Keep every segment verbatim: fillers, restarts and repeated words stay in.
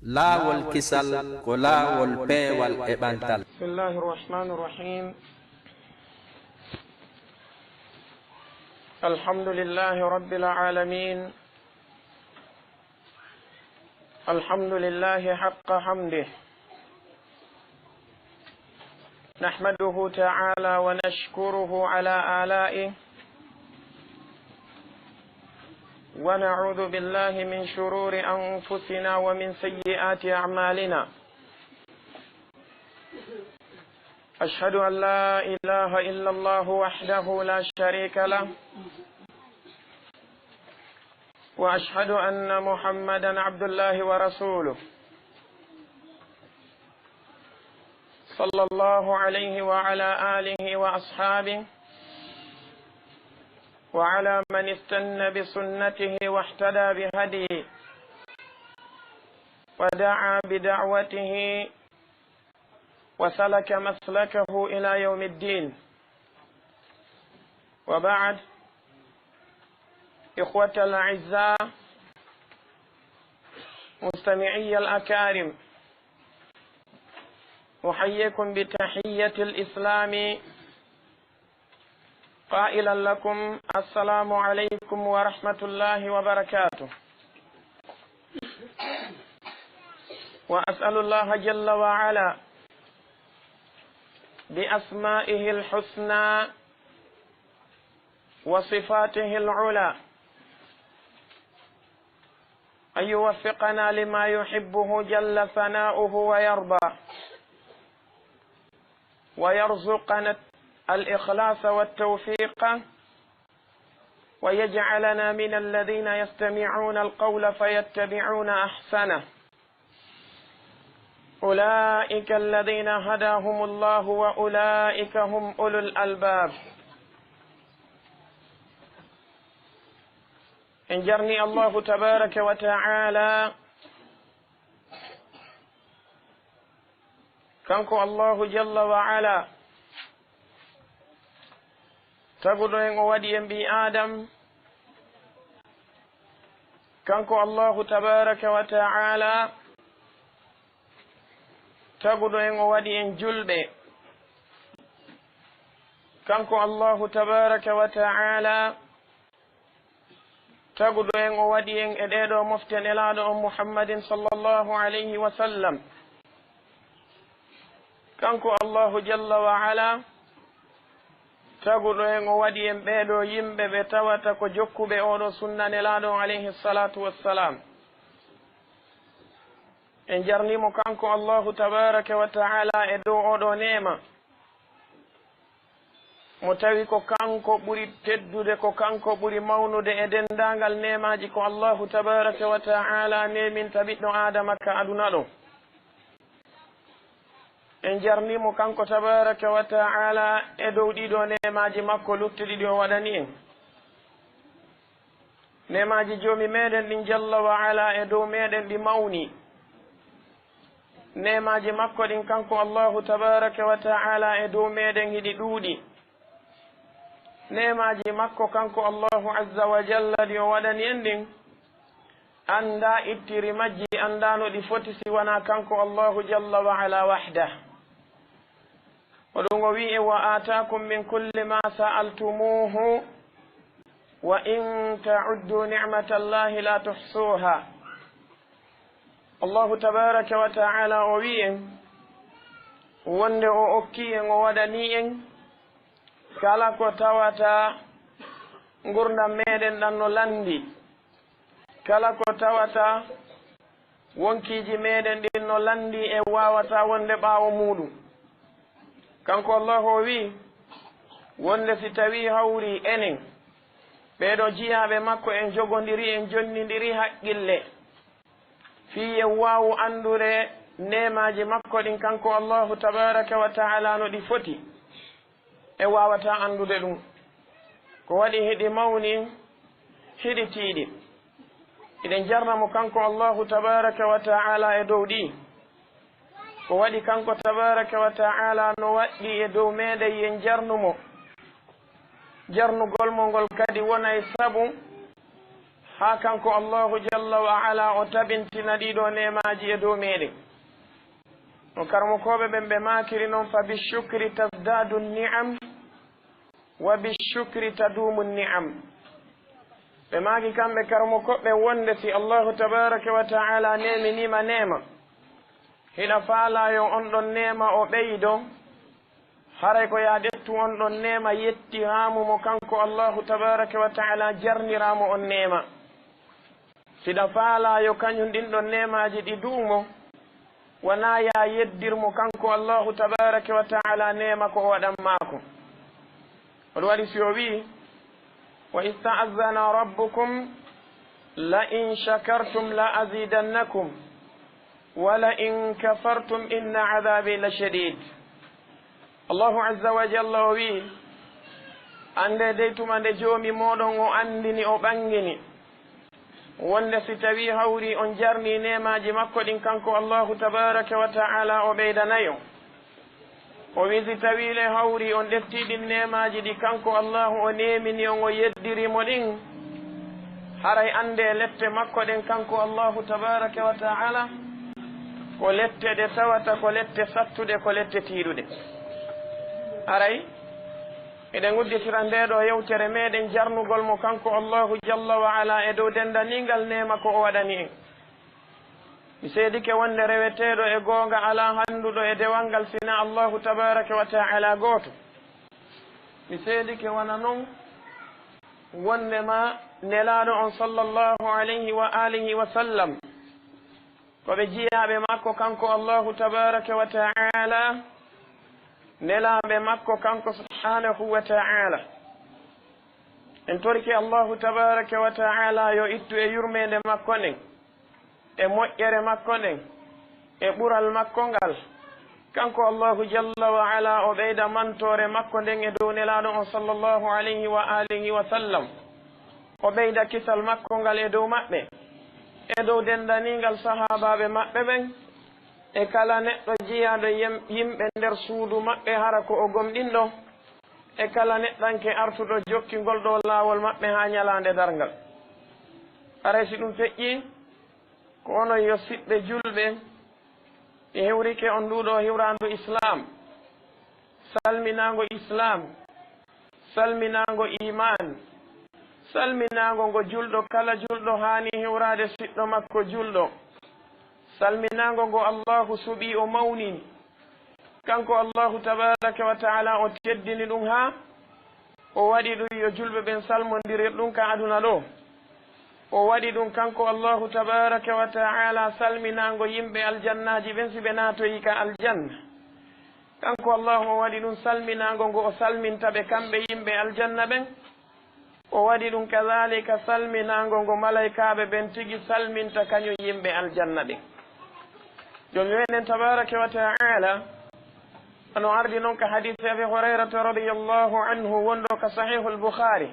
Laawol kisal ko laawol peewal e ɓantal. بسم الله الرحمن الرحيم. الحمد لله رب العالمين. الحمد لله حق حمده. نحمده تعالى ونشكره على آلائه، ونعوذ بالله من شرور أنفسنا ومن سيئات أعمالنا. أشهد أن لا إله إلا الله وحده لا شريك له، وأشهد أن محمدا عبد الله ورسوله، صلى الله عليه وعلى آله وأصحابه وعلى من استن بسنته واهتدى بهديه ودعا بدعوته وسلك مسلكه إلى يوم الدين. وبعد، إخوة الأعزاء، مستمعي الأكارم، أحييكم بتحية الإسلام قائلا لكم: السلام عليكم ورحمة الله وبركاته. وأسأل الله جل وعلا بأسمائه الحسنى وصفاته العلى أن يوفقنا لما يحبه جل ثناؤه ويرضى، ويرزقنا الإخلاص والتوفيق، ويجعلنا من الذين يستمعون القول فيتبعون أحسنه. أولئك الذين هداهم الله وأولئك هم أولو الألباب. En jarni Allahu tabaraka wa ta'ala, kanko Allahu jalla wa ala, taguɗo en o waɗi en ɓii Aadam. Kanko Allahu tabaraka wa ta'ala, taguɗo en o waɗi en julɓe. Kanko Allahu tabaraka wa ta'ala, taguɗo en o waɗi en e ɗee ɗoo mofte Nelaaɗo on Muhammadin sallallahu alayhi wa sallam. Kanko Allahu jalla wa ala, taguɗo en o waɗi en ɓee ɗoo yimɓe ɓe tawata ko jokkuɓe oo ɗoo sunna Nelaaɗo on alayhi salatu wassalam. En jarnii mo kanko Allahu tabaraka wa ta'ala e dow oo ɗoo neema. Mo tawi ko kanko ɓuri teddude, ko kanko ɓuri mawnude e denndaangal neemaaji ko Allahu tabaraka wa ta'ala neeminta ɓiɗɗo Aadama ka aduna ɗoo. En jarnii mo kanko tabaraka wa ta'ala e dow ɗii ɗoo neemaaji makko luttuɗi ɗi o waɗani en. Neemaaji Joomi meɗen ɗin jalla wa ala e dow meɗen ɗi mawni. Neemaaji makko ɗin kanko Allahu tabaraka wa ta'ala e dow meɗen hiɗi ɗuuɗi. Neemaaji makko kanko Allahu azza wa jalla ɗi o waɗani en ɗin, anndaa ittiri majji, anndaa no ɗi foti si wanaa kanko Allahu jalla wa ala wahdah. Ko ɗum o wi'i en: "Wa aataakum min kulli ma sa'altumuuhu, wa in ta'uddu ni'matallahi la tuhsuha." Allahu tabaraka wa ta'ala o wi'i en wonde o okkii en, o waɗanii en kala ko tawata ngurndan meɗen ɗan no lanndi, kala ko tawata wonkiiji meɗen ɗin no lanndi e waawataa wonde ɓaawo muuɗum. Kanko Allahu o wi'i wonde si tawii hawrii enen ɓee ɗoo jiyaaɓe makko en jogondiri, en jonnindiri haqqille, fii en waawu anndude neemaaji makko ɗin kanko Allahu tabaraka wa ta'ala no ɗi foti, en waawataa anndude ɗum. Ko waɗi hiɗi mawni, hiɗi tiiɗi. Hiɗen jarna mo kanko Allahu tabaraka wa ta'ala e dow ɗi. Ko waɗi kanko tabaraka wa ta'ala no waɗɗii e dow meɗen, yen jarnu mo. Jarnugol mo ngol kadi wonay sabu haa kanko Allaahu jalla wa ala o tabintina ɗii ɗoo neemaaji e dow meɗen. No karamokooɓe ɓen ɓe maakiri non, "Fa bi shukri tazdadu ni'am, wa bi shukri tadumu ni'am." Ɓe maaki kamɓe karamokooɓe wonde si Allaahu tabaaraka wa ta'ala neeminii ma neema, hiɗa faalaa yo on ɗon neema o ɓeydo, haray ko yo a ƴettu on ɗon neema yettiraamu mo kanko Allaahu tabaaraka wa ta'ala jarniraamo on neema. Hiɗa faalaa yo kañun ɗin ɗon neemaaji ɗi duumo, wanaa yo a yeddir mo kanko Allaahu tabaaraka wa ta'ala neema ko o waɗan maa kon. Ko ɗun waɗi si o wi'i, "Wa iz ta'azzana rabbukum la in shakartum la azidannakum, wa la in kafartum inna adhabi la shadid." Allaahu azza wa jalla o wi'i, "Anndee dey tuma nde Joomi mooɗon o anndini, o ɓanngini, wonde si tawii hawrii on jarnii neemaaji makko ɗin kanko Allaahu tabaaraka wa ta'ala o ɓeydanay on." O wi'i, "Si tawii le hawrii on ƴettii ɗin neemaaji ɗi kanko Allaahu o neemini on, o yeddirii mo ɗin, haray anndee lette makko ɗen kanko Allaahu tabaaraka wa ta'ala ko lette ɗe tawata ko lette sattuɗe, ko lette tiiɗuɗe." Haray eɗen udditira ndee ɗoo yewtere meɗen jarnugol mo kanko Allaahu jalla wa ala e dow denndaningal neema ko o waɗani en. Mi seedike wonde reweteeɗo e goonga alaa hannduɗo e dewal ngal sinaa Allaahu tabaaraka wa ta'ala gooto. Mi seedike wano non wonde ma Nelaaɗo on sallallahu alayhi wa alihi wa sallam ko ɓe jiyaaɓe makko kanko Allaahu tabaaraka wa ta'ala, nelaaɓe makko kanko subhaanahu wa ta'ala. En torike Allaahu tabaaraka wa ta'ala yo ittu e yurmeende makko nden, e moƴƴere makko nden, e ɓural makko ngal. Kanko Allaahu jalla wa ala o ɓeyda mantoore makko nden e dow Nelaaɗo on sallallahu alayhi wa alihi wa sallam. O ɓeyda kisal makko ngal e dow maɓɓe, e dow denndaningal sahaabaaɓe maɓɓe ɓen, e kala neɗɗo jiyaaɗo yem-, yimɓe nder suudu maɓɓe hara ko o gomɗinɗo, e kala neɗɗanke artuɗo jokkingol ɗoo laawol maɓɓe haa ñalaande darngal. Haray si ɗun feƴƴii, ko onon yo siɓɓe julɓe, mi hiwrike on nduu ɗoo hiwraandu Islaam, salminaango Islaam, salminaango iimaan, salminaango ngo julɗo kala julɗo haani hiwraade siɗɗo makko julɗo, salminaango ngo Allaahu suɓii o mawnini. Kanko Allaahu tabaaraka wa ta'ala o teddini ɗun haa o waɗi ɗun yo julɓe ɓen salmondirir ɗun ka aduna ɗoo. O waɗi ɗun kanko Allaahu tabaaraka wa ta'ala salminaango yimɓe aljannaaji ɓen si ɓe naatoyii ka aljanna. Kanko Allaahu o waɗi ɗun salminaango ngo o salminta ɓe kamɓe yimɓe aljanna ɓen. O waɗi ɗun kadaalika salminaango ngo malaykaaɓe ɓen tigi salminta kañun yimɓe aljanna ɓen. Joomi meɗen tabaaraka wa ta'ala, no ardi non ka hadiisi Abi Hurayrata radiyallaahu anhu wonɗo ka Sahiihul Bukhaari.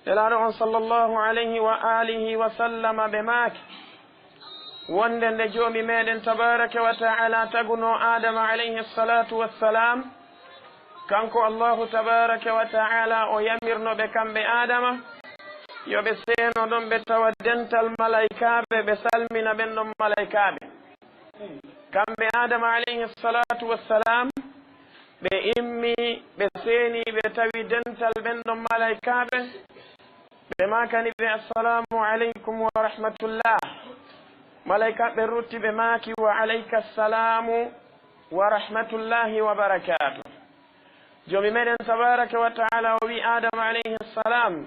Nelaaɗo on sallallahu alayhi wa alihi wa sallama ɓe maaki, wonde nde Joomi meɗen tabaaraka wa ta'ala tagunoo Aadama alayhi salaatu wassalaam, kanko Allaahu tabaaraka wa ta'ala o yamirno ɓe kamɓe Aadama, yo ɓe seeno ɗon ɓe tawa dental malaykaaɓe, ɓe salmina ɓen ɗon malaykaaɓe. Kamɓe Aadama alayhi salaatu wassalaam, ɓe immii, ɓe seenii, ɓe tawi dental ɓen ɗon malaykaaɓe. Ɓe maakani ɓe, "Assalaamu alaykum wa rahmatullah." Malaykaaɓe ɓen rutti, ɓe maaki, "Wa alayka salaamu wa rahmatullahi wa barakaatuh." Joomi meɗen tabaaraka wa ta'ala o wi'i Aadama alayhi salaam,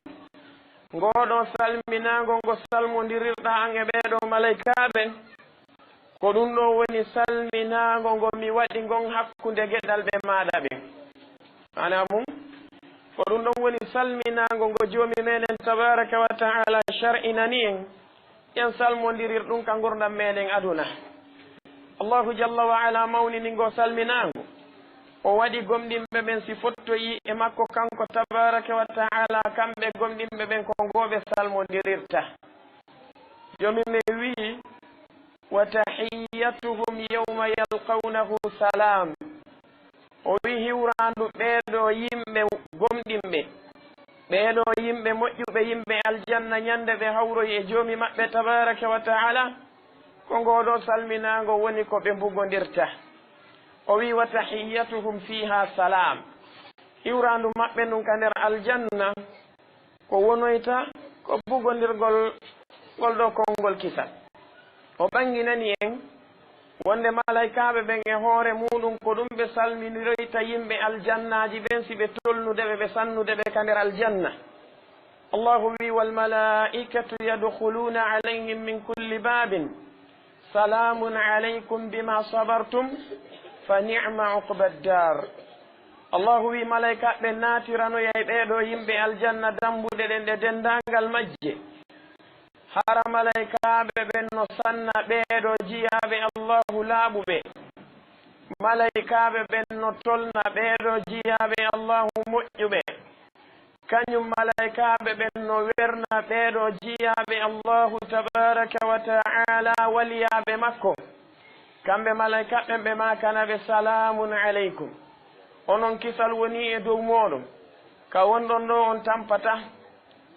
"Ngoo ɗoo salminaango ngo salmondirirɗaa an e ɓee ɗoo malaykaaɓe, ko ɗun ɗon woni salminaango ngo mi waɗi ngon hakkunde geɗalɓe maaɗa ɓen." Maanaa mun, ko ɗun ɗon woni salminaango ngo Joomi meɗen tabaaraka wa ta'ala shar'inani en, en salmondirir ɗun ka ngurndan meɗen aduna. Allaahu jalla wa ala mawnini ngo salminaango. O waɗi gomɗinɓe ɓen si fottoyii e makko kanko tabaaraka wa ta'ala, kamɓe gomɗinɓe ɓen ko ngoo ɓe salmondirirta. Joomi men wi'i, "Wa tahiyyatuhum yawma yalqawnahu salaam." O wi'i, hiwraandu ɓee ɗoo yimɓe gomɗinɓe, Ɓee ɗoo yimɓe moƴƴuɓe, yimɓe aljanna, ñande ɓe hawroyi e Joomi maɓɓe tabaaraka wa ta'aala, ko ngoo ɗoo salminaango woni ko ɓe mbugondirta. O wi'i, "Wa tahiyyatuhum fiihaa salaam." Iwraandu maɓɓe ndun ka nder aljanna, ko wonoyta ko bugondirgol ngol ɗoo konngol kisal. O ɓanginani en wonde malaykaaɓe ɓen e hoore muuɗum ko ɗum ɓe salminiroyta yimɓe aljannaaji ɓen si ɓe tolnude ɓe, ɓe sannude ɓe ka nder aljanna. Allahu wi'i, "Wal malaa'ikatu yadkhuluuna alayhim min kulli baabin, salaamun alaykum bimaa sabartum, fa ni'ma uqbad daar." Allahu wi'i, malaykaaɓe ɓen naatiranoyay ɓee ɗoo yimɓe aljanna dambuɗe ɗen ɗe denndaangal majje. Hara malaykaaɓe ɓen no sanna ɓee ɗoo jiyaaɓe Allahu laaɓuɓe. Malaykaaɓe ɓen no tolna ɓee ɗoo jiyaaɓe Allahu moƴƴuɓe. Kañum malaykaaɓe ɓen no werna ɓee ɗoo jiyaaɓe Allahu tabaaraka wa ta'aala waliyaaɓe makko. Kamɓe malaykaaɓe ɓen ɓe maakana ɓe, "Salaamun alaykum." Onon kisal wonii e dow mooɗon. Ka wonɗon ɗoo on tampataa.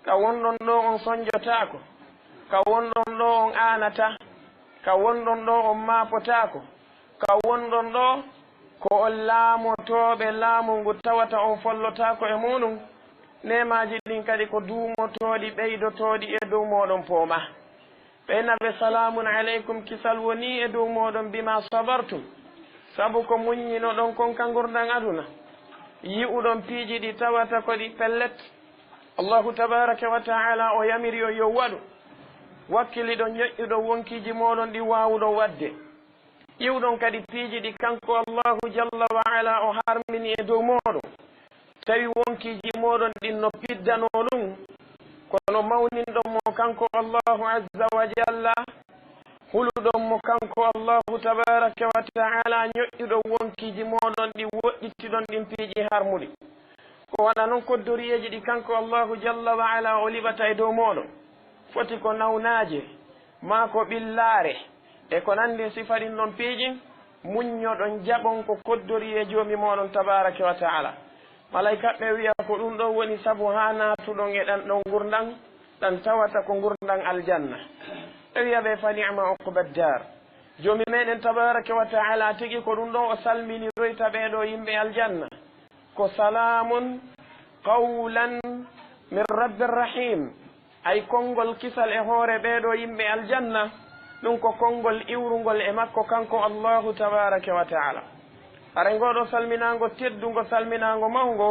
Ka wonɗon ɗoo on sonjotaako. Ka wonɗon ɗoo on aanataa. Ka wonɗon ɗoo on maapotaako. Ka wonɗon ɗoo ko on laamotooɓe laamu ngu tawata on follotaako e muuɗum. Neemaaji ɗin kadi ko duumotooɗi, ɓeydotooɗi e dow mooɗon poomaa. Ɓe ina ɓe, "Salaamun alaykum, kisal wonii e dow mooɗon, bimaa sabartum." Sabu ko muññinoɗon kon ka ngurndan aduna. Yi'uɗon piiji ɗi tawata ko ɗi pellet. Allahu tabaaraka wa ta'aala o yamiri on yo waɗu. Wakkiliɗon ñoƴƴuɗon wonkiiji mooɗon ɗi waawuɗon waɗde. Ƴiwɗon kadi piiji ɗi kanko Allahu jalla wa ala o harmini e dow mooɗon. Tawi wonkiiji mooɗon ɗin no piddanoo ɗum, kono mawninɗon mo kanko Allahu azza wa jalla, huluɗon mo kanko Allahu tabaaraka wa ta'ala, ñoƴƴuɗon wonkiiji mooɗon ɗin, woɗɗitiɗon ɗin piiji harmuɗi. Ko wano non koddoriyeeji ɗi kanko Allahu jalla wa ala o liɓata e dow mooɗon, foti ko nawnaaje, maa ko ɓillaare, e ko nanndi sifa ɗin ɗon piiji, muññoɗon, jaɓon ko koddori e Joomi mooɗon tabaaraka wa ta'ala. Malaykaaɓe wi'a ko ɗum ɗon woni sabu haa naatuɗon e ɗan ɗon ngurndan, ɗan tawata ko ngurndan aljanna. Ɓe wi'a ɓe, "Fa ni'ma uqbad daar." Joomi meɗen tabaaraka wa ta'ala tigi ko ɗum ɗon o salminiroyta ɓee ɗoo yimɓe aljanna. Ko salaamun qawlan min rabbir rahiim. Ay konngol kisal e hoore ɓee ɗoo yimɓe aljanna, ɗum ko konngol iwrungol e makko kanko Allahu tabaaraka wa ta'ala. Haray ngoo ɗoo salminaango teddungo, salminaango mawngo,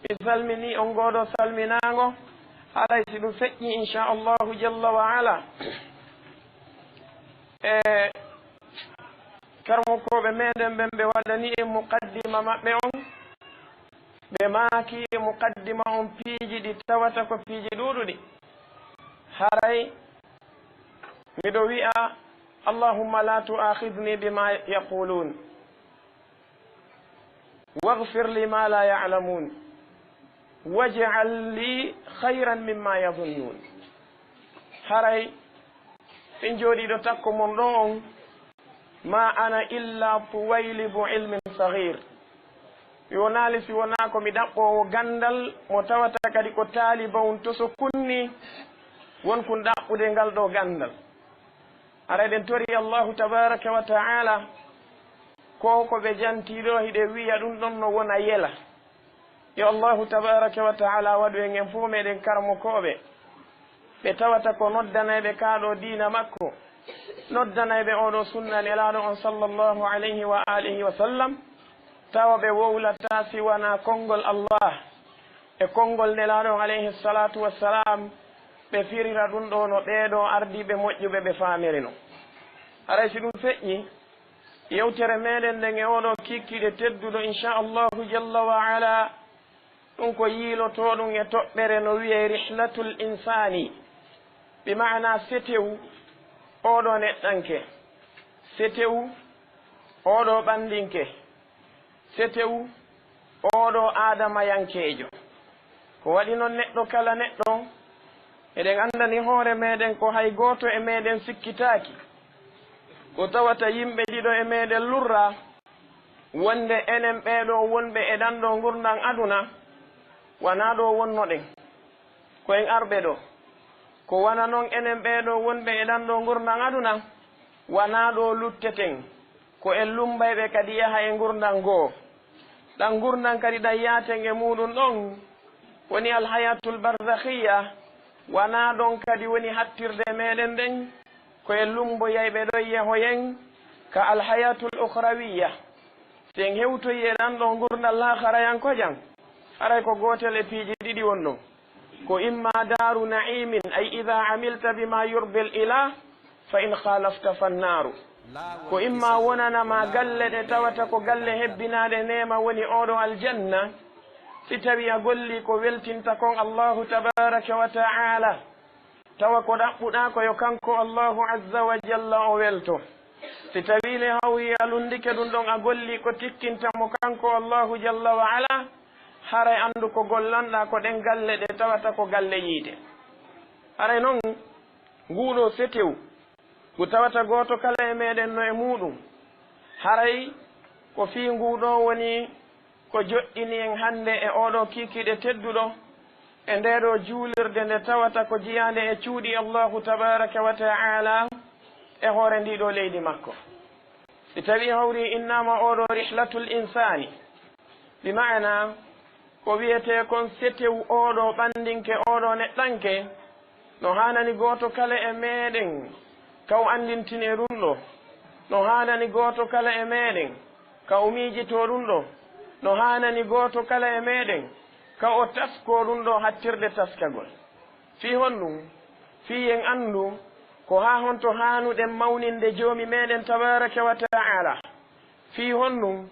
mi salminii on ngoo ɗoo salminaango, haray si ɗum feƴƴii, inshaa Allahu jalla wa ala, e karamokooɓe meɗen ɓen, ɓe waɗani en muqaddima maɓɓe on, ɓe maaki e muqaddima on piiji ɗi tawata ko piiji ɗuuɗuɗi. Haray miɗo wi'a, "Allahumma la tu'akhidhni bima yaqulun, waghfir li ma la ya'lamun, waj'al li khayran mimma yadhunnun." Haray min jooɗiiɗo takko mon ɗoo on, "Ma ana illa tuwaylibu ilmin saghir." Mi wonaali si wonaa ko mi ɗaɓɓoowo ganndal, mo tawata kadi ko taaliba on toso kunni, won kun ɗaɓɓude ngal ɗoo ganndal. Haray eɗen tori Allahu tabaaraka wa ta'ala, ko ko ɓe jantii ɗoo, hiɗen wi'a ɗum ɗon no wona yela. Yo Allahu tabaaraka wa ta'ala waɗu en en fof meɗen karamokooɓe, ɓe tawata ko noddanayɓe kaa ɗoo diina makko, noddanayɓe oo ɗoo sunna Nelaaɗo on sallallahu alayhi wa alihi wa sallam, tawa ɓe wowlataa si wanaa konngol Allah e konngol Nelaaɗo on alayhi salatu wassalam, ɓe firira ɗum ɗoo no ɓee ɗoo ardiiɓe moƴƴuɓe ɓe faamiri non. Haray si ɗum feƴƴii, yewtere meɗen nden e oo ɗoo kiikiiɗe tedduɗo, inshaa Allahu jalla wa ala, ɗum ko yiilotooɗum e toɓɓere no wi'ee rihlatul insaani, bi ma'ana setewu oo ɗoo neɗɗanke, setewu oo ɗoo ɓandinke, setewu oo ɗoo aadamayankeejo. Ko waɗi non neɗɗo kala neɗɗo, eɗen anndani hoore meɗen ko hay gooto e meɗen sikkitaaki ko tawata yimɓe ɗiɗo e meɗen lurraa, wonde enen ɓee ɗoo wonɓe e ɗan ɗoo ngurndan aduna, wanaa ɗoo wonnoɗen. ko en arɓe ɗoo. Ko wano non enen ɓee ɗoo wonɓe e ɗan ɗoo ngurndan aduna, wanaa ɗoo lutteten. Ko en lumbayɓe kadi yaha e ngurndan goo. Ɗan ngurndan kadi ɗan yaaten e muuɗun ɗon, woni alhayatul barzakhiyya, wanaa ɗon kadi woni hattirde meɗen ɗen, ko en lumboyayɓe ɗon yahoyen ka alhayatul ukhrawiyya. Si en hewtoyi e ɗan ɗoo ngurndan laakharayankojan, haray ko gootel e piiji ɗiɗi woni ɗon. Ko imma daaru na'imin, ay idha amilta bima yurdil ilah, fa in khalafta fannaaru. Ko imma wonana ma galle ɗe tawata ko galle hebbinaaɗe neema woni oo ɗoo aljanna, si tawii a gollii ko weltinta kon Allaahu tabaaraka wa ta'aala, tawa ko ɗaɓɓuɗaa ko yo kanko Allaahu azza wa jalla o welto. Si tawii le hawri a lunndike ɗun ɗon a gollii ko tikkinta mo kanko Allaahu jalla wa ala, haray anndu ko gollanɗaa ko ɗen galle ɗe tawata ko galle yiite. Haray non, nguu ɗoo setew ngu tawata gooto kala e meɗen no e muuɗun, haray ko fii nguu ɗoo woni ko joɗɗini en hannde e oo ɗoo kiikiiɗe tedduɗo, e ndee ɗoo juulirde nde tawata ko jiyaande e cuuɗi Allaahu tabaaraka wa ta'aala e hoore ndii ɗoo leydi makko. Si tawii hawri innaama oo ɗoo rihlatul insaani, bi ma'ana ko wi'etee kon setew oo ɗoo ɓanndinke oo ɗoo neɗɗanke, no haanani gooto kala e meɗen ka o anndintine ɗun ɗoo, no haanani gooto kala e meɗen ka o miijitoo ɗun ɗoo, no haanani gooto kala e meɗen ka o taskoo ɗun ɗoo hattirde taskagol. Fii honɗun? Fii en anndu ko haa honto haanuɗen mawninde Joomi meɗen tabaaraka wa ta'aala. Fii honɗun?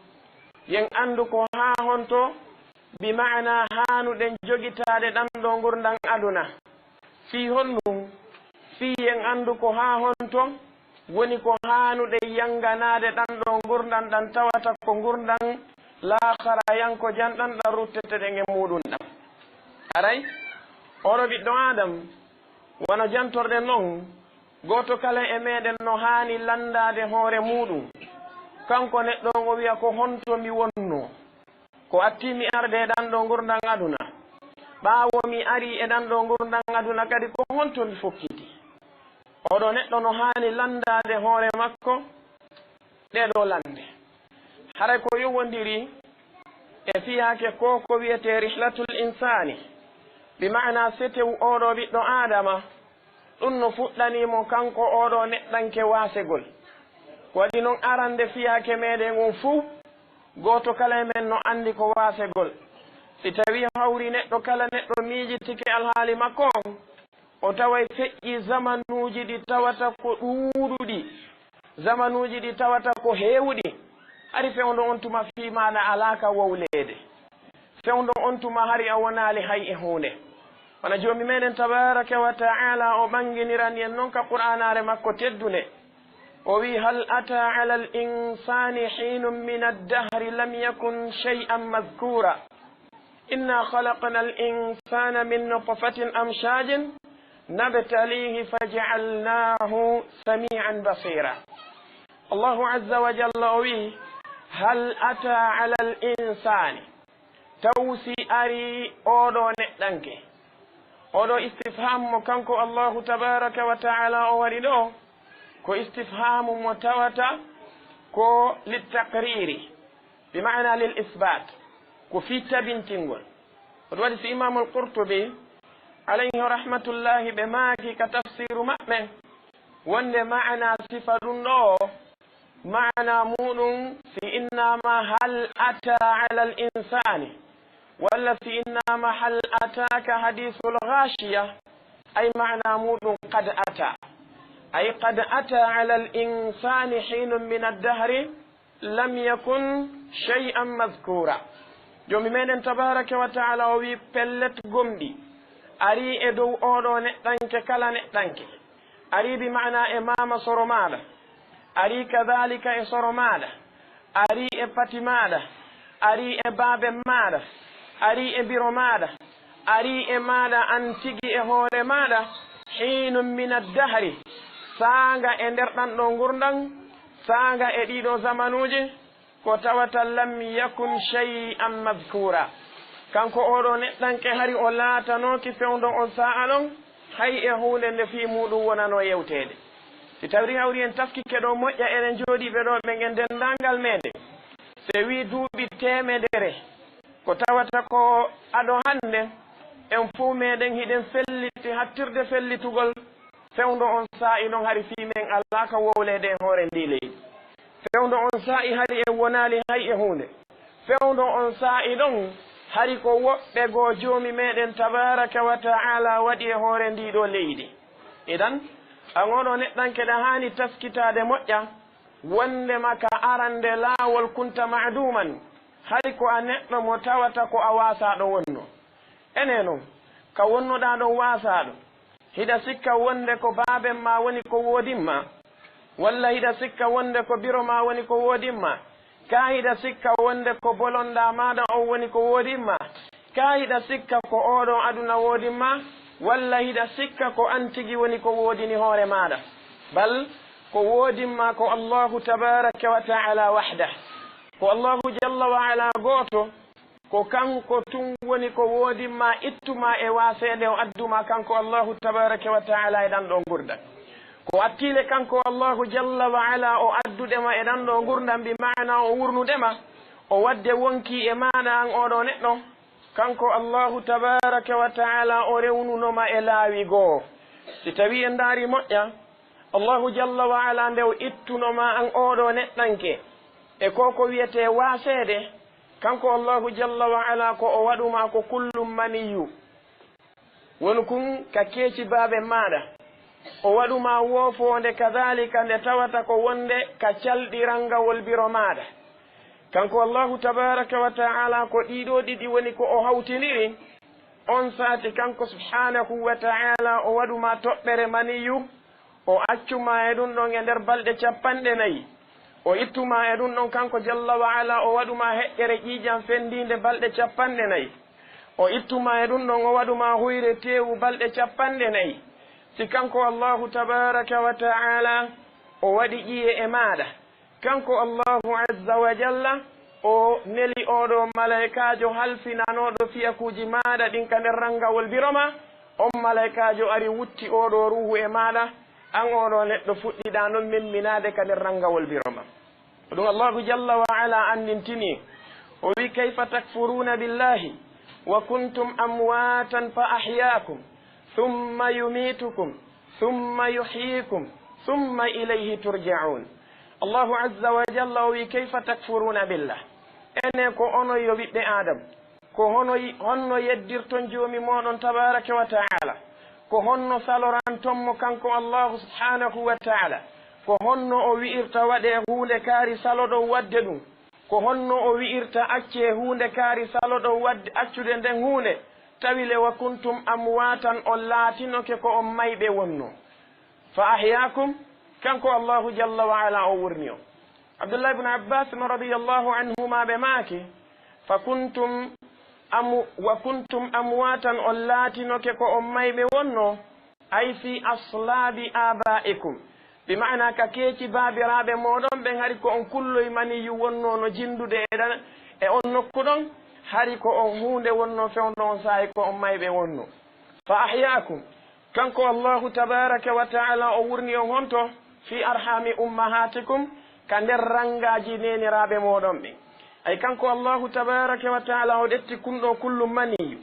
Yen anndu ko haa honto, bi ma'ana haanuɗen jogitaade ɗan ɗoo ngurndan aduna. Fii honɗun? Fii yen anndu ko haa honto woni ko haanuɗen yanganaade ɗan ɗoo ngurndan ɗan tawata ko ngurndan laakharayankojan ɗan ɗan rutteteɗen e muuɗun ɗan. Haray, oo ɗoo ɓiɗɗo Aadam, wano jantorɗen non, gooto kala e meɗen no haani lanndaade hoore muuɗun. Kanko neɗɗo on, o wi'a, "Ko honto mi wonnoo? Ko attii mi arde e ɗan ɗoo ngurndan aduna? Ɓaawo mi arii e ɗan ɗoo ngurndan aduna kadi, ko honto mi fokkiti?" Oo ɗoo neɗɗo no haani lanndaade hoore makko ɗee ɗoo lannde. Haray ko yowondiri e fiyaake ko ko wi'etee rihlatul insaani, bi ma'ana setew oo ɗoo ɓiɗɗo Aadama, ɗun no fuɗɗanii mo kanko oo ɗoo neɗɗanke waasegol. Ko waɗi non arande fiyaake meɗen on fow, gooto kala e men no anndi ko waasegol. Si tawii hawri neɗɗo kala neɗɗo miijitike alhaali makko on, o taway feƴƴii zamanuuji ɗi tawata ko ɗuuɗuɗi, zamanuuji ɗi tawata ko heewuɗi, hari fewndo on tuma fii maaɗa alaa ka wowleede. Fewndo on tuma hari a wonaali hay e huunde. Wano Joomi meɗen tabaaraka wa ta'aala o ɓannginirani en non ka Qur'aanaare makko teddunde, o wi'i, "Hal ataa alal insaani hiinun minad dahri lam yakun shay'an madhkuura." إنا خلقنا الإنسان من نطفة أمشاج نبتليه فجعلناه سميعا بصيرا. Allaahu azza wa jalla o wi'i, "Hal ataa alal insaani?" Taw si arii oo ɗoo neɗɗanke? Oo ɗoo istifhaam mo kanko Allaahu tabaaraka wa ta'aala o waɗi ɗoo, ko istifhaamu mo tawata ko littaqriiri. Bi ma'ana lil isbaat, ko fii tabintingol. Ko ɗun waɗi si Imaamul Qurtubi, alayhi rahmatullahi, ɓe maaki ka tafsiiru maɓɓe, wonde ma'ana sifa ɗun ɗoo, ma'ana muuɗun si innaama hal ataa alal insaani, walla si innaama hal ataaka hadiisul ghaashiya, ay ma'ana muuɗun qad ataa. Ay qad ataa alal insaani hiinun minad dahri lam yakun shay'an madhkuura. Joomi meɗen tabaaraka wa ta'aala o wi'i, pellet gomɗii arii e dow oo ɗoo neɗɗanke kala neɗɗanke. Arii bi ma'ana e maama soro maaɗa. Arii kadaalika e soro maaɗa. Arii e pati maaɗa. Arii e baaben maaɗa. Arii e biro maaɗa. Arii e maaɗa an tigi e hoore maaɗa, hiinun minad dahri, saanga e nder ɗan ɗoo ngurndan, saanga e ɗii ɗoo zamanuuji, ko tawata lam yakun shay'an madhkuura. Kanko oo ɗoo neɗɗanke hari o laatanooki fewndo on saa'a ɗon hay e huunde nde fii muuɗum wonanoo yewteede. Si tawii hawri en taskike ɗoo moƴƴa, enen jooɗiiɓe ɗoo ɓen e denndaangal meeɗen, si wii duuɓi teemedere, ko tawata ko ado hannde, en fow meɗen hiɗen felliti hattirde fellitugol fewndo on saa'i ɗon hari fii men alaa ka wowleede e hoore ndii leydi. Fewndo on saa'i hari en wonaali hay e huunde. Fewndo on saa'i ɗon hari ko woɓɓe goo Joomi meɗen tabaaraka wa ta'aalaa waɗi e hoore ndii ɗoo leydi. Idan, an oo ɗoo neɗɗanke ɗa haani taskitaade moƴƴa, wonndema ka arannde laawol kunta ma'duuman, hari ko a neɗɗo mo tawata ko a waasaaɗo wonnoo. Enee non, ka wonnoɗaa ɗon waasaaɗo, hiɗa sikka wonnde ko baaben maa woni ko woodin maa? Walla hiɗa sikka wonnde ko biro maa woni ko woodin maa? Kaa hiɗa sikka wonnde ko bolondaa maaɗa on woni ko woodin maa? Kaa hiɗa sikka ko oo ɗon aduna woodin maa? Walla hiɗa sikka ko an tigi woni ko woodini hoore maaɗa? Bal ko woodin maa ko Allaahu tabaaraka wa ta'aalaa wahdah. Ko Allaahu jalla wa alaa gooto. Ko kanko tun woni ko woodin maa, ittu maa e waaseede o addu maa kanko Allaahu tabaaraka wa ta'aalaa e ɗan ɗoo ngurndan. Ko attii le kanko Allaahu jalla wa alaa o addude ma e ɗan ɗoo ngurndan, bi ma'anaa o wurnude ma, o waɗde wonkii e maaɗa an oo ɗoo neɗɗo. Kanko Allaahu tabaaraka wa ta'aalaa o rewnuno ma e laawi goo. Si tawii en ndaarii moƴƴa, Allaahu jalla wa alaa nde o ittuno ma an oo ɗoo neɗɗanke, e ko ko wi'etee waaseede, kanko Allaahu jalla wa alaa ko o waɗu ma ko kullum maniyyu. Wonu kun ka keeci baaben maaɗa. O waɗu ma woofoonde kadaalika nde tawata ko wonnde ka calɗi ranngawol biro maaɗa. Kanko Allaahu tabaaraka wa ta'aalaa ko ɗii ɗoo ɗiɗi woni ko o hawtindiri. On saati kanko subhaanahu wa ta'aalaa o waɗu ma toɓɓere maniyyu. O accu ma e ɗun ɗon e nder balɗe cappanɗe nayi. O ittu ma e ɗun ɗon kanko jalla wa alaa, o waɗu ma heƴƴere ƴiiƴan fenndiinde balɗe cappanɗe nayi. O ittu ma e ɗun ɗon, o waɗu ma huyre teewu balɗe cappanɗe nayi. Si kanko Allaahu tabaaraka wa ta'aalaa o waɗi ƴi'e e maaɗa, kanko Allaahu azza wa jalla, o neli oo ɗoo malaykaajo halfinanooɗo fiyakuuji maaɗa ɗin ka nder ranngawol biro maa. On malaykaajo ari wutti oo ɗoo ruuhu e maaɗa, an oo ɗoo neɗɗo fuɗɗiɗaa non memminaade ka nder ranngawol biro maa. Ko ɗun Allaahu jalla wa alaa anndintini, o wi'i, "Kayfa takfuruuna billaahi wa kuntum amwaatan fa ahyaakum, summa yumiitukum, summa yuhyiikum, summa ilayhi turja'uun." Allaahu azza wa jalla o wi'i, "Kayfa takfuruuna billah?" Enee, ko onon yo ɓiɓɓe Aadam, ko hono, honno yeddirton Joomi mooɗon tabaaraka wa ta'aalaa? Ko honno saloranton mo kanko Allaahu subhaanahu wa ta'aalaa? Ko honno o wi'irta waɗee huunde kaari saloɗon waɗde ɗun? Ko honno o wi'irta accee huunde kaari saloɗon waɗde, accude nden huunde? Tawi le, "Wa kuntum amwaatan", on laatinoke ko on mayɓe wonnoo. "Fa ahyaakum", kanko Allaahu jalla wa alaa o wurni on. Abdullah ibn Abbas radiyallahu anhuma ɓe maaki, "Fa kuntum amu-, wa kuntum amwaatan", on laatinoke ko on mayɓe wonnoo. "Ay fi aslaabi aabaa'ikum", bi ma'ana ka keeci baabiraaɓe mooɗon ɓen, hari ko on kulloy maniyyu wonnoo no jinndude e ɗan, e on nokku ɗon, hari ko on huunde wonnoo fewndo on saa'i ko on mayɓe wonnoo. "Fa ahyaakum", kanko Allaahu tabaaraka wa ta'aalaa o wurni on honto? "Fi arhaami ummahaatikum", ka nder ranngaaji neeniraaɓe mooɗon ɓen. Ay kanko Allaahu tabaaraka wa ta'aalaa o ɗetti kun ɗoo kullum maniyyu.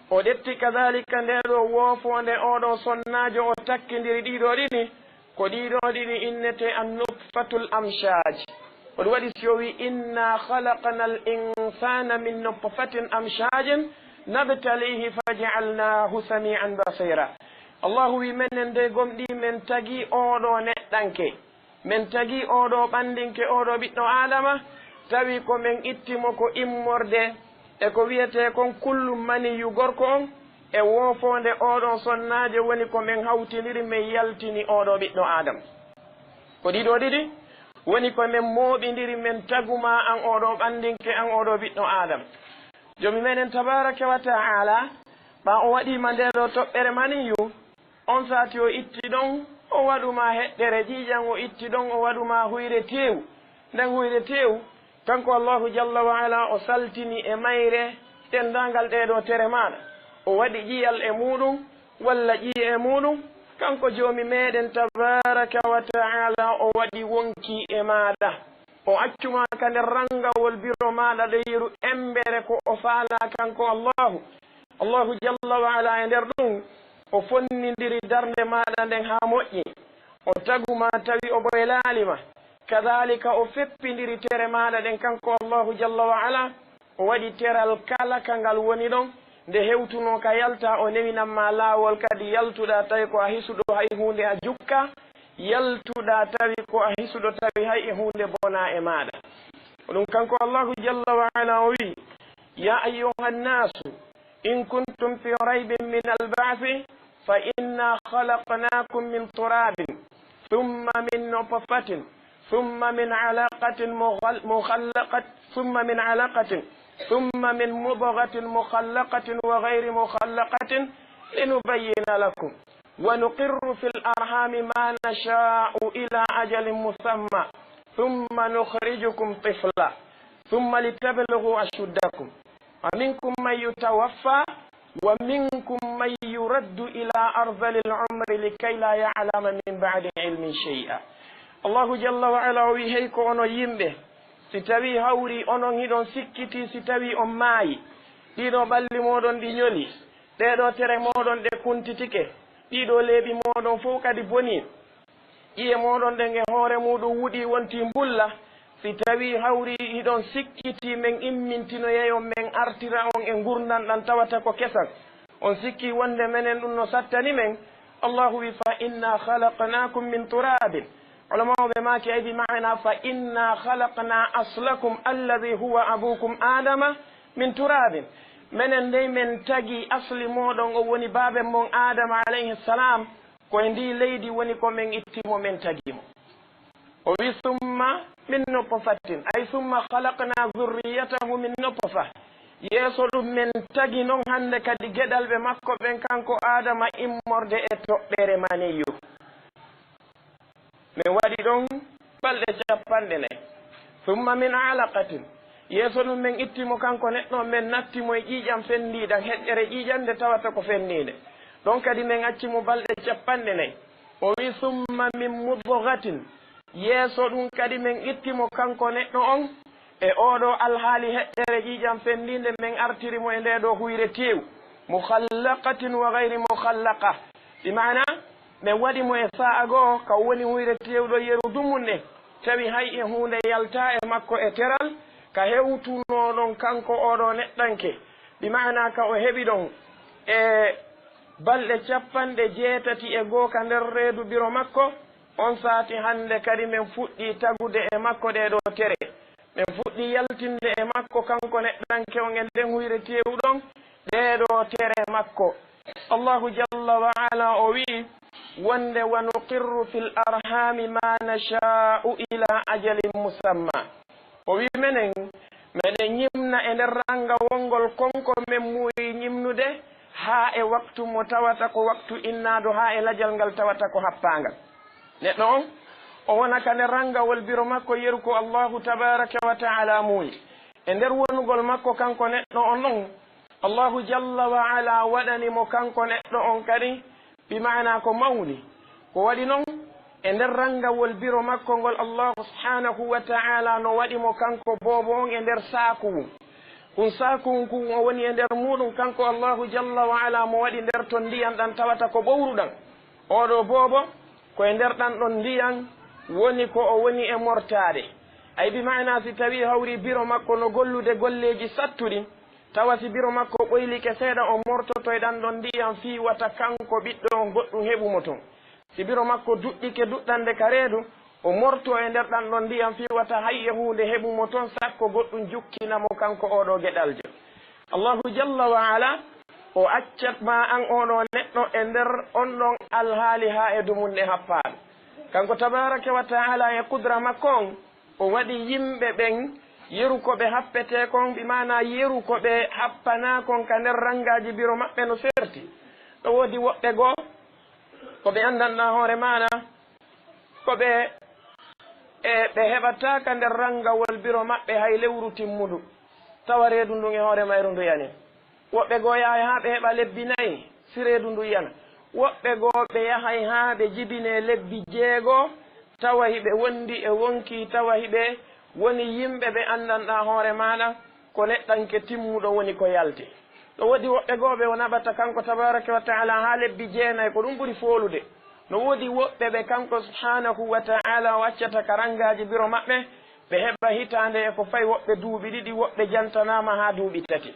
O ɗetti kadaalika ndee ɗoo woofoonde oo ɗoo sonnaajo, o takkindiri ɗii ɗoo ɗiɗi. Ko ɗii ɗoo ɗiɗi innetee an-nutfatul amshaaj. Ko ɗun waɗi si o wi'i, "Inna khalaqnal insaana min nutfatin amshaajin nabtaliihi faja'alnaahu samii'an basiira." Allaahu wi'i, "Menen dey gomɗii men tagii oo ɗoo neɗɗanke. Men tagii oo ɗoo ɓanndinke, oo ɗoo ɓiɗɗo Aadama, tawi ko men itti mo ko immorde e ko wi'etee kon kullum maniyyu gorko on, e woofoonde oo ɗoo sonnaajo woni ko men hawtindiri, men yaltini oo ɗoo ɓiɗɗo Aadama." Ko ɗii ɗoo ɗiɗi woni ko men mooɓindiri, men tagu maa an oo ɗoo ɓanndinke, an oo ɗoo ɓiɗɗo Aadama. Joomi meɗen tabaaraka wa ta'aalaa, ɓaa o waɗii ma ndee ɗoo toɓɓere maniyyu, on saati o itti ɗon, o waɗu ma heɗɗere ƴiiƴan, o itti ɗon, o waɗu ma huyre teewu. Nden huyre teewu, kanko Allaahu jalla wa alaa, o saltini e mayre denndaangal ɗee ɗoo tere maaɗa, o waɗi ƴi'al e muuɗum, walla ƴi'e e muuɗum, kanko Joomi meɗen tabaaraka wa ta'aala, o waɗi wonkii e maaɗa. O accu ma ka nder ranngawol biro maaɗa ɗo yeru embere ko o faalaa kanko Allaahu. Allaahu jalla wa ala e nder ɗum, o fonnindiri darnde maaɗa nden haa moƴƴi. O tagu ma tawi o ɓoylaali ma. Kadaalika o feppindiri tere maaɗa ɗen kanko Allaahu jalla wa ala. O waɗi teral kala ka ngal woni ɗon, nde hewtunoo ka yalta, o newinan ma laawol kadi yaltuɗaa tawi ko a hisuɗo hay huunde a jukka, yaltuɗaa tawi ko a hisuɗo tawi hay e huunde bonaa e maaɗa. Ko ɗum kanko Allaahu jalla wa ala o wi'i, يا أيها الناس إن كنتم في ريب من البعث فإنا خلقناكم من تراب ثم من نطفة ثم من علقة مغل-، مخلقة، ثم من علقة، ثم من مضغة مخلقة وغير مخلقة لنبين لكم ونقر في الأرحام ما نشاء إلى أجل مسمى ثم نخرجكم طفلا ثم لتبلغوا أشدكم ومنكم من يتوفى ومنكم من يرد إلى أرذل العمر لكي لا يعلم من بعد علم شيئا. Allaahu jalla wa ala o wi'i, hey ko onon yimɓe, si tawii hawrii onon hiɗon sikkitii si tawii on maayi, ɗii ɗoo ɓalli mooɗon ɗi ñoli, ɗee ɗoo tere mooɗon ɗe kuntitike, ɗii ɗoo leeɓi mooɗon fow kadi bonii, ƴi'e mooɗon ɗen e hoore muuɗum wuɗii wontii mbulla, si tawii hawrii hiɗon sikkitii men immintinoyay on, men artira on e ngurndan ɗan tawata ko kesan, on sikkii wonde menen ɗum no sattani men, Allaahu wi'i, فإنا خلقناكم من تراب. Ulamaaɓe maaki ay bi maana, فإنا خلقنا أصلكم الذي هو أبوكم آدم من تراب. Menen dey men tagi asli mooɗon, o woni baaben mon Aadama alayhi salam, ko e ndii leydi woni ko men itti mo, men tagi mo. O wi'i, ثم من نطفة، أي ثم خلقنا ذريته من نطفة. Yeeso ɗum men tagi non hannde kadi geɗalɓe makko ɓen kanko Aadama immorde e toɓɓere maniyyu. Men waɗi ɗon balɗe cappanɗe nay. ثم من علقة. Yeeso ɗum men itti mo kanko neɗɗo on, men natti mo e ƴiiƴan fenndiiɗan, heƴƴere ƴiiƴan nde tawata ko fenndiinde. Ɗon kadi men acci mo balɗe cappanɗe nay. O wi'i, ثم من مضغة. Yeeso ɗum kadi men itti mo kanko neɗɗo on e oo ɗoo alhaali heƴƴere ƴiiƴan fenndiinde, men artiri mo e ndee ɗoo huyre teewu. مخلقة وغير مخلقة. Bi maana, men waɗi mo e saa'a goo, ka woni huyre teewɗo yeru dumunde, tawi hay e huunde yaltaa e makko e teral, ka hewtunoo ɗon kanko oo ɗoo neɗɗanke. Bi maana, ka o heɓi ɗon e balɗe cappanɗe jeetati e goo ka nder reedu biro makko, on saati hannde kadi men fuɗɗii tagude e makko ɗee ɗoo tere. Men fuɗɗii yaltinde e makko kanko neɗɗanke on e nden huyre teewu ɗon ɗee ɗoo tere makko. Allaahu jalla wa ala o wi'i wonde, ونقر في الأرحام ما نشاء إلى أجل مسمى. O wi'i menen, meɗen ñimna e nder rangawol ngol kon ko men muuyi ñimnude haa e waktu mo tawata ko waktu innaaɗo, haa e lajal ngal tawata ko happaangal. Neɗɗo on, o wona ka nder rangawol biro makko yeru ko Allaahu tabaaraka wa ta'aala muuyi. E nder wonugol makko kanko neɗɗo on ɗon, Allaahu jalla wa ala waɗani mo kanko neɗɗo on kadi, bi maana ko mawni. Ko waɗi non, e nder rangawol biro makko ngol, Allaahu subhaanahu wa ta'aala no waɗi mo kanko boobo on e nder saakuwun. Kun saakuwun kun o woni e nder muuɗun, kanko Allaahu jalla wa ala mo waɗi nder ton ndiyan ɗan tawata ko ɓowru ɗan. Oo ɗoo boobo, ko e nder ɗan ɗon ndiyan woni ko o woni e mortaade. Ay, bi maana, si tawii hawri biro makko no gollude golleeji sattuɗi, tawa si biro makko ɓoylike seeɗa, o mortoto e ɗan ɗon ndiyan fii wata kanko ɓiɗɗo on goɗɗun heɓu mo ton. Si biro makko duɗɗike duɗɗande ka reedu, o mortoo e nder ɗan ɗon ndiyan fii wata hay e huunde heɓu mo ton, sakko goɗɗun jukkina mo kanko oo ɗoo geɗaljo. Allaahu jalla wa ala, o accat ma an oo ɗoo neɗɗo e nder on ɗon alhaali haa e dumunde happaaɗo. Kanko tabaaraka wa ta'aala e kudra makko on, o waɗi yimɓe ɓen yeru ko ɓe happetee kon, bi maana yeru ko ɓe happanaa kon ka nder rangaaji biro maɓɓe no serti. No woodi woɓɓe goo, ko ɓe anndanɗaa hoore maana, ko ɓe, e, ɓe heɓataa ka nder rangawol biro maɓɓe hay lewru timmundu. tawa reedu ndun e hoore mayru ndu yani. Woɓɓe goo yahay haa ɓe heɓa lebbi nayi, si reedu ndun yana. Woɓɓe goo ɓe yahay haa ɓe jibinee lebbi jeego, tawa hiɓe wondi e wonkii, tawa hiɓe woni yimɓe ɓe anndanɗaa hoore maaɗa, ko neɗɗanke timmuɗo woni ko yalti. No woodi woɓɓe goo ɓe o naɓata kanko tabaaraka wa ta'aalaa haa lebbi jeenay, ko ɗun ɓuri foolude. No woodi woɓɓe ɓe kanko subhaanahu wa ta'aalaa o accata ka rangaaji biro maɓɓe, ɓe heɓa hitaande e ko fawi woɓɓe duuɓi ɗiɗi, woɓɓe jantanaama haa duuɓi tati.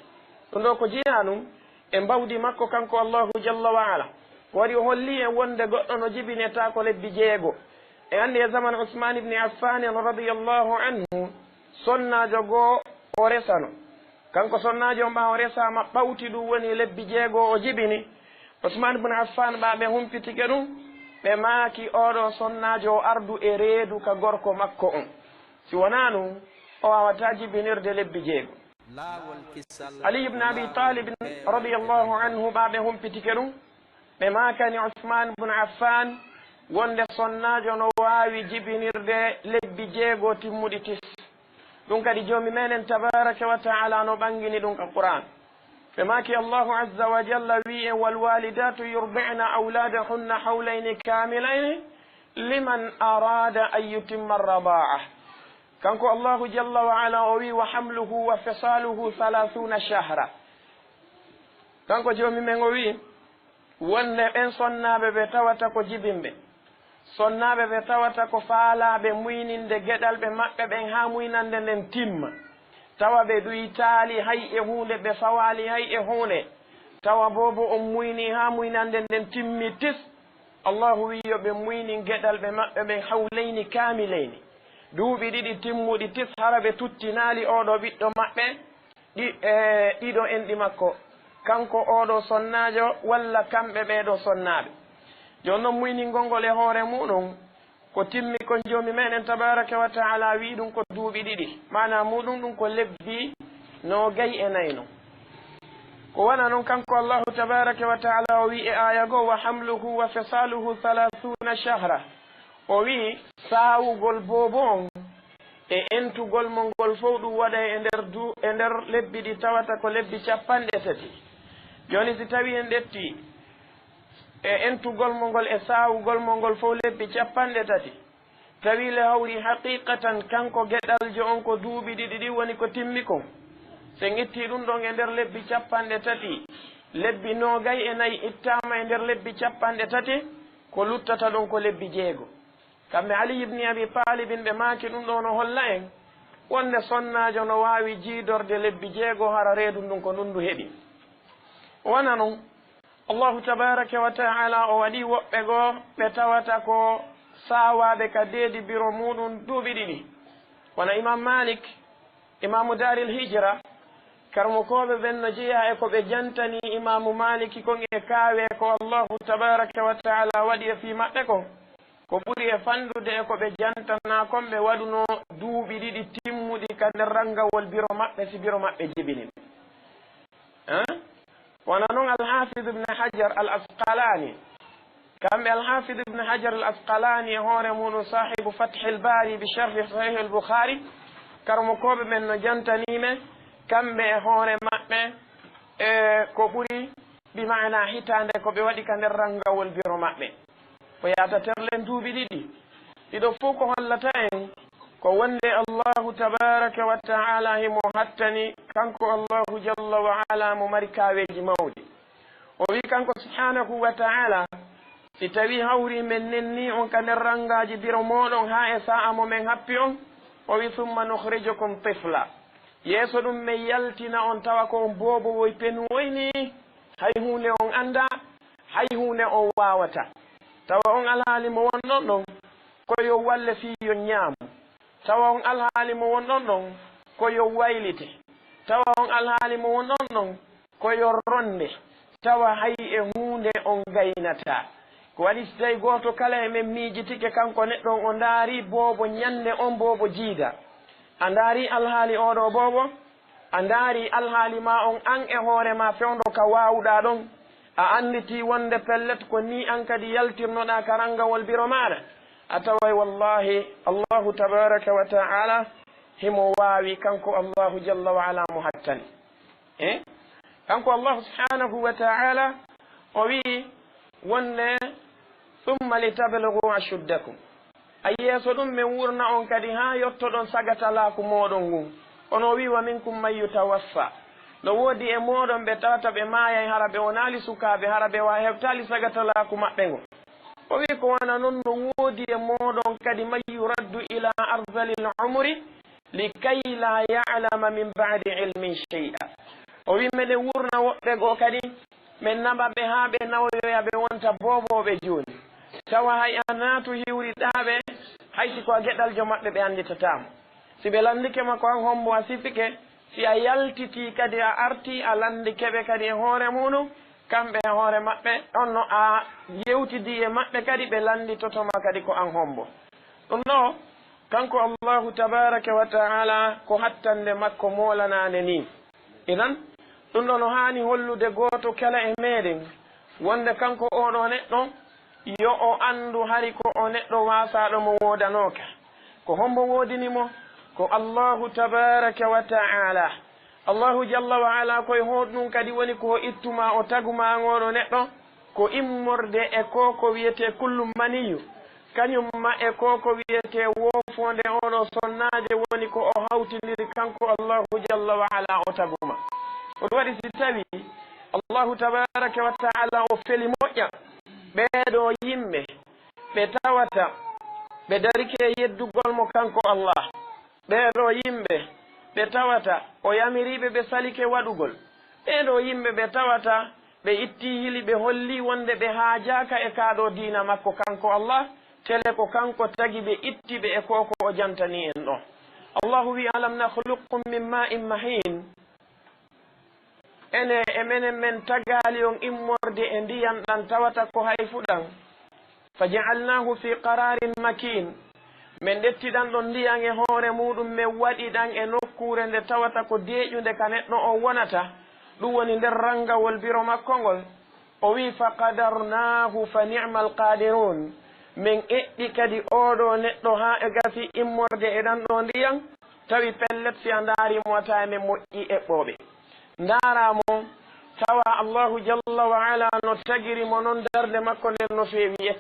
Ɗun ɗoo ko jeyaa ɗun e mbawdi makko kanko Allaahu jalla wa ala. Ko waɗi o holli en wonde goɗɗo no jibinetaako lebbi jeego. En anndi e zaman Usmaan ibn Affaan radiyallaahu anhu, sonnaajo goo o resano. Kanko sonnaajo on ɓaa o resaama ɓawti ɗun woni lebbi jeego o jibini. Usmaan ibn Affaan ɓaa ɓe humpitike ɗun, ɓe maaki oo ɗoo sonnaajo o ardu e reedu ka gorko makko on. Si wonaa ɗun, o waawataa jibinirde lebbi jeego. Laawol kisal Ali ibn Abi Taalib radiyallaahu anhu ɓaa ɓe humpitike ɗun, ɓe maakani Usmaan ibn Affaan wonde sonnaajo no waawi jibinirde lebbi jeego timmuɗi tis. Ɗun kadi Joomi meɗen tabaaraka wa ta'aalaa no ɓangini ɗun ka Qur'aan. Ɓe maaki Allaahu azza wa jalla wi'i en, "والوالدات يرضعن أولادهن حولين كاملين لمن أراد أن يتم الرضاعة." Kanko Allaahu jalla wa ala o wi'i, "وحمله وفصاله ثلاثون شهرا." Kanko Joomi men o wi'i, wonde ɓen sonnaaɓe ɓe tawata ko jibinɓe, sonnaaɓe ɓe tawata ko faalaaɓe muyninde geɗalɓe maɓɓe ɓen haa muynannde nden timma, tawa ɓe ɗuytaali hay e huunde, ɓe fawaali hay e huunde, tawa boobo on muynii haa muynannde nden timmi tis, Allaahu wi'i yo ɓe muynin geɗalɓe maɓɓe ɓen hawlayni kaamilayni, duuɓi ɗiɗi timmuɗi tis, hara ɓe tuttinaali oo ɗoo ɓiɗɗo maɓɓe, ɗi-, e, ɗiɗo enɗi makko, kanko oo ɗoo sonnaajo walla kamɓe ɓee ɗoo sonnaaɓe. Jooni non, muyningol ngol e hoore muuɗum, ko timmi kon Joomi meɗen tabaaraka wa ta'aalaa wi'i ɗum ko duuɓi ɗiɗi, maanaa muuɗum ɗum ko lebbi noogay e nayi non. Ko wona non kanko Allaahu tabaaraka wa ta'aalaa o wi'i e aaya goo, "وحمله وفصاله ثلاثون شهرا." O wi'i saawugol boobo on e entugol mo ngol fow ɗum waɗay e nder du-, e nder lebbi ɗi tawata ko lebbi cappanɗe tati. Jooni si tawii en ƴettii e entugol mo ngol e saawugol mo ngol fow lebbi cappanɗe tati, tawi le hawri haqiqatan kanko geɗaljo on ko duuɓi ɗiɗi ɗin woni ko timmi kon. Si en ittii ɗum ɗon e nder lebbi cappanɗe tati, lebbi noogay e nayi ittaama e nder lebbi cappanɗe tati, ko luttata ɗon ko lebbi jeego. Kamɓe Ali ibn Abi Talibin ɓe maaki ɗum ɗoo no holla en wonde sonnaajo no waawi jiidorde lebbi jeego hara reedu ndun ko ndun ndu heɓi. Wona non, Allahu tabaaraka wa ta'aalaa o waɗi woɓɓe goo ɓe tawata ko saawaaɓe ka deedi biro muuɗum duuɓi ɗiɗi. Wona Imaam Maalik, Imaamu Daaril Hijra, karamokooɓe ɓen no jeyaa e ko ɓe jantanii Imaamu Maaliki kon e kaawee ko Allahu tabaaraka wa ta'aalaa waɗi e fii maɓɓe kon. Ko ɓuri e fanɗude e ko ɓe jantanaa kon, ɓe waɗunoo duuɓi ɗiɗi timmuɗi ka nder ranngawol biro maɓɓe, si biro maɓɓe jibini ɓe. Hein? Wona non Al-Haafid Ibn Hajar Al-Asqalaani. Kamɓe Al-Haafid Ibn Hajar Al-Asqalaani e hoore muuɗum saahibu Fathil Baari bi sharhi Sahih Al-Bukhari, karamokooɓe ɓen no jantanii men, kamɓe e hoore maɓɓe, e ko ɓuri, bi maana hitaande ko ɓe waɗi ka nder ranngawol biro maɓɓe. Ko yaata terlen duuɓi ɗiɗi. Ɗiɗo fow ko hollata en ko wonde Allahu tabaaraka wa ta'aalaa himo hattani, kanko Allahu jalla wa ala mo mari kaaweeji mawɗi. O wi'i kanko subhaanahu wa ta'aalaa, si tawii hawrii men nennii on ka nder ranngaaji biro mooɗon haa e saa'a mo men happi on, o wi'i, "ثم نخرجكم طفلا." Yeeso ɗum men yaltina on tawa ko on boobowoy penuwoy nii, hay huunde on anndaa, hay huunde on waawataa. Tawa on alhaali mo wonɗon ɗon ko yo walle fii yo ñaamu. Tawa on alhaali mo wonɗon ɗon ko yo waylite. Tawa on alhaali mo wonɗon ɗon ko yo ronde. Tawa hay e huunde on gaynataa. Ko waɗi si tawi gooto kala e men miijitike kanko neɗɗo on, o ndaari boobo ñannde on boobo jiida. A ndaari alhaali oo ɗoo boobo? A ndaari alhaali maa on an e hoore maa fewndo ka waawuɗaa ɗon? A annditii wonde pellet ko nii an kadi yaltirnoɗaa ka ranngawol biro maaɗa? A taway wallaahi Allahu tabaaraka wa ta'aalaa himo waawi kanko Allahu jalla wa ala mo hattani. Eh? Kanko Allahu subhanahu wa ta'ala o wi'i wonde, "Thumma litablugu ashuddakum." A yeeso ɗun, men wurna on kadi haa yottoɗon sagatalaaku mooɗon ngun. Kono o wi'i, "Wa minkum man yutawaffa." No woodi e mooɗon ɓe tawata ɓe maayay, hara ɓe wonaali sukaaɓe, hara ɓe wa hewtaali sagatalaaku maɓɓe ngon. O wi'i, "Ko wano non, no woodi e mooɗon kadi man yuraddu ila ardalil umri likay la ya'lama min ba'di ilmin shay'a." O wi'i, meɗen wurna woɓɓe goo kadi, men naɓa ɓe haa ɓe nawoyoya, ɓe wonta boobooɓe jooni. Tawa hay a naatu hiwriɗaa ɓe, hay si ko a geɗaljo maɓɓe, ɓe annditataa mo. Si ɓe lanndike ma, ko an hombo a sifike, si a yaltitii kadi a artii, a lanndike ɓe kadi e hoore muuɗum, kamɓe e hoore maɓɓe, on no a yewtidii e maɓɓe kadi, ɓe lannditoto ma kadi ko an hombo. Ɗum ɗoo, kanko Allahu tabaaraka wa ta'ala, ko hattande makko moolanaande nii. Idan, ɗum ɗoo no haani hollude gooto kala e meɗen wonde kanko oo ɗoo neɗɗo, yo o anndu hari ko o neɗɗo waasaaɗo mo woodanooka. Ko hombo woodini mo? Ko Allahu tabaaraka wa ta'ala. Allahu jalla wa ala, ko e honɗun kadi woni ko o ittu ma, o tagu ma an oo ɗoo neɗɗo? Ko immorde e koo ko wi'etee kullu maniyu, kañum ma e koo ko wi'etee woofoonde oo ɗoo sonnaaje, woni ko o hawtindiri kanko Allahu jalla wa ala, o tagu ma. Ko ɗum waɗi, si tawii Allahu tabaaraka wa ta'ala o feli moƴƴa ɓee ɗoo yimɓe ɓe tawata ɓe darike e yeddugol mo kanko Allah, ɓee ɗoo yimɓe ɓe tawata o yamiriiɓe ɓe salike waɗugol, ɓee ɗoo yimɓe ɓe tawata ɓe ittii hili, ɓe hollii wonde ɓe haajaaka e kaa ɗoo diina makko kanko Allah, tele ko kanko tagi ɓe, itti ɓe e koo ko o jantanii en ɗoo. Allahu wi'i, "Alam nakhluqkum min ma'in mahin." Ene e menen men tagaali on immorde e ndiyan ɗan tawata ko hay fuɗan. "Fa ja'alnahu fi qararin makin." Men ƴetti ɗan ɗon ndiyan e hoore muuɗum, men waɗi ɗan e nokkuure nde tawata ko deeƴunde ka neɗɗo on wonata. Ɗum woni nder ranngawol biro makko ngol. O wi'i, "Fa qadarnahu fa ni'mal qadirun." Men eɓɓi kadi oo ɗoo neɗɗo haa e gasi immorde e ɗan ɗoo ndiyan, tawi pellet, si a ndaarii mo, a taway men moƴƴi eɓɓooɓe. Ndaaraa mo, tawa Allahu jalla wa ala no tagiri mo non, darnde makko nden no feewi et.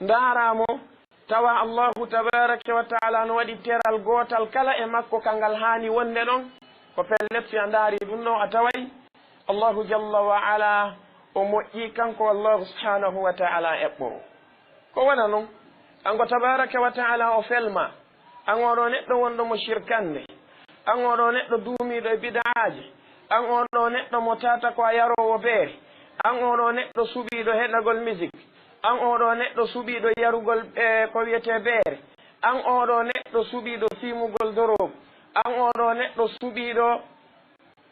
Ndaaraa mo, tawa Allahu tabaaraka wa ta'ala no waɗi teral gootal kala e makko ka ngal haani wonde ɗon. Ko pellet, si a ndaarii ɗum ɗoo, a taway Allahu jalla wa ala o moƴƴi, kanko Allahu subhanahu wa ta'ala eɓɓoowo. Ko wona non, kanko tabaaraka wa ta'ala o felma, an oo ɗoo neɗɗo wonɗo mo shirkannde, an oo ɗoo neɗɗo duumiiɗo e bid'aaji, an oo ɗoo neɗɗo mo tata ko a yaroowo beere, an oo ɗoo neɗɗo suɓiiɗo heɗagol musique, an oo ɗoo neɗɗo suɓiiɗo yarugol, e, ko wi'etee beere, an oo ɗoo neɗɗo suɓiiɗo siimugol doroogu, an oo ɗoo neɗɗo suɓiiɗo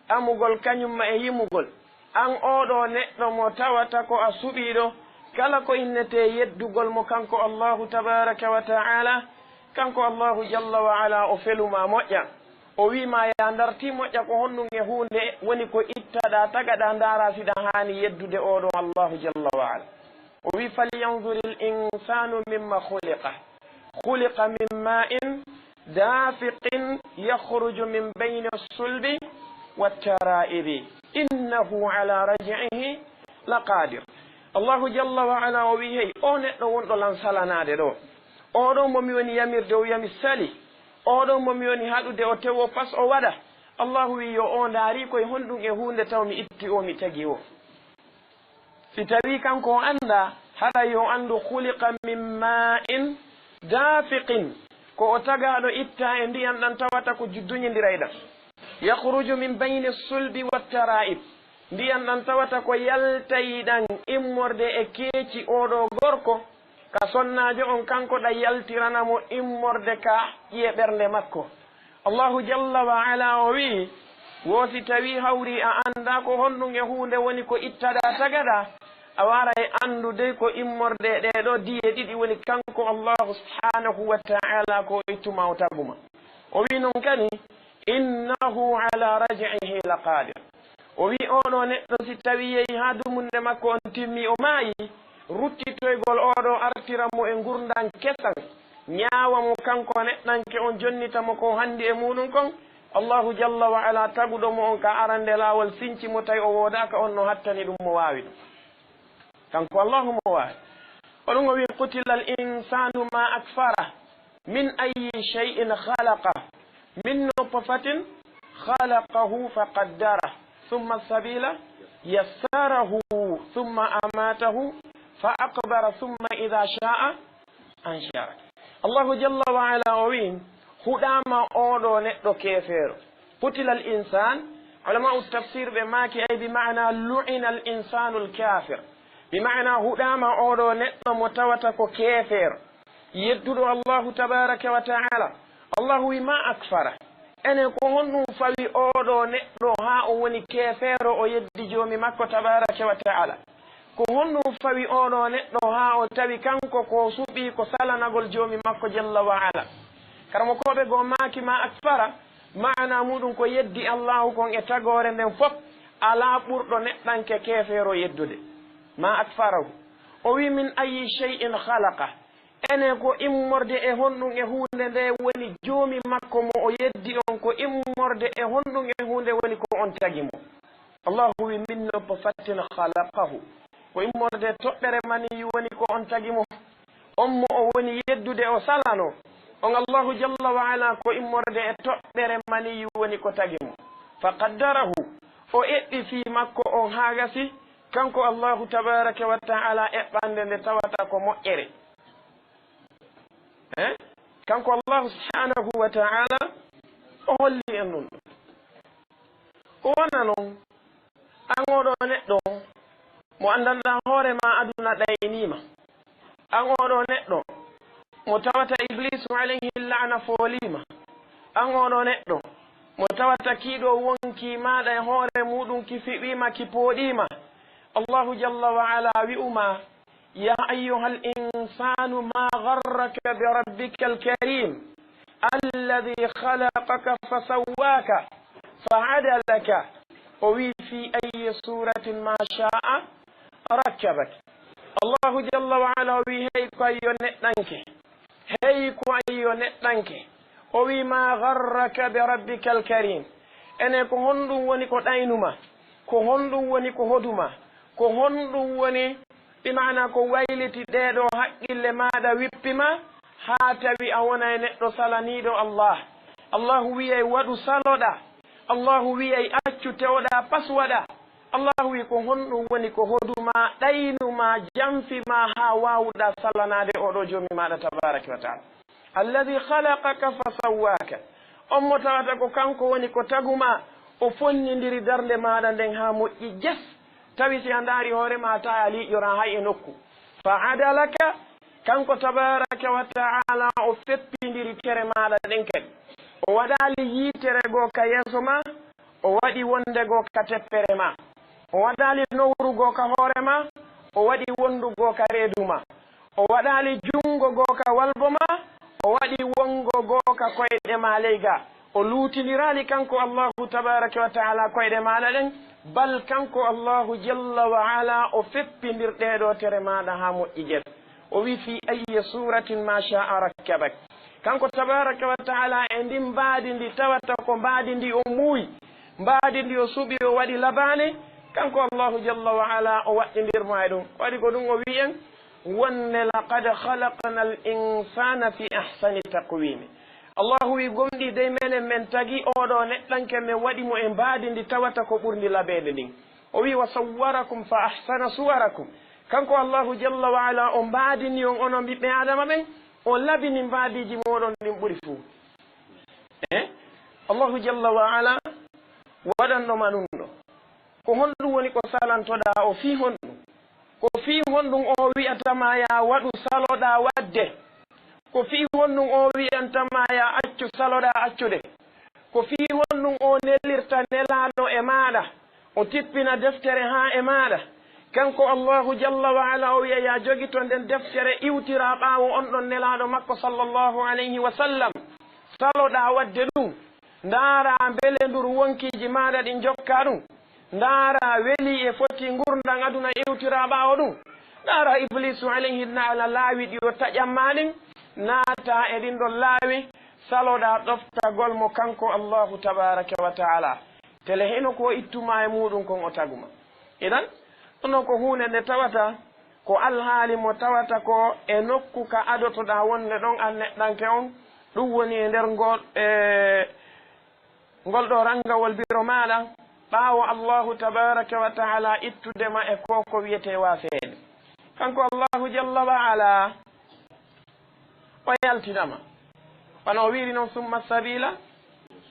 amugol kañum ma e yimugol. An oo ɗoo neɗɗo mo tawata ko a suɓiiɗo kala ko innetee yeddugol mo kanko Allahu tabaaraka wa ta'ala, kanko Allahu jalla wa ala o felu ma moƴƴa. O wi'i ma, yaa ndartii moƴƴa, ko honɗun e huunde woni ko ittaɗaa, tagaɗaa, ndaaraa si ɗaa haani yeddude oo ɗoo Allahu jalla wa ala. O wi'i, "Falyanzuril insanu mimma khuliqa. Khuliqa min ma'in dafiqin yakhruju min bayni sulbi wat tara'ibi. Innahu ala raj'ihi laqadir." Allahu jalla wa ala o wi'i, "Hey, oo neɗɗo wonɗo lan salanaade ɗoo, oo ɗoo mo mi woni yamirde, o wi'a mi sali, oo ɗoo mo mi woni haɗude, o tewo pas o waɗa." Allahu wi'i, "Yo oo ndaarii ko e honɗun e huunde taw mi itti oo, mi tagi oo." Si tawii kanko o anndaa, haray yo anndu, "Khuliqa min ma'in dafiqin." Ko o tagaaɗo ittaa e ndiyan ɗan tawata ko ju-, duñindiray ɗan. "Yakhruju min bayni sulbi wat tara'ib." Ndiyan ɗan tawata ko yaltay ɗan immorde e keeci oo ɗoo gorko, ka sonnaajo on, kanko ɗan yaltirana mo immorde ka ƴiye ɓernde makko. Allahu jalla wa ala o wi'i, wo si tawii hawrii a anndaa ko honɗun e huunde woni ko ittaɗaa tagaɗaa, a waray anndude ko immorde e ɗee ɗoo diye ɗiɗi woni kanko Allahu subhanahu wa ta'ala ko o ittu ma o tagu ma. O wi'i non kadi, "Innahu ala raj'ihi laqadir." O wi'i, "Oo ɗoo neɗɗo, si tawii yehi haa dumunde makko on timmii, o maayii, ruttitoygol oo ɗoo artira mo e ngurndan kesan, ñaawa mo kanko neɗɗanke on, jonnita mo ko handi e muɗum kon, Allahu jalla wa ala taguɗo mo on ka arande laawol sinci mo tawi o woodaaka, on no hattani ɗum mo waawi ɗum. Kanko Allahu mo waawi. Ko ɗum o wi'i, "Qutilal insanu ma akfara, min ayyi shay'in khalaqa, min nutfatin khalaqahu faqaddara, thumma sabila yassarahu, thumma amatahu fa aqbara, thumma idha sha'a anshara." Allahu jalla wa ala o wi'i, huɗaama oo ɗoo neɗɗo keefeero. Qutilal insan, ulama'u tafsir ɓe maaki, ay bi ma'na lu'inal insanul kafir. Bi ma'na huɗaama oo ɗoo neɗɗo mo tawata ko keefeero. Yedduɗo Allahu tabaraka wa ta'ala. Allahu wi'i, "Ma akfara." Enen ko honɗum fawi oo ɗoo neɗɗo haa o woni keefeero, o yeddi Joomi makko tabaraka wa ta'ala? Ko honɗum fawi oo ɗoo neɗɗo haa o tawi kanko ko suɓii ko salanagol Joomi makko jalla wa ala? Karamokooɓe goo maaki, "Ma akfara," maana muɗum ko yeddi Allahu kon e tagoore nden fof, alaa ɓurɗo neɗɗanke keefeero yeddude. "Ma akfarahu." O wi'i, "Min ayyi shay'in khalaqa." Ene ko immorde e honɗum e huunde nde woni Joomi makko mo o yeddi on, ko immorde e honɗum e huunde woni ko on tagi mo? Allahu wi, "Min nutfatin khalaqahu." Ko immorde e toɓɓere maniyu woni ko on tagi mo. On mo o woni yeddude o salano. On Allahu jalla wa ala ko immorde e toɓɓere maniyu woni ko tagi mo. Fa qaddarahu. O eɓɓi fii makko on haa gasi. Kanko Allahu tabaraka wa ta'ala eɓɓande nde tawata ko moƴƴere. Eh? Kanko Allahu subhanahu wa ta'ala o holli en ɗum. Ko wona non, an oɗo neɗɗo mo anndanɗaa hoore ma aduna ɗaynii ma. An oɗo neɗɗo mo tawata Ibliisu alayhi la'na foolii ma. An oɗo neɗɗo mo tawata kiiɗo wonkii maaɗa e hoore muuɗum ki fiɓii ma, ki pooɗii ma. Allahu jalla wa ala wi'u ma, "يا أيها الإنسان ما غرك بربك الكريم الذي خلقك فسواك فعدلك." O wi, "في أي صورة ما شاء ركبك." Allahu jalla wa ala o wi, "Hey ko yo neɗɗanke, hey ko yo neɗɗanke." O wi, "ما غرك بربك الكريم." Ene ko honɗum woni ko ɗaynuma? Ko honɗum woni ko hoduma? Ko honɗum woni Bi maana ko wayliti ɗee ɗoo haqqille maaɗa wippi ma, haa tawi a wonay neɗɗo salaniiɗo Allah. Allahu wi'ay waɗu saloɗaa. Allahu wi'ay accu tewoɗaa pas waɗaa. Allahu wi'i ko honɗum woni ko hodu ma, ɗaynu ma, janfi ma haa waawuɗaa salanaade oo ɗoo Joomi maaɗa tabaaraka wa ta'ala. Alladhi khalaqaka fa sawwaka. On mo tawata ko kanko woni ko tagu ma, o fonnindiri darnde maaɗa nden haa moƴƴi jes. Tawi si a ndaari hoore ma, a tawa a liiƴoraa hay e nokku. Fa adalaka, kanko tabaaraka wa ta'ala, o feppindiri tere maaɗa ɗen kadi. O waɗaali yiitere goo ka yeeso ma, o waɗi wonde goo ka teppere ma. O waɗaali nowru goo ka hoore ma, o waɗi wondu goo ka reedu ma. O waɗaali junngo goo ka walbo ma, o waɗi wonngo goo ka koyɗe ma ley gaa. O luutindiraali kanko Allahu tabaaraka wa ta'ala koyɗe maaɗa ɗen, bal kanko Allahu jalla wa ala o feppindir ɗee ɗoo tere maaɗa haa moƴƴi jet. O wi'i, "Fi ayyi suratin ma sha'a rakkabak." Kanko tabaaraka wa ta'ala e ndin mbaadi ndi tawata ko mbaadi ndi o muuyi, mbaadi ndi o suɓi o waɗi labaane, kanko Allahu jalla wa ala o waɗɗindir mo e ɗum. Waɗi ko ɗum o wi'i en, wonde, "Laqad khalaqnal insana fi ahsani taqwim." Allahu wi'i, "Gomɗii dey menen men tagi oo ɗoo neɗɗanke, men waɗi mo e mbaadi ndi tawata ko ɓurndi labeede ndin." O wi'i, "Wa sawwarakum fa ahsana suwarakum." Kanko Allahu jalla wa ala o mbaadini on onon ɓiɓɓe Aadama ɓen, o labini mbaadiiji mooɗon ɗin ɓuri fuu. Eh? Allahu jalla wa ala waɗanɗo ma ɗum ɗo. Ko honɗum woni ko salantoɗaa o fii honɗum? Ko fii honɗum o wi'ata ma yaa waɗu saloɗaa waɗde? Ko fii honɗum o wi'anta ma yaa accu saloɗaa accude? Ko fii honɗum o nelirta nelaaɗo e maaɗa? O tippina deftere haa e maaɗa. Kanko Allahu jalla wa ala o wi'a yaa jogito nden deftere iwtiraa ɓaawo on ɗon nelaaɗo makko sallallahu alayhi wa sallam. Saloɗaa waɗde ɗum. Ndaaraa mbele ndur wonkiiji maaɗa ɗin jokkaa ɗum. Ndaaraa welii e fotii ngurndan aduna iwtiraa ɓaawo ɗum. Ndaaraa Ibliisu alayhi na'ala laawi ɗi o taƴan maa ɗin. naataa e ɗin ɗon laawi, saloɗaa ɗoftagol mo kanko Allaahu tabaaraka wa ta'aalaa. Tele hino ko o ittumaa e muuɗum kon o taguma. Idan, ɗum ɗon ko huunde nde tawata ko alhaali mo tawata ko e nokku ka adotoɗaa wonde ɗon an neɗɗanke on, ɗum woni e nder ngol, e ngol ɗoo ranngawol biro maaɗa, ɓaawo Allaahu tabaaraka wa ta'aalaa ittude ma e koo ko wi'etee waafeede. Kanko Allaahu jalla wa alaa, o yaltina ma. Wano o wi'iri non, "Summa sabiila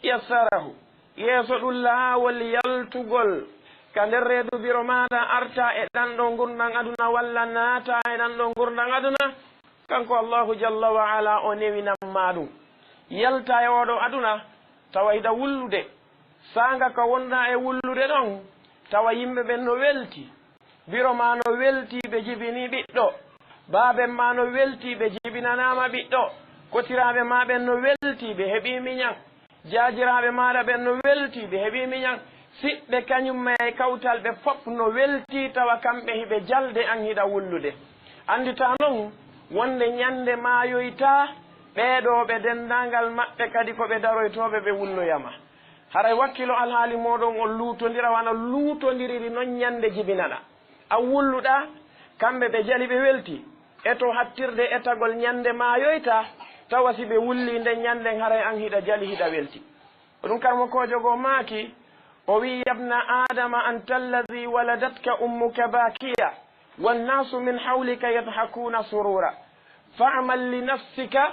yassarahu." Yeeso ɗum laawol yaltugol ka nder reedu biro maaɗa, arta e ɗan ɗoo ngurndan aduna, walla naata e ɗan ɗoo ngurndan aduna, kanko Allaahu jalla wa alaa o newinan ma ɗum. Yalta e oo ɗoo aduna, tawa hiɗa wullude. Saanga ka wonɗaa e wullude ɗon, tawa yimɓe ɓen no welti. Biro maa no welti, ɓe jibinii ɓiɗɗo. Baaben maa no welti, ɓe jibinanaama ɓiɗɗo. Kotiraaɓe maa ɓen no welti, ɓe heɓii miñan. Jaajiraaɓe maaɗa ɓen no welti, ɓe heɓii miñan. Siɓɓe kañum e kawtal ɓe fof no welti, tawa kamɓe hiɓe jalde, an hiɗa wullude. Annditaa non wonde ñande maayoytaa, ɓee ɗoo ɓe denndaangal maɓɓe kadi ko ɓe daroytooɓe, ɓe wulloya ma. Haray wakkilo alhaali mooɗon on luutondira wano luutondiriri non ñande jibinaɗaa. A wulluɗaa, kamɓe ɓe jali ɓe welti. E to hattirde etagol ñande maayoyta, tawa si ɓe wullii nden ñanden haray an hiɗa jali hiɗa welti. Ko ɗum karmokoojo goo maaki, o wi'i, "Yabna Aadama anta alladhi waladatka ummuka baakiya, wannaasu min hawlika yadhakuuna surura. Fa'mal li nafsika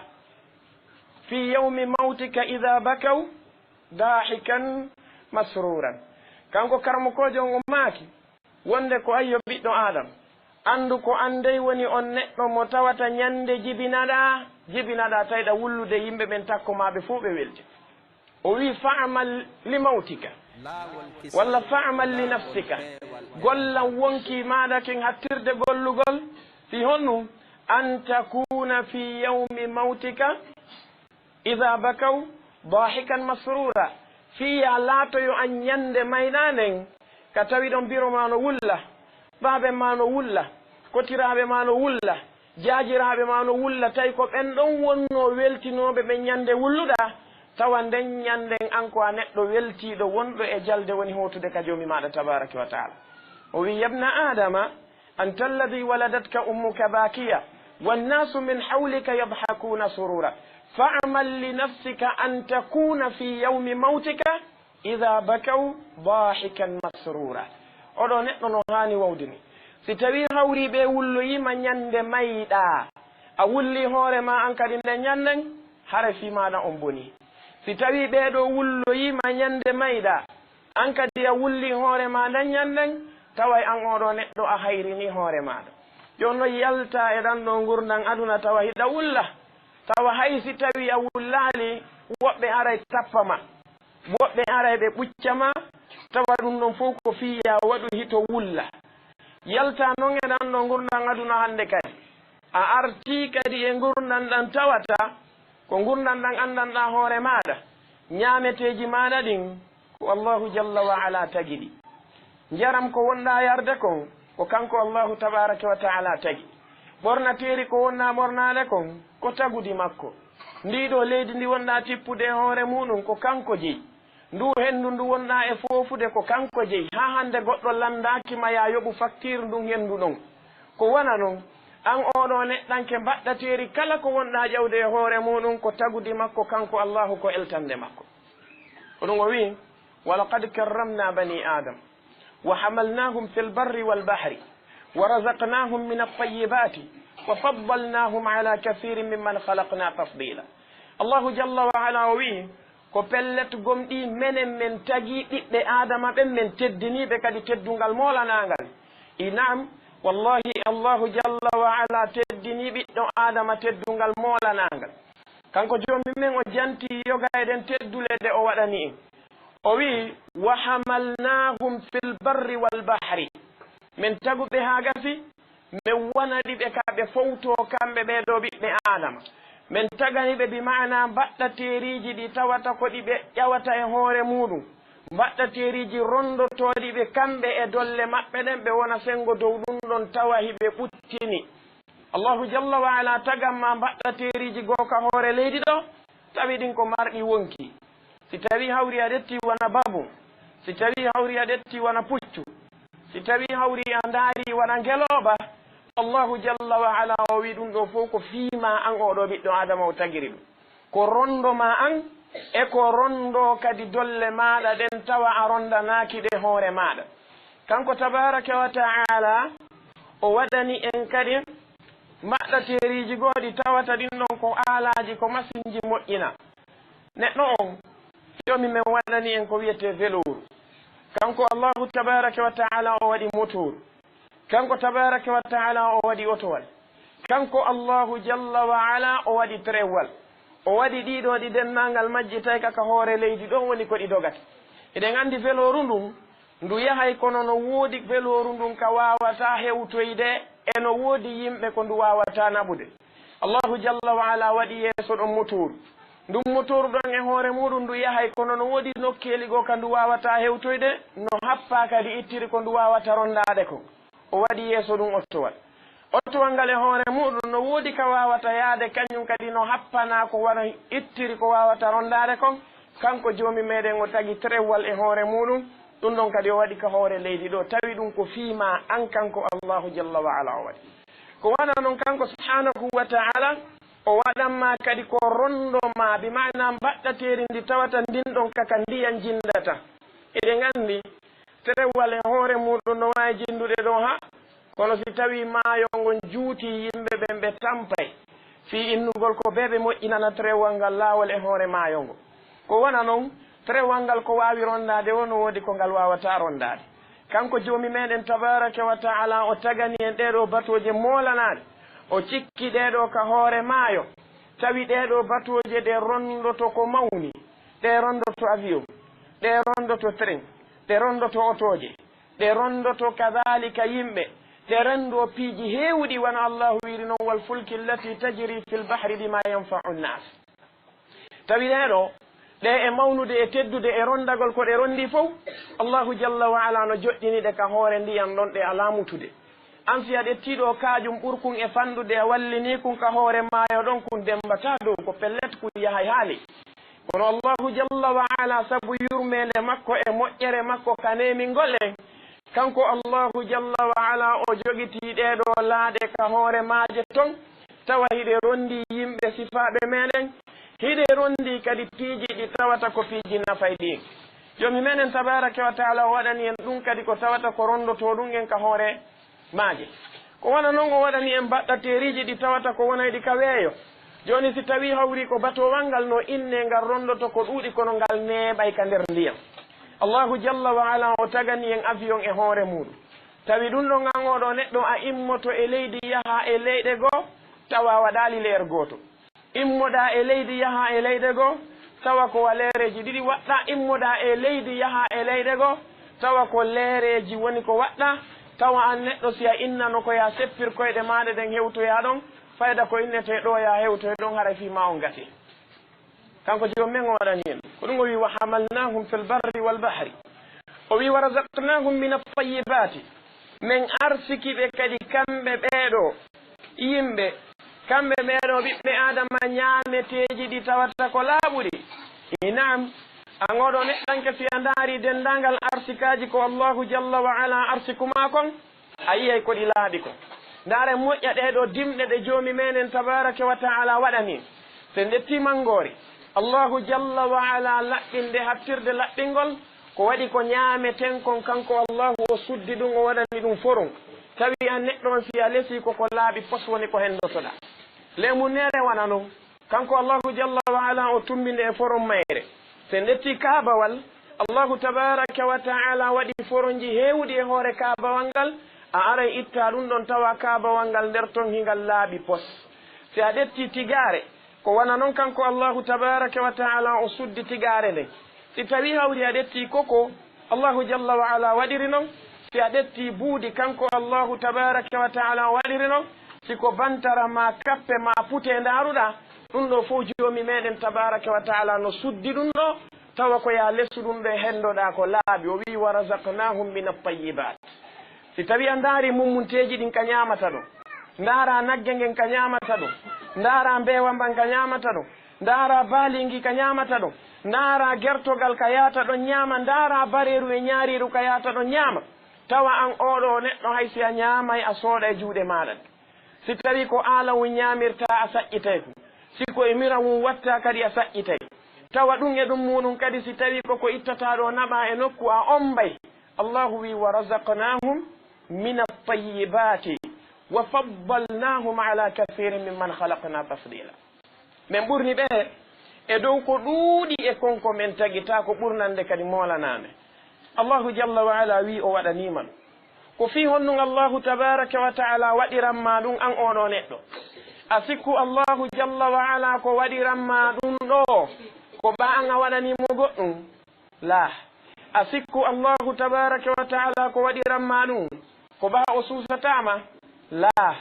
fi yawmi mawtika idha bakaw daahikan masruran." Kanko karmokoojo on o maaki, wonde ko, "Ayyo ɓiɗɗo Aadama, anndu ko an dey woni on neɗɗo mo tawata ñande jibinaɗaa, jibinaɗaa tawɗaa wullude yimɓe ɓen takko maa ɓe fow ɓe welti." O wi'i, "Fa'mal li mawtika, walla fa'mal li nafsika, gollan wonkii maaɗa kin hattirde gollugol, fii honɗum? An takuuna fii yawmi mawtika, idha bakaw, dahikan masrura, fii yo a laatoyo an ñande mayɗaa nden, ka tawi ɗon biro maa no wulla, baaben maa no wulla, kotiraaɓe maa no wulla, jaajiraaɓe maa no wulla, tawi ko ɓen ɗon wonnoo weltinooɓe ɓen ñande wulluɗaa, tawa nden ñanden an ko a neɗɗo weltiiɗo wonɗo e jalde woni hootude ka Joomi maaɗa tabaaraka wa ta'aala." O wi'i, "Yabna Aadama, anta alladhi waladatka ummuka baakiya, wannaasu min hawlika yadhakuuna surura. Fa'mal li nafsika an takuuna fi yawmi mawtika idha bakaw dahikan masrura." Oɗo neɗɗo no haani wawde ni. Si tawii hawriiɓe wulloyii ma ñande mayɗaa, a wullii hoore maa an kadi nden ñanden, haray fii maaɗa on bonii. Si tawii ɓee ɗoo wulloyii ma ñande mayɗaa, an kadi a wullii hoore maa nden ñanden, taway an oo ɗoo neɗɗo a hayrinii hoore maaɗa. Jooni non yaltaa e ɗan ɗoo ngurndan aduna tawa hiɗa wulla, tawa hay si tawii a wullaali, woɓɓe aray tappa ma, woɓɓe aray ɓe ɓucca ma, tawa ɗum ɗon fow ko fii yo a waɗu hito wulla. Yaltaa non e ɗan ɗoo ngurndan aduna hannde kadi. A artii kadi e ngurndan ɗan tawata ko ngurndan ɗan anndanɗaa hoore maaɗa. Ñaameteeji maaɗa ɗin ko Allaahu jalla wa ala tagi ɗi. Njaram ko wonɗaa yarde kon, ko kanko Allaahu tabaaraka wa ta'aala tagi. Ɓornateeri ko wonɗaa ɓornaade kon, ko tagudi makko. Ndii ɗoo leydi ndi wonɗaa tippude e hoore muuɗum, ko kanko jeyi. Nduu henndu ndu wonɗaa e foofude, ko kanko jeyi. Haa hannde goɗɗo lanndaaki ma yo a yoɓu faktiir ndun henndu ɗon. Ko wano non, an oo ɗoo neɗɗanke, mbaɗɗateeri kala ko wonɗaa ƴawde e hoore muuɗum, ko tagudi makko kanko Allaahu, ko eltannde makko. Ko ɗum o wi'i, "Wa laqad karramnaa banii Aadam." "Wa hamalnaahum fil barri wal bahri, wa razaqnaahum minat tayyibaati, wa faddalnaahum alaa kasiirin mimman khalaqnaa tafdiilaa." Allaahu jalla wa alaa o wi'i, "Ko pellet gomɗii menen men tagii ɓiɓɓe Aadama ɓen, men teddinii ɓe kadi teddungal moolanaangal." I naam, wallaahi Allaahu jalla wa alaa teddinii ɓiɗɗo Aadama teddungal moolanaangal. Kanko Joomi men o jantii yoga e ɗen teddule ɗe o waɗani en. O wi'i, "Wa hamalnaahum fil barri wal bahri." Men tagu ɓe haa gasi, men wonani ɓe ka ɓe fowtoo kamɓe ɓee ɗoo ɓiɓɓe Aadama. Men tagani ɓe bi maanaa mbaɗɗateeriiji ɗi tawata ko ɗi ɓe ƴawata e hoore muuɗum. Mbaɗɗateeriiji rondotooɗi ɓe kamɓe e dolle maɓɓe ɗen, ɓe wona senngo dow ɗum ɗon tawa hiɓe ɓuttini. Allahu jalla wa ala tagan ma mbaɗɗa teeriiji goo ka hoore leydi ɗoo, tawi ɗin ko marɗi wonki. Si tawii hawri a ƴetti wano babun, si tawii hawri a ƴetti wano puccu, si tawii hawri a ndaari wano ngelooba, Allahu jalla wa ala o wi'i ɗun ɗoo fow ko fii maa an oo ɗoo ɓiɗɗo Aadama o tagiri ɗun. Ko ronndo maa an, e ko ronndo kadi dolle maaɗa ɗen tawa a ronndanaaki ɗe hoore maaɗa. Kanko tabaaraka wa ta'ala, o waɗani en kadi maɗɗateeriiji goo ɗi tawata ɗin ɗon ko aalaaji, ko masinji moƴƴina. Neɗɗo on, Joomi men waɗani en ko wi'etee velouru. Kanko Allahu tabaaraka wa ta'ala o waɗi motooru. Kanko tabaaraka wa ta'ala o waɗi otowal. Kanko Allahu jalla wa ala o waɗi terewal. O waɗi ɗii ɗoo ɗi denndaangal majji tawi ka, ka hoore leydi ɗon woni ko ɗi dogata. Hiɗen anndi velouru ndun, ndu yahay kono no woodi velouru ndun ka waawataa hewtoyde, e no woodi yimɓe ko ndu waawataa naɓude. Allahu jalla wa ala waɗi yeeso ɗon motooru. Ndun motooru ɗon e hoore muuɗum ndu yahay, kono no woodi nokkeeli goo ka ndu waawataa hewtoyde, no happaa kadi ittiri ko ndu waawata ronndaade kon. O waɗi yeeso ɗun otowal. Otowal ngal e hoore muuɗum no woodi ka waawata yaade, kañum kadi no happanaa ko wano ittiri ko waawata ronndaade kon. Kanko Joomi meɗen o tagi terewal e hoore muuɗum, ɗun ɗon kadi o waɗi ka hoore leydi ɗoo, tawi ɗun ko fii maa an kanko Allahu jalla wa ala o waɗi. Ko wano non kanko subhanahu wa ta'ala, o waɗan ma kadi ko ronndo maa, bi ma'ana mbaɗɗateeri ndi tawata ndin ɗon ka, ka ndiyan jinndata. Eɗen anndi, terewal e hoore muuɗum no waawi jinndude ɗoo haa, kono si tawii maayo ngon juutii, yimɓe ɓen ɓe tampay fii innugol ko bee ɓe moƴƴinana terewal ngal laawol e hoore maayo ngo. Ko wano non, terewal ngal ko waawi ronndaade woo no woodi ko ngal waawataa ronndaade. Kanko Joomi meɗen tabaaraka wa ta'ala o tagani en ɗee ɗoo batooje moolanaaɗe. O cikki ɗee ɗoo ka hoore maayo, tawi ɗee ɗoo batooje ɗe ronndoto ko mawni, ɗe ronndoto avion, ɗe ronndoto train, ɗe ronndoto otooje, ɗe ronndoto kadaalika yimɓe, ɗe renndoo piiji heewuɗi wano Allahu wiiri non, "Wal fulki allati tajri fil bahri bima yanfa'u nnas." Tawi ɗee ɗoo, ɗe e mawnude e teddude e ronndagol ko ɗe ronndii fow, Allahu jalla wa ala no joɗɗini ɗe ka hoore ndiyan ɗon, ɗe alaa mutude. An si a ƴettii ɗoo kaajum ɓurkun e fanɗude a wallinii kun ka hoore maayo ɗon, kun demmbataa dow, ko pellet kun yahay haa ley. Kono Allahu jalla wa ala, sabu yurmeende makko e moƴƴere makko ka neemingol en, kanko Allahu jalla wa ala o jogitii ɗee ɗoo laaɗe ka hoore maaje ton, tawa hiɗe ronndii yimɓe sifaaɓe meɗen, hiɗe ronndii kadi piiji ɗi tawata ko piiji nafayɗi en. Joomi meɗen tabaaraka wa ta'ala o waɗani en ɗun kadi ko tawata ko ronndotoo ɗun en ka hoore maaje. Ko wano non o waɗani en mbaɗɗateeriiji ɗi tawata ko wonayɗi ka weeyo. Jooni si tawii hawrii ko batoowal ngal no innee ngal ronndoto ko ɗuuɗi kono ngal neeɓay ka nder ndiyan. Allahu jalla wa ala o tagani en avion e hoore muuɗum. Tawi ɗun ɗon an oo ɗoo neɗɗo a immoto e leydi yahaa e leyɗe goo tawa a waɗaali leer gooto. Immoɗaa e leydi yahaa e leyɗe goo, tawa ko wa leereeji ɗiɗi waɗɗaa. Immoɗaa e leydi yahaa e leyɗe goo, tawa ko leereeji woni ko waɗɗaa. Tawa an neɗɗo, si a innano ko yo a seppir koyɗe maaɗa ɗen hewtoyaa ɗon, fayda ko innetee ɗoo yo a hewtoy ɗon, haray fii maa on gasii. Kanko Joomi men o waɗani en. Ko ɗun o wi'i, "Wa hamalnahum fil barri wal bahri." O wi'i, "Wa razaqnahum min at-tayyibati." Men arsiki ɓe kadi kamɓe ɓee ɗoo yimɓe, kamɓe ɓee ɗoo ɓiɓɓe Aadama, ñaameteeji ɗi tawata ko laaɓuɗi. E naam, an oo ɗoo neɗɗanke, si a ndaarii denndaangal arsikaaji ko Allahu jalla wa ala arsiku maa kon, a yi'ay ko ɗi laaɓi kon. Ndaaren moƴƴa ɗee ɗoo dimɗe ɗe Joomi meɗen tabaaraka wa ta'ala waɗani. Si en ƴettii manngoori, Allahu jalla wa ala laɓɓinde, hattirde laɓɓingol, ko waɗi ko ñaameten kon, kanko Allahu o suddi ɗun, o waɗani ɗun foron. Tawi an neɗɗo on, si a lesii ko ko laaɓi pos woni ko henndotoɗaa. Leemunnere wano non. Kanko Allahu jalla wa ala o tumbinde e foron mayre. Si en ƴettii kaabawal, Allahu tabaaraka wa ta'ala waɗi foronji heewuɗi e hoore kaabawal ngal, a aray ittaa ɗun ɗon tawa kaabawal ngal nder ton hingal laaɓi pos. Si a ƴettii tigaare, ko wano non kanko Allahu tabaaraka wa ta'ala o suddi tigaare nden. Si tawii hawri a ƴettii koko, Allahu jalla wa ala waɗiri non. Si a ƴettii buudi, kanko Allahu tabaaraka wa ta'ala o waɗiri non. Si ko bantara maa kappe maa pute ndaaruɗaa, ɗun ɗoo fow Joomi meɗen tabaaraka wa ta'ala no suddi ɗun ɗoo, tawa ko yo a lesu ɗun ɗoo e henndoɗaa ko laaɓi. O wi'i, "Wa razaqnahum min at-tayyibat." Si tawii a ndaarii mummunteeji ɗin ka ñaamata ɗon, Ndaaraa nagge ngen ka ñaamata ɗon. Ndaaraa mbeewa mban ka ñaamata ɗon. Ndaaraa baali ngii ka ñaamata ɗon. Ndaaraa gertogal ka yaata ɗon ñaama. Ndaaraa bareeru e ñaareeru ka yaata ɗon ñaama. Tawa an oo ɗoo neɗɗo, hay si a ñaamay, a sooɗay juuɗe maaɗa ɗen. Si tawii ko aalan wun ñaamirtaa, a saƴƴitay ɗun. Si ko e miran wun wattaa kadi, a saƴƴitay. Tawa ɗun e ɗun muuɗun kadi, si tawii ko ko ittataa ɗoo naɓaa e nokku, a ombay. Allahu wi'i, "Wa razaqnahum min at-tayyibati wa faddalnahum ala kathirin mimman khalaqna tafdila." Men ɓurni ɓe e dow ko ɗuuɗi e kon ko men tagi, taa ko ɓurnande kadi moolanaa men. Allahu jalla wa ala wi'i o waɗanii ma ɗun. Ko fii honɗun Allahu tabaaraka wa ta'ala waɗiran ma ɗun, an oo ɗoo neɗɗo? A sikku Allahu jalla wa ala ko waɗiran ma ɗun ɗoo, ko ɓaa an a waɗanii mo goɗɗun? Laa. A sikku Allahu tabaaraka wa ta'ala ko waɗiran ma ɗun, ko ɓaa o suusataa ma? Laa.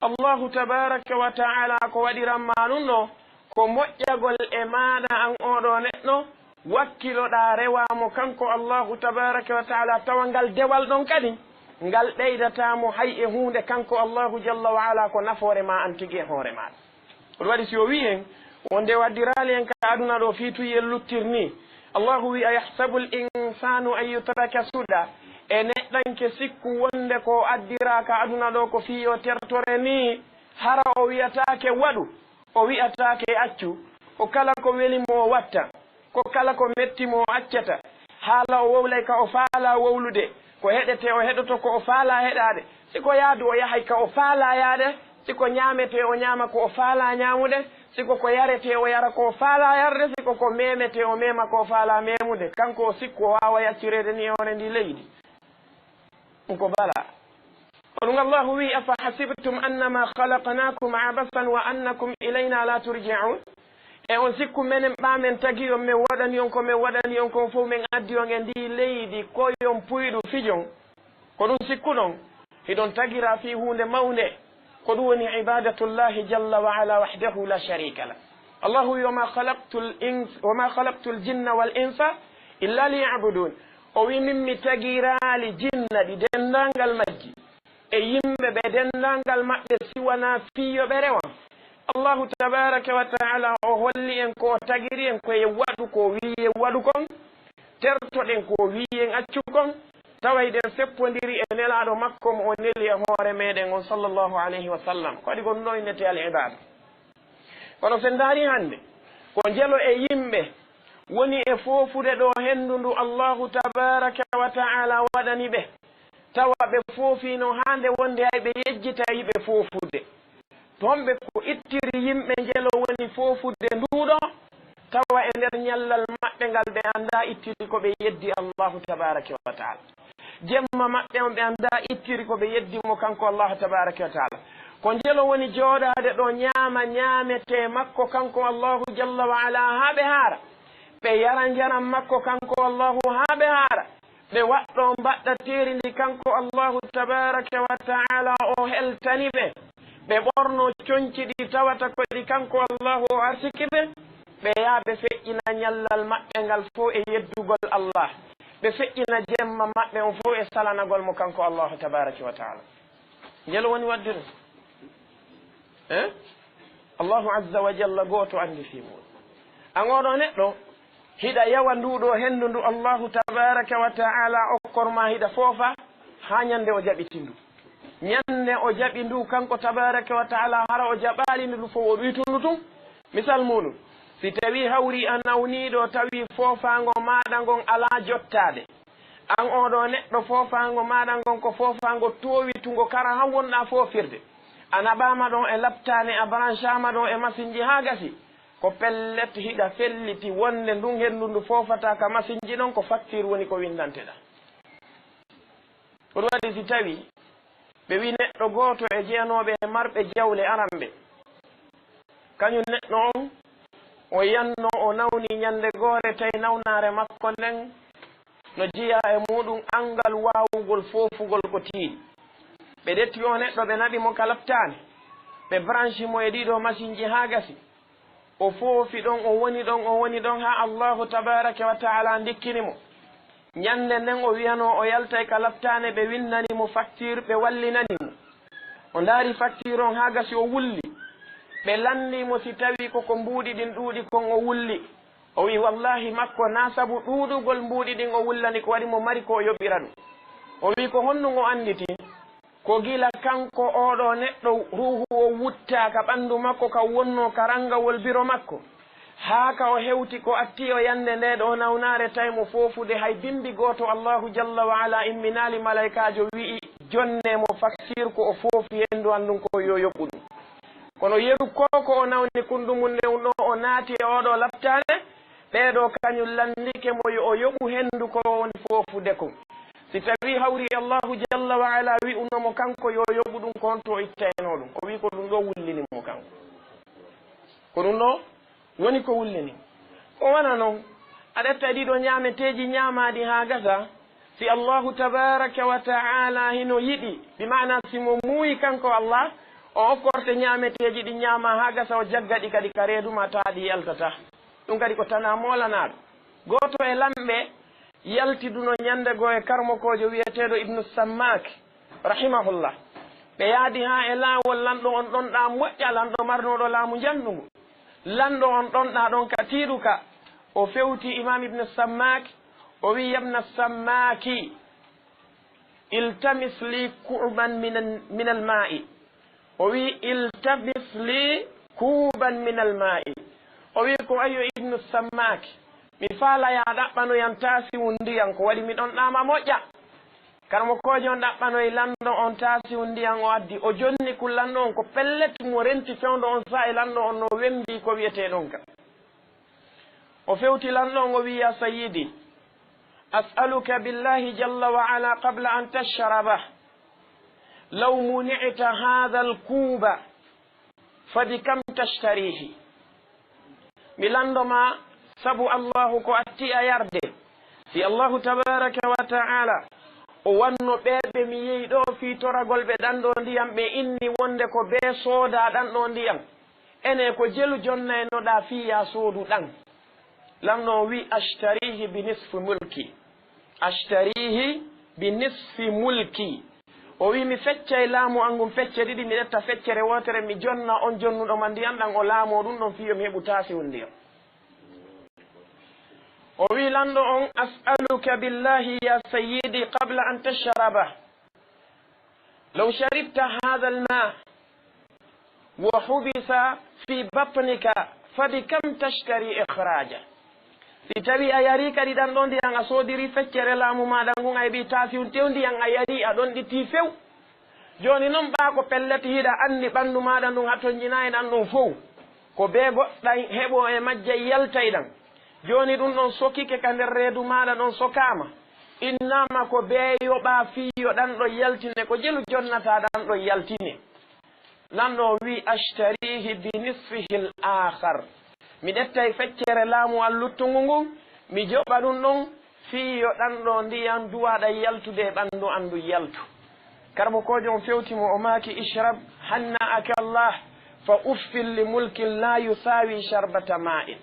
Allahu tabaaraka wa ta'ala ko waɗiran ma ɗun ɗoo, ko moƴƴagol e maaɗa an oo ɗoo neɗɗo, wakkiloɗaa rewaa mo kanko Allahu tabaaraka wa ta'ala, tawa ngal dewal ɗon kadi, ngal ɓeydataa mo hay e huunde kanko Allahu jalla wa ala, ko nafoore ma an tigi e hoore maaɗa. Ko ɗun waɗi si o wi'i en, wonde o addiraali en ka aduna ɗoo fii tun yo en luttir nii. Allahu wi'i, "Ayahsabul insanu an yutraka suda?" E neɗɗanke sikku wonde ko o addiraa ka aduna ɗoo ko fii yo tertore nii, hara o wi'ataake waɗu, o wi'ataake accu, ko kala ko weli mo o watta. Ko kala ko metti mo o accata, haala o wowlay ka o faalaa wowlude, ko heɗetee o heɗoto ko o faalaa heɗaade, si ko yaadu o yahay ka o faalaa yaade, si ko ñaametee o ñaama ko o faalaa ñaamude, si ko ko yaretee o yara ko o faalaa yarde, si ko ko meemetee o meema ko o faalaa meemude, kanko o sikku o waaway accireede nii e hoore ndii leydi. Ɗun ko balaa. Ko ɗun Allahu wi'i, "Afa hasibtum annama khalaqnakum abasan wa annakum ilayna la turja'un?" E on sikku menen ɓaa men tagi on, men waɗani on ko men waɗani on kon fow, men addi on e ndii leydi ko yo on puyɗu fijon? Ko ɗun sikkuɗon? Hiɗon tagiraa fii huunde mawnde. Ko ɗun woni ibadatullahi jalla wa ala wahdahu la sharika lah. Allahu wi'i, "Wa ma khalaqtul ins-, wa ma khalaqtul jinna wal insa illa liya'budun." O wi'i, "Min mi tagiraali jinna ɗi denndaangal majji, e yimɓe ɓe denndaangal maɓɓe, si wanaa fii yo ɓe rewan." Allahu tabaaraka wa ta'ala o holli en ko o tagiri en, ko en waɗu ko o wi'i en waɗu kon, tertoɗen ko o wi'i en accu kon, tawa hiɗen feppondiri e Nelaaɗo makko mo o neli e hoore meɗen on, sallallahu alayhi wa sallam. Ko waɗi ko ɗun ɗoo innetee al ibaada. Kono si en ndaarii hannde, ko njelo e yimɓe woni e foofude ɗoo henndu ndu Allahu tabaaraka wa ta'ala waɗani ɓe, tawa ɓe foofiino haa nde wonde hay ɓe yejjitay ɓe foofude. Ko homɓe ko ittiri yimɓe njelo woni foofude nduu ɗoo, tawa e nder ñallal maɓɓe ngal ɓe anndaa ittiri ko ɓe yeddi Allahu tabaaraka wa ta'ala. Jemma maɓɓe on ɓe anndaa ittiri ko ɓe yeddi mo kanko Allahu tabaaraka wa ta'ala. Ko njelo woni jooɗaade ɗoo ñaama ñaametee makko kanko Allahu jalla wa ala haa ɓe haara. Ɓe yara njaram makko kanko Allahu haa ɓe haara. Ɓe waɗɗoo mbaɗɗa teeri ndi kanko Allahu tabaaraka wa ta'ala o heltani ɓe. Ɓe ɓornoo conci ɗi tawata ko ɗi kanko Allahu o arsiki ɓe. Ɓe yaha ɓe feƴƴina ñallal maɓɓe ngal fow e yeddugol Allah. Ɓe feƴƴina jemma maɓɓe on fow e salanagol mo kanko Allahu tabaaraka wa ta'ala. Njelo woni waɗde ɗun? Eh? Allahu azza wa jalla gooto anndi fii mun. An oo ɗoo neɗɗo, hiɗa yawa nduu ɗoo henndu ndu Allahu tabaaraka wa ta'ala okkor maa, hiɗa foofa haa ñannde o jaɓiti ndu. Ñannde o jaɓi ndu kanko tabaaraka wa ta'ala, hara o jaɓaali ndu fow, o ɗuytundu tun. Misal muuɗum, si tawii hawri a nawniiɗo, tawi foofaango maaɗa ngon alaa jottaade, an oo ɗoo neɗɗo, foofaango maaɗa ngon ko foofaango toowitungo, kara han wonɗaa foofirde. A naɓaama ɗon e laptaane, a branchaama ɗon e masinji haa gasi. Ko pellet hiɗa felliti wonde ndun henndu ndu foofataa ka masinji ɗon, ko facture woni ko winndanteɗaa. Ko ɗun waɗi si tawii ɓe wi'i neɗɗo gooto e jeenooɓe e marɓe jawle aran ɓe, kañun neɗɗo on, o yanno o nawni ñannde goore, tawi nawnaare makko nden no jeyaa e muuɗum anngal waawugol foofugol ko tiiɗi. Ɓe ƴetti oo neɗɗo, ɓe naɓi mo ka laptaane, ɓe branchi mo e ɗii ɗoo masinji haa gasi. O foofi ɗon, o woni ɗon, o woni ɗon, haa Allahu tabaaraka wa ta'ala ndikkini mo. Ñannde nden o wi'anoo o yaltay ka laptaane, ɓe winnani mo facture, ɓe wallinani mo. O ndaari faktiir on haa gasi o wulli. Ɓe lanndii mo si tawii ko ko mbuuɗi ɗin ɗuuɗi kon o wulli. O wi'i, wallaahi makko, naa sabu ɗuuɗugol mbuuɗi ɗin o wullani, ko waɗi mo mari ko o yoɓira ɗum. O wi'i, ko honɗum o annditi? Ko gila kanko oo ɗoo neɗɗo ruuhu o wuttaa ka ɓanndu makko, ka wonnoo ka ranngawol biro makko. Haa ka o hewti ko atti o yannde ndee ɗoo nawnaare, tawi mo foofude hay bimmbi gooto. Allaahu jalla wa ala imminaali malaykaajo wi'i, jonnee mo faktiir ko o foofi henndu an ndun ko yo yoɓu ɗum. Kono yeru ko ko o nawni kundu mun ndun ɗoo, o naati e oo ɗoo laptaare, ɓee ɗoo kañun lanndike mo yo o yoɓu henndu ko o woni foofude kon. Si tawii hawri e Allaahu jalla wa ala wi'uno mo kanko yo o yoɓu ɗum, ko honto o ittaynoo ɗum? O wi'i ko ɗum ɗoo wullini mo kanko. Ko ɗum ɗoo woni ko wullini. Ko wano non, a ƴetta ɗii ɗoo ñaameteeji ñaamaaɗi haa gasa, si Allaahu tabaaraka wa ta'aalaa hino yiɗi, bi maanaa si mo muuyi kanko Allah, o okkorte ñaameteeji ɗin ñaamaa haa gasa, o jagga ɗi kadi ka reedu maa, taa ɗi yaltataa. Ɗum kadi ko tanaa moolanaaɗo. Gooto e lamɓe yaltiduno ñannde goo e karamokoojo wi'eteeɗo Ibnu Sammaak, rahimahullah. Ɓe yaadi haa e laawol, lanɗo on ɗonɗaa moƴƴa, lanɗo marnooɗo laamu njannungu. Lanɗo on ɗonɗaa ɗon ka tiiɗuka, o fewti Imaam Ibnu Sammaak, o wi'i, yabna Sammaaki, iltamis li kuuban min, min almaa'i. O wi'i, iltamis li kuuban min almaa'i. O wi'i ko, ayyo Ibnu Sammaaki, mi faalaa yo a ɗaɓɓano yan taasiwun ndiyan, ko waɗi mi ɗonɗaa ma moƴƴa. Karamokoojo on ɗaɓɓanoyi lanɗo on taasiwun ndiyan, o addi, o jonni kun lanɗo on, ko pellet mo renti fewndo on saa'i lanɗo on no wembii ko wi'etee ɗon ka. O fewti lanɗo on, o wi'i, ya sayyidi, as'aluka billahi jalla wa ala qabla an tashraba, law muni'ta hadha al-kuuba, fa bi kam tashtarihi? Mi lanndo ma, sabu Allahu ko atti a yarde. Si Allahu tabaaraka wa ta'aala o wanno ɓee ɓe mi yehi ɗoo fii toragol ɓe ɗan ɗoo ndiyan, ɓe inni wonde ko bee soodaa ɗan ɗoo ndiyan, ene ko jelu jonnaynoɗaa fii yo a soodu ɗan? Lanɗo on wi'i, ashtarihi bi nisfi mulki. Ashtarihi bi nisfi mulki. O wi'i, mi feccay laamu an ngun pecce ɗiɗi, mi ƴetta feccere wootere, mi jonna on jonnuɗo ma ndiyan ɗan, o laamoo ɗun ɗon fii yo mi heɓu taasiwun ndiyan. O wi'i lanɗo on, as'aluka billahi ya sayyidi qabla an tashraba, law sharibta hadha al-ma wa hubisa fi batnika, fa bi kam tashtari ikhraja? Si tawii a yarii kadi ɗan ɗoo ndiyan, a soodirii feccere laamu maaɗa ngun, a heɓii taasiwun tew ndiyan, a yarii, a ɗonɗitii few. Jooni non, ɓaa ko pellet hiɗa anndi ɓanndu maaɗa ndun hatonjinaa e ɗan ɗon fow, ko bee goɗɗan heɓoo e majjan yaltay ɗan. Jooni ɗun ɗon sokike ka nder reedu maaɗa ɗon sokaama. Innaama ko bee yoɓaa fii yo ɗan ɗon yaltine, ko jelu jonnataa ɗan ɗon yaltine. Lanɗo on wi'i, ashtarihi bi nisfihi al-aakhar. Mi ƴettay feccere laamu an luttungu ngun, mi joɓa ɗun ɗon fii yo ɗan ɗoo ndiyan duwaaɗan yaltude e ɓanndu an ndun yaltu. Karamokoojo on fewti mo, o maaki, ishrab hanna'aka Allah, fa uffin li mulkin la yusaawi sharbata ma'in.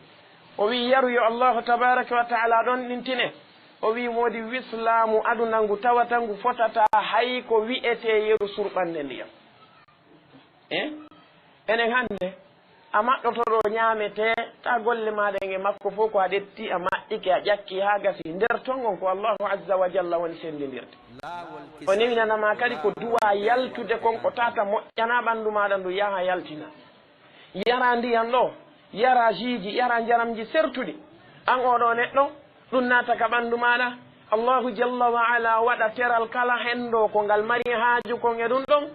O wi'i, yaru, yo Allahu tabaaraka wa ta'aala ɗonɗintine. O wi'i, woodi wis laamu aduna ngu tawata ngu fotataa hay ko wi'etee yeru surɓannde ndiyan. Eh? Enen hannde, a maɗɗoto ɗoo ñaametee, ta golle maaɗa en e makko fow ko a ƴetti, a maɓɓike, a ƴakki haa gasi. Nder ton on ko Allahu azza wa jalla woni senndindirde. O newinana ma kadi ko duwaa yaltude kon, ko tata moƴƴanaa ɓanndu maaɗa ndu yaha yaltina. Yaraa ndiyan ɗoo, yaraa jiiji, yaraa njaramji sertuɗi. An oo ɗoo neɗɗo, ɗun naata ka ɓanndu maaɗa. Allahu jalla wa ala waɗa teral kala henndo ko ngal mari haaju kon e ɗun ɗon.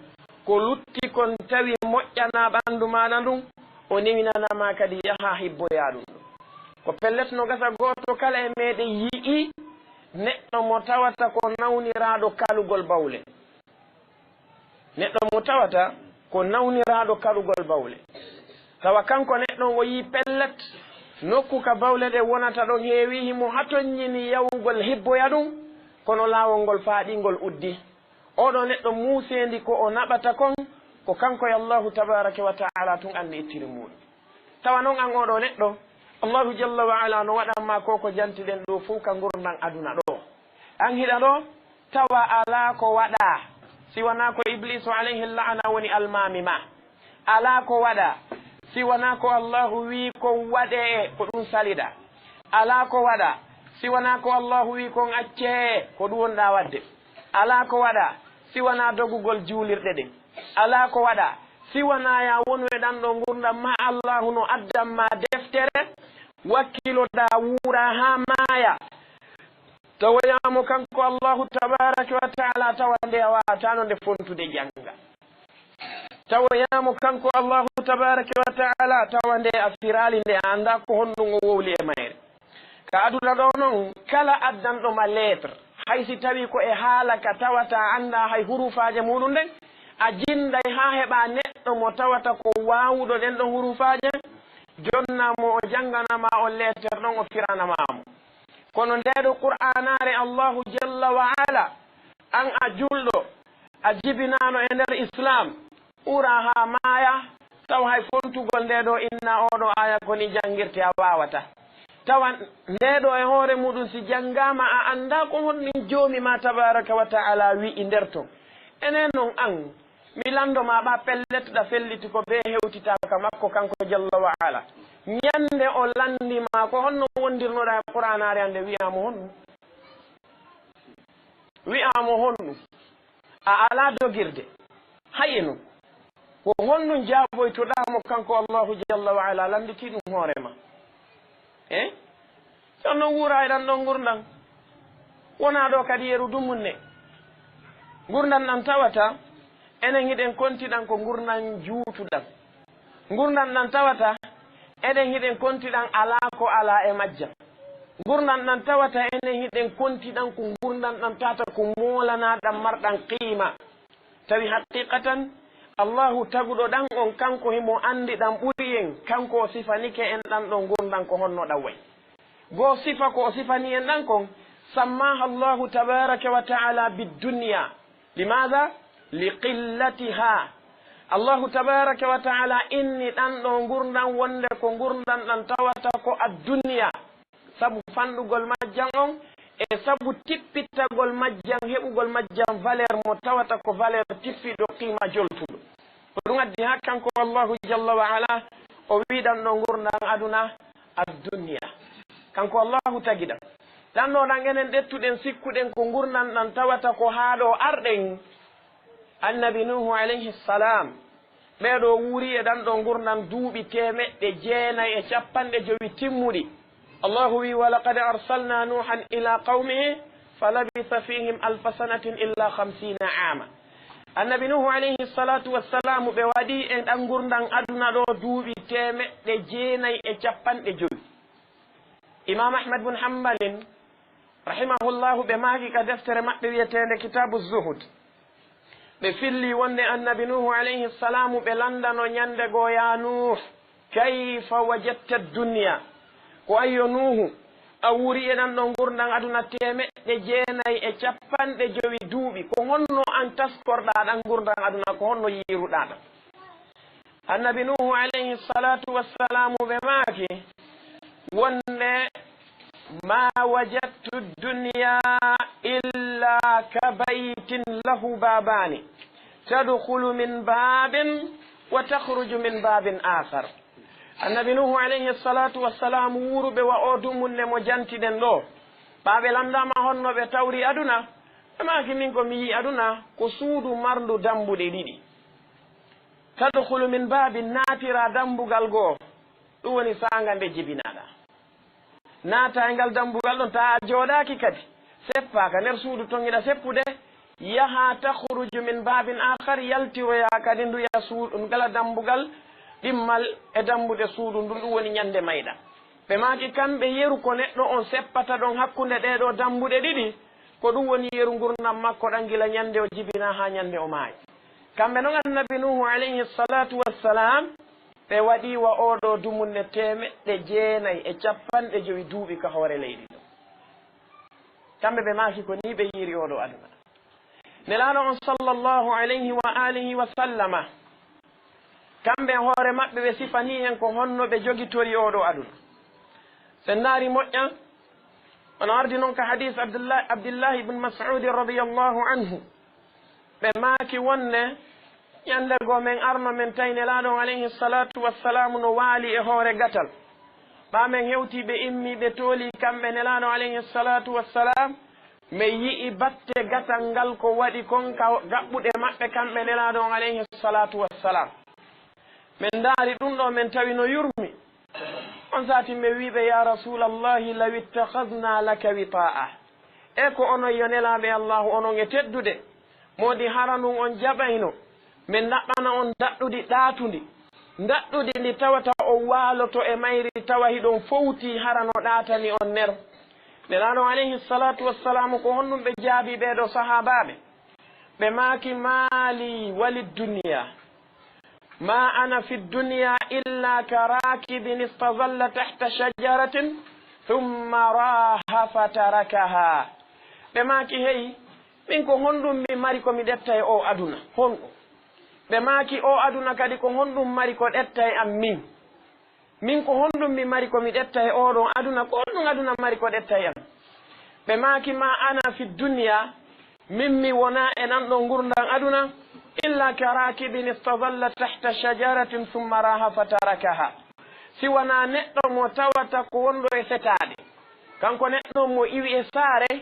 Ko lutti kon tawi moƴƴanaa ɓanndu maaɗa ndun, o newinana ma kadi yahaa hibboyaa ɗun ɗon. Ko pellet no gasa gooto kala e meɗen yi'ii neɗɗo mo tawata ko nawniraaɗo kalugol bawle. Neɗɗo mo tawata ko nawniraaɗo kalugol bawle. Tawa kanko neɗɗo on o yi'ii pellet nokku ka bawle ɗen wonata ɗon heewii, himo hatonjini yahugol hibboya ɗun, kono laawol ngol faaɗii ngol uddii. Oo ɗoo neɗɗo muuseendi ko o naɓata kon, ko kanko e Allaahu tabaaraka wa ta'aalaa tun anndi ittiri muuɗum. Tawa non an oo ɗoo neɗɗo, Allaahu jalla wa ala no waɗan ma ko ko jantiɗen ɗoo fow ka ngurndan aduna ɗoo. An hiɗa ɗoo, tawa alaa ko waɗaa, si wanaa ko Ibliisu alayhi la'ana woni almaami maa. Alaa ko waɗaa, si wanaa ko Allaahu wi'i kon waɗee, ko ɗun saliɗaa. Alaa ko waɗaa, si wanaa ko Allaahu wi'i kon accee, ko ɗun wonɗaa waɗde. Alaa ko waɗaa, si wanaa dogugol juulirɗe ɗen. Alaa ko waɗaa, si wanaa yo a wonu e ɗan ɗoo ngurndan maa Allaahu no addan maa deftere, wakkiloɗaa wuuraa haa maayaa. Tawoyaa mo kanko Allaahu tabaaraka wa ta'aalaa, tawa nde a waawataa no nde fontude jannga. Tawoyaa mo kanko Allaahu tabaaraka wa ta'aalaa, tawa nde a firaali nde, a anndaa ko honɗun o wowli e mayre. Ka aduna ɗoo non, kala addanɗo ma lettre, hay si tawii ko e haala ka tawata a anndaa hay huruufaaje muuɗun ɗen, a jinnday haa heɓaa neɗɗo mo tawata ko waawuɗo ɗen ɗon huruufaaje, jonnaa mo o janngana ma on lettre ɗon, o firana ma mo. Kono ndee ɗoo Qur'aanaare, Allaahu jalla wa ala, an a julɗo, a jibinaano e nder Islaam, ɓuraa haa maayaa, tawa hay fontugol ndee ɗoo inna oo ɗoo aaya ko nii janngirtee a waawataa. Tawa ndee ɗoo e hoore muuɗun si janngaama a anndaa ko honɗun Joomi maa tabaaraka wa ta'aalaa wi'i nder ton. Enee non an, mi lanndo maa ɓaa pellet ɗa felliti ko bee hewtitaa ka makko kanko jalla wa ala. Ñannde o lanndi maa ko honno wondirnoɗaa e Qur'aanaare an nden, wi'aa mo honɗun? Wi'aa mo honɗun? A alaa dogirde. Hayi non. Ko honɗun jaaboytoɗaa mo kanko Allaahu jalla wa ala lannditiiɗun hoore maa? Eh? Si on non wuuraa e ɗan ɗon ngurndan, wonaa ɗoo kadi yeru dumunne. Ngurndan ɗan tawata enen hiɗen konti ɗan ko ngurndan juutuɗan. Ngurndan ɗan tawata enen hiɗen konti ɗan alaa ko alaa e majjan. Ngurndan ɗan tawata enen hiɗen konti ɗan ko ngurndan ɗan tawata ko moolanaa ɗan marɗan qiima. Tawi haqiqatan, Allaahu taguɗo ɗan on, kanko himo anndi ɗan ɓuri en, kanko o sifanike en ɗan ɗon ngurndan ko honno ɗan wa'i. Goo sifa ko o sifani en ɗan kon, sammaaha Allaahu tabaaraka wa ta'aalaa biddunya. Limaada? Liqillatihaa. Allaahu tabaaraka wa ta'aalaa inni ɗan ɗoo ngurndan wonnde ko ngurndan ɗan tawata ko addunya. Sabu fanɗugol majjan on, e sabu tippittagol majjan, heɓugol majjan valeur mo tawata ko valeur tippiiɗo qiima joltuɗo. Ko ɗun addi haa kanko Allaahu jalla wa ala o wi'i ɗan ɗoo ngurndan aduna addunya. Kanko Allaahu tagi ɗan. Ɗan ɗoo ɗan enen ɗettuɗen sikkuɗen ko ngurndan ɗan tawata ko haa ɗoo arɗen. Annabi Nuuhu alayhi salaam, ɓee ɗoo wuuri e ɗan ɗoo ngurndan duuɓi teemeɗɗe jeenay e cappanɗe jowi timmuɗi. Allaahu wi'i, "ولقد أرسلنا نوحا إلى قومه فلبث فيهم ألف سنة إلا خمسين عاما." Annabi Nuuhu alayhi salaatu wassalaamu, ɓe waɗii e ɗan ngurndan aduna ɗoo duuɓi teemeɗɗe jeenay e cappanɗe jowi. Imaam Ahmad bun Hanbalin, rahimahullahu, ɓe maaki ka deftere maɓɓe wi'eteende Kitaabu Zuhud. Ɓe filli wonde Annabi Nuuhu alayhi salaamu ɓe lanndano ñannde goo, "Yaa Nuuh, kayfa wajadta dunya?" Ko an yo Nuuhu, a wuuri e ɗan ɗoo ngurndan aduna teemeɗɗe jeenay e cappanɗe jowi duuɓi, ko honno an taskorɗaa ɗan ngurndan aduna, ko honno yiiruɗaa ɗan? Annabi Nuuhu alayhi salaatu wassalaamu ɓe maaki wonde, "ما وجدت الدنيا إلا كبيت له بابان تدخل من باب وتخرج من باب آخر." Annabi Nuuhu alayhi salaatu wassalaamu wuuruɓe wa oo dumunne mo jantiɗen ɗoo, ɓaa ɓe lanndaama honno ɓe tawri aduna, ɓe maaki, "Min ko mi yi'i aduna ko suudu marndu dambuɗe ɗiɗi." Tadkhulu min babin, naatira dambugal goo. Ɗun woni saanga nde jibinaɗaa. Naata e ngal dambugal ɗon, taa a jooɗaaki kadi. Seppaa ka nder suudu ton hiɗa seppude. Yahaa takhruju min babin akhar, yaltiroyaa kadi nduya suudu, ngala dambugal ɗimmal e dambuɗe suudu ndun, ɗun woni ñande mayɗaa. Ɓe maaki kamɓe yeru ko neɗɗo on seppata ɗon hakkunde ɗee ɗoo dambuɗe ɗiɗi, ko ɗun woni yeru ngurndan makko ɗan gila ñande o jibinaa haa ñande o maayi. Kamɓe non Annabi Nuuhu alayhi salaatu wassalaam, ɓe waɗii wa oo ɗoo dumunne teemeɗɗe jeenay e cappanɗe jowi duuɓi ka hoore leydi ɗoo. Kamɓe ɓe maaki ko nii ɓe yiiri oo ɗoo aduna. Nelaaɗo on sallallahu alayhi wa alihi wa sallama, kamɓe e hoore maɓɓe ɓe sifanii en ko honno ɓe jogitori oo ɗoo aduna. Si en ndaarii moƴƴa, on ardi non ka hadiis Abdullah, Abdillahi ibn Mas'ud radiyallahu anhu. Ɓe maaki wonde, ɲande goo men arno men tawi Nelaaɗo on alayhi salaatu wassalaamu no waali e hoore gatal. Ɓaa men hewtii ɓe immii ɓe toolii kamɓe Nelaaɗo alayhi salaatu wassalaam, men yi'i batte gatal ngal ko waɗi kon ka gaɓɓuɗe maɓɓe kamɓe Nelaaɗo on alayhi salaatu wassalaam. Men ndaari ɗun ɗoo men tawi no yurmi. On saatin men wi'i ɓe, "Yaa Rasuulallahi, law ittakhadhnaa laka witaa'a." E ko onon yo nelaaɓe Allaahu, onon e teddude, moodi hara nun on jaɓayno men ɗaɓɓana on ndaɗɗudi ɗaatundi, ndaɗɗudi ndi tawata on waaloto e mayri tawa hiɗon fowtii hara no ɗaatani on ner. Nelaaɗo alayhi salaatu wassalaamu, ko honɗun ɓe jaabii ɓee ɗoo sahaabaaɓe? Ɓe maaki, "Maa lii wa lid-dunyaa." "ما أنا في الدنيا إلا كراكب استظل تحت شجرة ثم راح فتركها." Ɓe maaki, "Hey, min ko honɗun mi mari ko mi ɗetta e oo aduna? Honɗun?" Ɓe maaki, "Oo aduna kadi ko honɗun mari ko ɗetta e an min? Min ko honɗun mi mari ko mi ɗetta e oo ɗon aduna? Ko honɗun aduna mari ko ɗetta e an?" Ɓe maaki, "ما أنا في الدنيا." Min mi wonaa e nan ɗoo ngurndan aduna, "إلا كراكب استظل تحت شجرة ثم راح فتركها." Si wanaa neɗɗo mo tawata ko wonɗo e setaade. Kanko neɗɗo mo iwi e saare,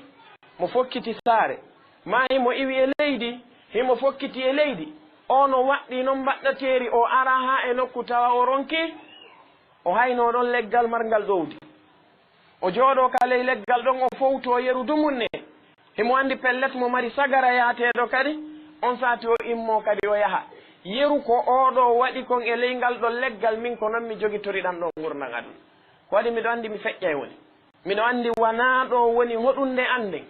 mo fokkiti saare. Maa himo iwi e leydi, himo fokkiti e leydi. O no waɗɗii non mbaɗɗateeri, o araa haa e nokku tawa o ronki, o haynoo ɗon leggal marngal ɗowdi. O jooɗoo ka ley leggal ɗon, o fowtoo yeru dumunne. Himo anndi pellet mo mari sagara yaateeɗo kadi, on saati o immoo kadi o yaha. Yeru ko oo ɗoo waɗi kon e ley ngal ɗon leggal, min ko non mi jogitori ɗan ɗoo ngurndan aduna. Ko waɗi miɗo anndi mi feƴƴay woni. Miɗo anndi wanaa ɗoo woni hoɗun nde annden.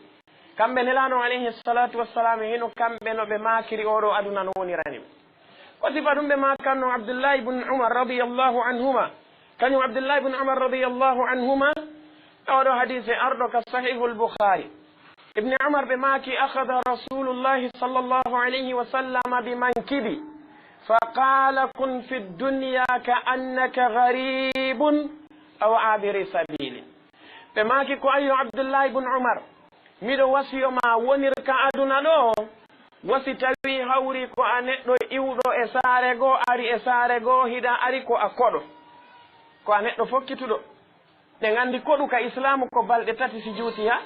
Kamɓe Nelaaɗo on alayhi salaatu wassalaam, hino kamɓe no ɓe maakiri oo ɗoo aduna no wonirani ɓe. Ko sifa ɗun ɓe maakanno Abdullahi ibn Umar radiyallahu anhuma. Kaɲun Abdullahi ibn Umar radiyallahu anhuma, oo ɗoo hadiise arɗo ka Sahihul Bukhari. Ibn Umar ɓe maaki, "أخذ رسول الله صلى الله عليه وسلم بمنكبي فقال: كن في الدنيا كأنك غريب أو عابر سبيل." Ɓe maaki ko, "Ayyo Abdullahi ibn Umar, miɗo wasiyo maa wonir ka aduna ɗoo, wa si tawii hawri ko a neɗɗo iwɗo e saare goo, ari e saare goo, hiɗa ari ko a koɗo, ko a neɗɗo fokkituɗo." Ɗen anndi koɗu ka Islaamu ko balɗe tati si juutii, haa?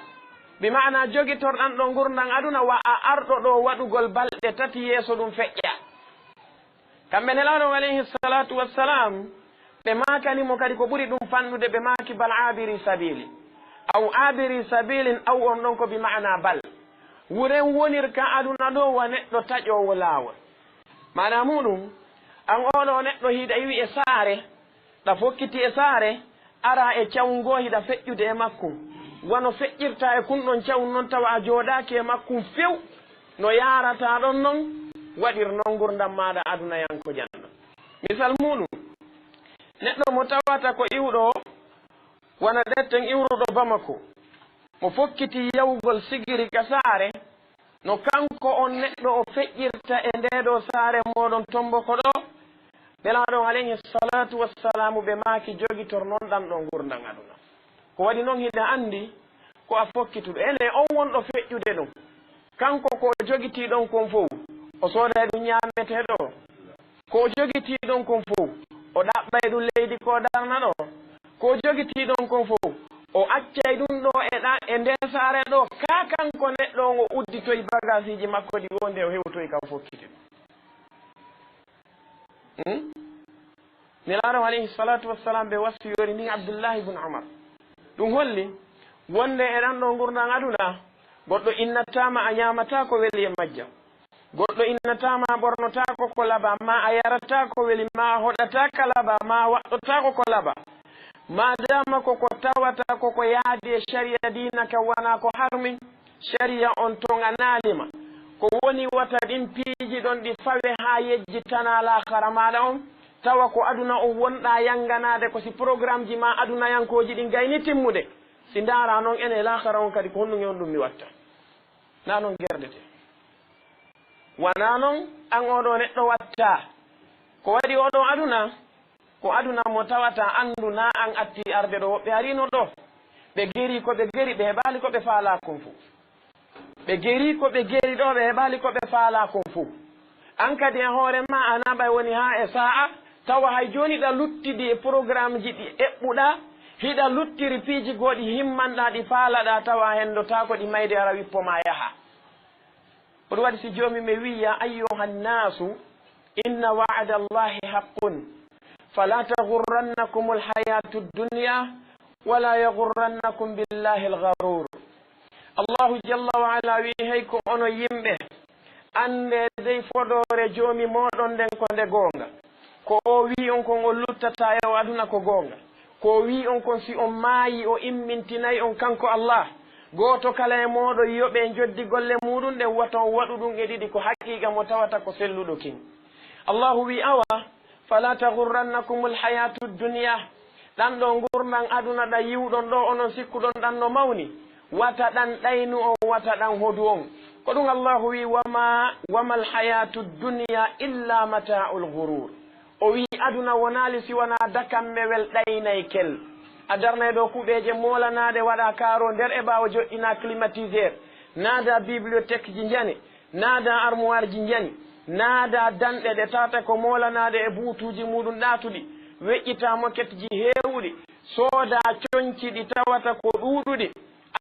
Bi ma'ana jogitorɗan ɗoo ngurndan aduna wa a arɗo ɗoo waɗugol balɗe tati yeeso ɗun feƴƴa. Kamɓe Nelaaɗo on alayhi salaatu wassalaam, ɓe maakani mo kadi ko ɓuri ɗun fanɗude, ɓe maaki, "Bal aabiri sabiili." Aw aabiri sabiilin, aw on ɗon ko bi ma'ana bal. Wuren wonir ka aduna ɗoo wa neɗɗo taƴoowo laawol. Maanaa muuɗun, an oo ɗoo neɗɗo hiɗa iwi e saare, ɗa fokkiti e saare, araa e cawu ngoo hiɗa feƴƴude e makkun. Wano feƴƴirtaa e kun ɗon cawun non tawa a jooɗaaki e makkun few, no yaarataa ɗon non, waɗir non ngurndan maaɗa adunayankojan ɗon. Misal muuɗun, neɗɗo mo tawata ko iwɗo, wano ɗetten iwruɗo Bamako, mo fokkiti yawugol sigiri ka saare, no kanko on neɗɗo o feƴƴirta e ndee ɗoo saare mooɗon Tomboko ɗoo, Nelaaɗo on alayhi salaatu wassalaamu ɓe maaki jogitor non ɗan ɗoo ngurndan aduna. Ko waɗi non hiɗa anndi ko a fokkituɗo. Enee, on wonɗo feƴƴude ɗun, kanko ko o jogitii ɗon kon fow, o sooday ɗun ɲaametee ɗoo? Ko o jogitii ɗon kon fow, o ɗaɓɓay ɗun leydi ko darna ɗoo. Ko o jogitii ɗon kon fow, o accay ɗun ɗoo e ɗa-, e ndee saare ɗoo, kaa kanko neɗɗo on o udditoy bagaasiiji makko ɗi wonde o hewtoy ka o fokkiti ɗun. Hmm? Nelaaɗo alayhi salaatu wassalaam ɓe wasiyori ni Abdullahi ibn Umar. Ɗun holli wonde e ɗan ɗoo ngurndan aduna, goɗɗo innataa ma a ɲaamataa ko weli e majjan. Goɗɗo innataa ma a ɓornotaako ko labaa, maa a yarataa ko weli, maa a hoɗataa ka labaa, maa a waɗɗotaako ko labaa. Maadaama ko ko tawata ko ko yaadi e sariya diina kan wanaa ko harmi, sariya on toŋanaali ma. Ko woni wata ɗin piiji ɗon ɗi fawe haa yejjitanaa laakara maaɗa on, tawa ko aduna on wonɗaa yanganaade ko si programmeji maa adunayankooji ɗin gayni timmude. Si ndaaraa non enen laakara on kadi ko honɗun e honɗun mi watta. Naa non gerdete. Wanaa non an oo ɗoo neɗɗo watta. Ko waɗi oo ɗoo aduna, ko aduna mo tawata anndu naa an atti arde ɗoo, woɓɓe ariino ɗoo. Ɓe geri ko ɓe geri, ɓe heɓaali ko ɓe faalaa kon fow. Ɓe gerii ko ɓe geri ɗoo, ɓe heɓaali ko ɓe faalaa kon fow. An kadi e hoore maa, a naɓay woni haa e saa'a, tawa hay jooni ɗa luttidi e programmeji ɗi eɓɓuɗaa, hiɗa luttiri piiji goo ɗi himmanɗaa, ɗi faalaɗaa, tawa a hendotaako ɗi mayde ara wippo maa yaha. Ko ɗum waɗi si Joomi men wi'i, "Yaa ayyuhan naasu, inna wa'da Allahi haqqun, fala taghurrannakumul hayatu dunya, wala yaghurrannakum billahi al-gharur." Allahu jalla wa ala wi'i, "Hey ko onon yimɓe, anndee dey fodoore Joomi mooɗon nden ko nde goonga. Ko o wi'i on kon o luttataa e o aduna ko goonga. Ko o wi'i on kon si on maayii o immintinay on kanko Allah. Gooto kala e mooɗon yoɓee njoddi golle muuɗum ɗen, wata on waɗu ɗum e ɗiɗi, ko haqiiqa mo tawata ko selluɗo kin." Allahu wi'i, "Awa, fala taghurrannakumul hayatu dunya." Ɗan ɗoo ngurndan aduna ɗan yi'uɗon ɗoo, onon sikkuɗon ɗan no mawni, wata ɗan ɗaynu on, wata ɗan hodu on. Ko ɗum Allahu wi'i, "Wama, wamal hayatu dunya illa mata'ul ghurur." O wi'i, "Aduna wonaali si wanaa dakammewel ɗaynaykel." A darnay ɗoo kuɓeeje moolanaaɗe, waɗaa kaaroo nder e ɓaawo joɗɗinaa climatiseur, naadaa bibliothèque ji njane, naadaa armoire ji njani, naadaa danɗe ɗe tawata ko moolanaaɗe e buutuuji muuɗum ɗaatuɗi, weƴƴitaa moquette ji heewuɗi, soodaa conci ɗi tawata ko ɗuuɗuɗi.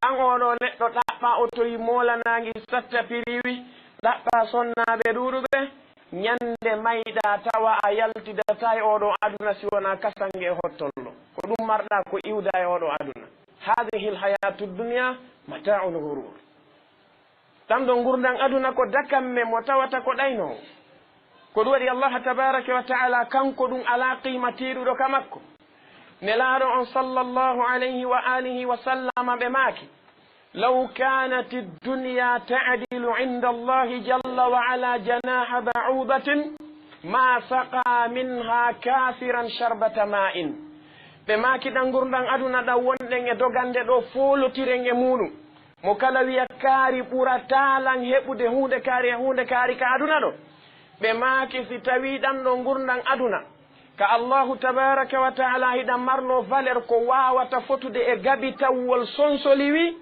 An oo ɗoo neɗɗo ɗaɓɓaa otoyi moolanaangi satta piriwi, ɗaɓɓaa sonnaaɓe ɗuuɗuɓe, ñande mayɗaa tawa a yaltidataa e oo ɗoo aduna si wonaa kasange e hottollo. Ko ɗum marɗaa ko iwdaa e oo ɗoo aduna. Haadihil hayaatu dunya mataa'ul ghuruur. Ɗan ɗoo ngurndan aduna ko dakamme mo tawata ko ɗaynoowo. Ko ɗum waɗi Allah tabaaraka wa ta'ala, kanko ɗum alaa qiima tiiɗuɗo ka makko. Nelaaɗo on sallallahu alayhi wa alihi wa sallama ɓe maaki, "Law kaanati dunya ta'dilu inda Allahi jalla wa ala janaha ba'udatin, ma saqa minha kafiran sharbata ma'in." Ɓe maaki ɗan ngurndan aduna ɗan wonɗen e dogande ɗoo foolotiren e muuɗum. Mo kala wi'a kaari ɓurataa lan heɓude huunde kaari e huunde kaari ka aduna ɗoo. Ɓe maaki si tawii ɗan ɗoo ngurndan aduna ka Allahu tabaaraka wa ta'ala hiɗan marnoo valeur ko waawata fotude e gabitawwol sonsoliwi,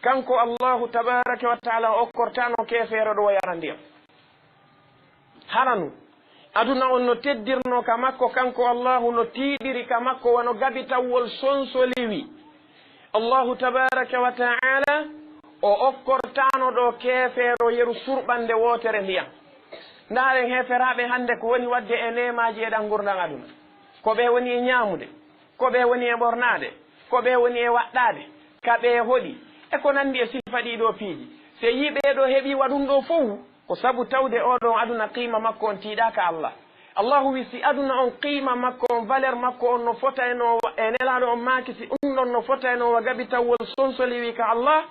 kanko Allahu tabaaraka wa ta'ala o okkortaano keefeero ɗoo yara ndiyam. Haranu, aduna on no teddirnoo ka makko, kanko Allahu no tiiɗiri ka makko wano gabitawwol sonsoliwi. Allahu tabaaraka wa ta'ala o okkortaano ɗoo keefeero yeru surɓannde wootere ndiyam. Ndaaren heeferaaɓe hannde ko woni waɗde e neemaaji e ɗan ngurndan aduna. Ko ɓe woni e ñaamude, ko ɓe woni e ɓornaade, ko ɓe woni e waɗɗaade, ka ɓe hoɗi, e ko nanndi e sifa ɗii ɗoo piiji. Si yii ɓee ɗoo heɓii waɗun ɗoo fow, ko sabu tawde oo ɗoo aduna qiima makko on tiiɗaa ka Allah. Allahu wi'i si aduna on qiima makko on, valeur makko on no fota e no wa-, e Nelaaɗo on maaki si ɗun ɗon no fota e no wa gabitawwol sonsoliwi ka Allah,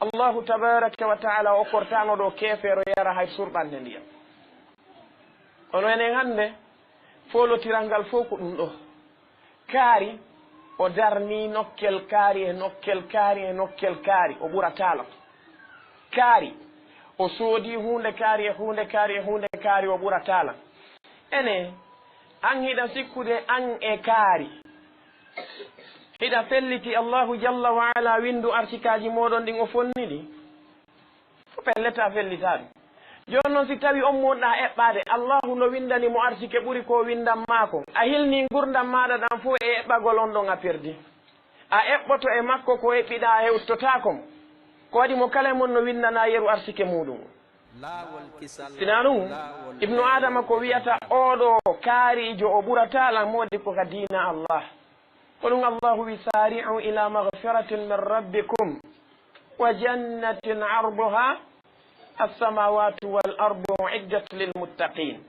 Allahu tabaaraka wa ta'ala o okkortaano ɗoo keefeero yara hay surɓannde ndiyam. Kono enen hannde, foolotiral ngal fow ko ɗun ɗoo. Kaari, o darnii nokkel kaari e nokkel kaari e nokkel kaari, o ɓurataa lan. Kaari, o soodii huunde kaari e huunde kaari e huunde kaari, o ɓurataa lan. Enee, an hiɗa sikkude an e kaari? Hiɗa felliti Allahu jalla wa ala winndu arsikaaji mooɗon ɗin o fonni ɗi? Ko pellet a fellitaali. Jooni non, si tawii on mo wonɗaa eɓɓaade, Allaahu no winndani mo arsike ɓuri ko winndan maa kon, a hilnii ngurndan maaɗa ɗan fow e eɓɓagol on ɗon, a perdi. A eɓɓoto e makko ko eɓɓiɗaa, a hewtotaako mo. Ko waɗi mo kala e mon no winndanaa yeru arsike muuɗum. Sinaa ɗum, Ibnu Aadama ko wi'ata oo ɗoo kaariijo o ɓurataa lan moodi ko ka diina Allah. Ko ɗum Allaahu wi, "Saari'u ila magfiratin min rabbikum wa jannatin arduha as-samawatu wal ardu uiddat lil muttaqin."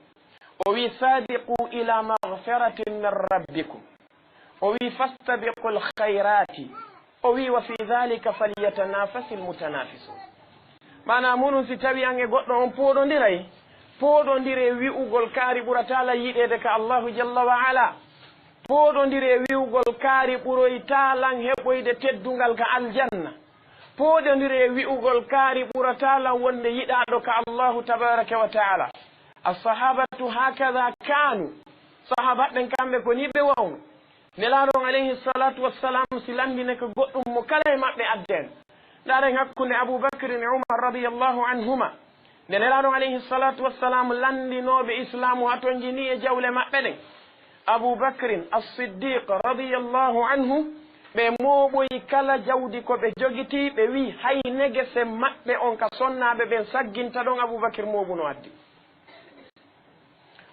O wi, "Sabiqu ila magfiratin min rabbikum." O wi, "Fastabiqul khayrati." O wi, "Wa fi dhalika falyatanafasil mutanafisun." Maanaa muuɗum, si tawii an e goɗɗo on pooɗondiray, pooɗondiree wi'ugol kaari ɓurataa lan yiɗeede ka Allaahu jalla wa ala. Pooɗondiree wi'ugol kaari ɓuroytaa lan heɓoyde teddungal ka aljanna. Pooɗondiree wi'ugol kaari ɓurataa lan wonde yiɗaaɗo ka Allaahu tabaaraka wa ta'ala. As-sahabatu hakadha kanu. Sahaabaaɓe ɓen kamɓe ko nii ɓe wawno. Nelaaɗo on alayhi salatu wassalam si lanndineke goɗɗum mo kala e maɓɓe adden. Ndaaren hakkunde Abu Bakrin e Umar radiyallahu anhuma. Nde Nelaaɗo alayhi salatu wassalam lanndinooɓe Islaamu hatonjini e jawle maɓɓe ɗen, Abu Bakrin As-Siddiq radiyallahu anhu, ɓe mooɓoyi kala jawdi ko ɓe jogitii, ɓe wi'i hay negese maɓɓe on ka sonnaaɓe ɓen sagginta ɗon, Abu Bakr mooɓuno addi.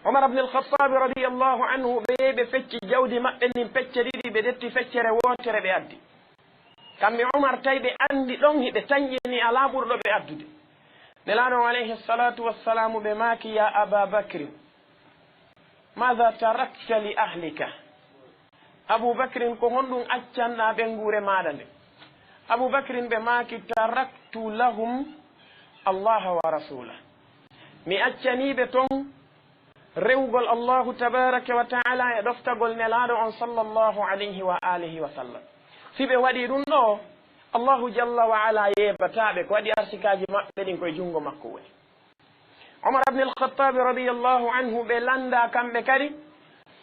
Umar ibn al-Khattab radiyallahu anhu, ɓe yehi ɓe fecci jawdi maɓɓe ndin pecce ɗiɗi, ɓe ƴetti feccere wootere ɓe addi. Kamɓe Umar tawi ɓe anndi ɗon hiɓe tanƴini alaa ɓurɗo ɓe addude. Nelaaɗo on alayhi salatu wassalamu ɓe maaki, "Ya Aba Bakrin, maza tarakta li ahlika?" Abu Bakrin, ko honɗun accanɗaa ɓeynguure maaɗa nden? Abu Bakrin ɓe maaki, "Taraktu lahum Allaha wa rasulah." Mi accanii ɓe ton rewugol Allahu tabaraka wa ta'ala e ɗoftagol Nelaaɗo on sallallahu alayhi wa alihi wa sallam. Si ɓe waɗii ɗun ɗoo, Allahu jalla wa ala yeebataa ɓe, ko waɗi arsikaaji maɓɓe ɗin ko e junngo makko woni. Umar ibn al-Khattab radiyallahu anhu ɓe lanndaa kamɓe kadi,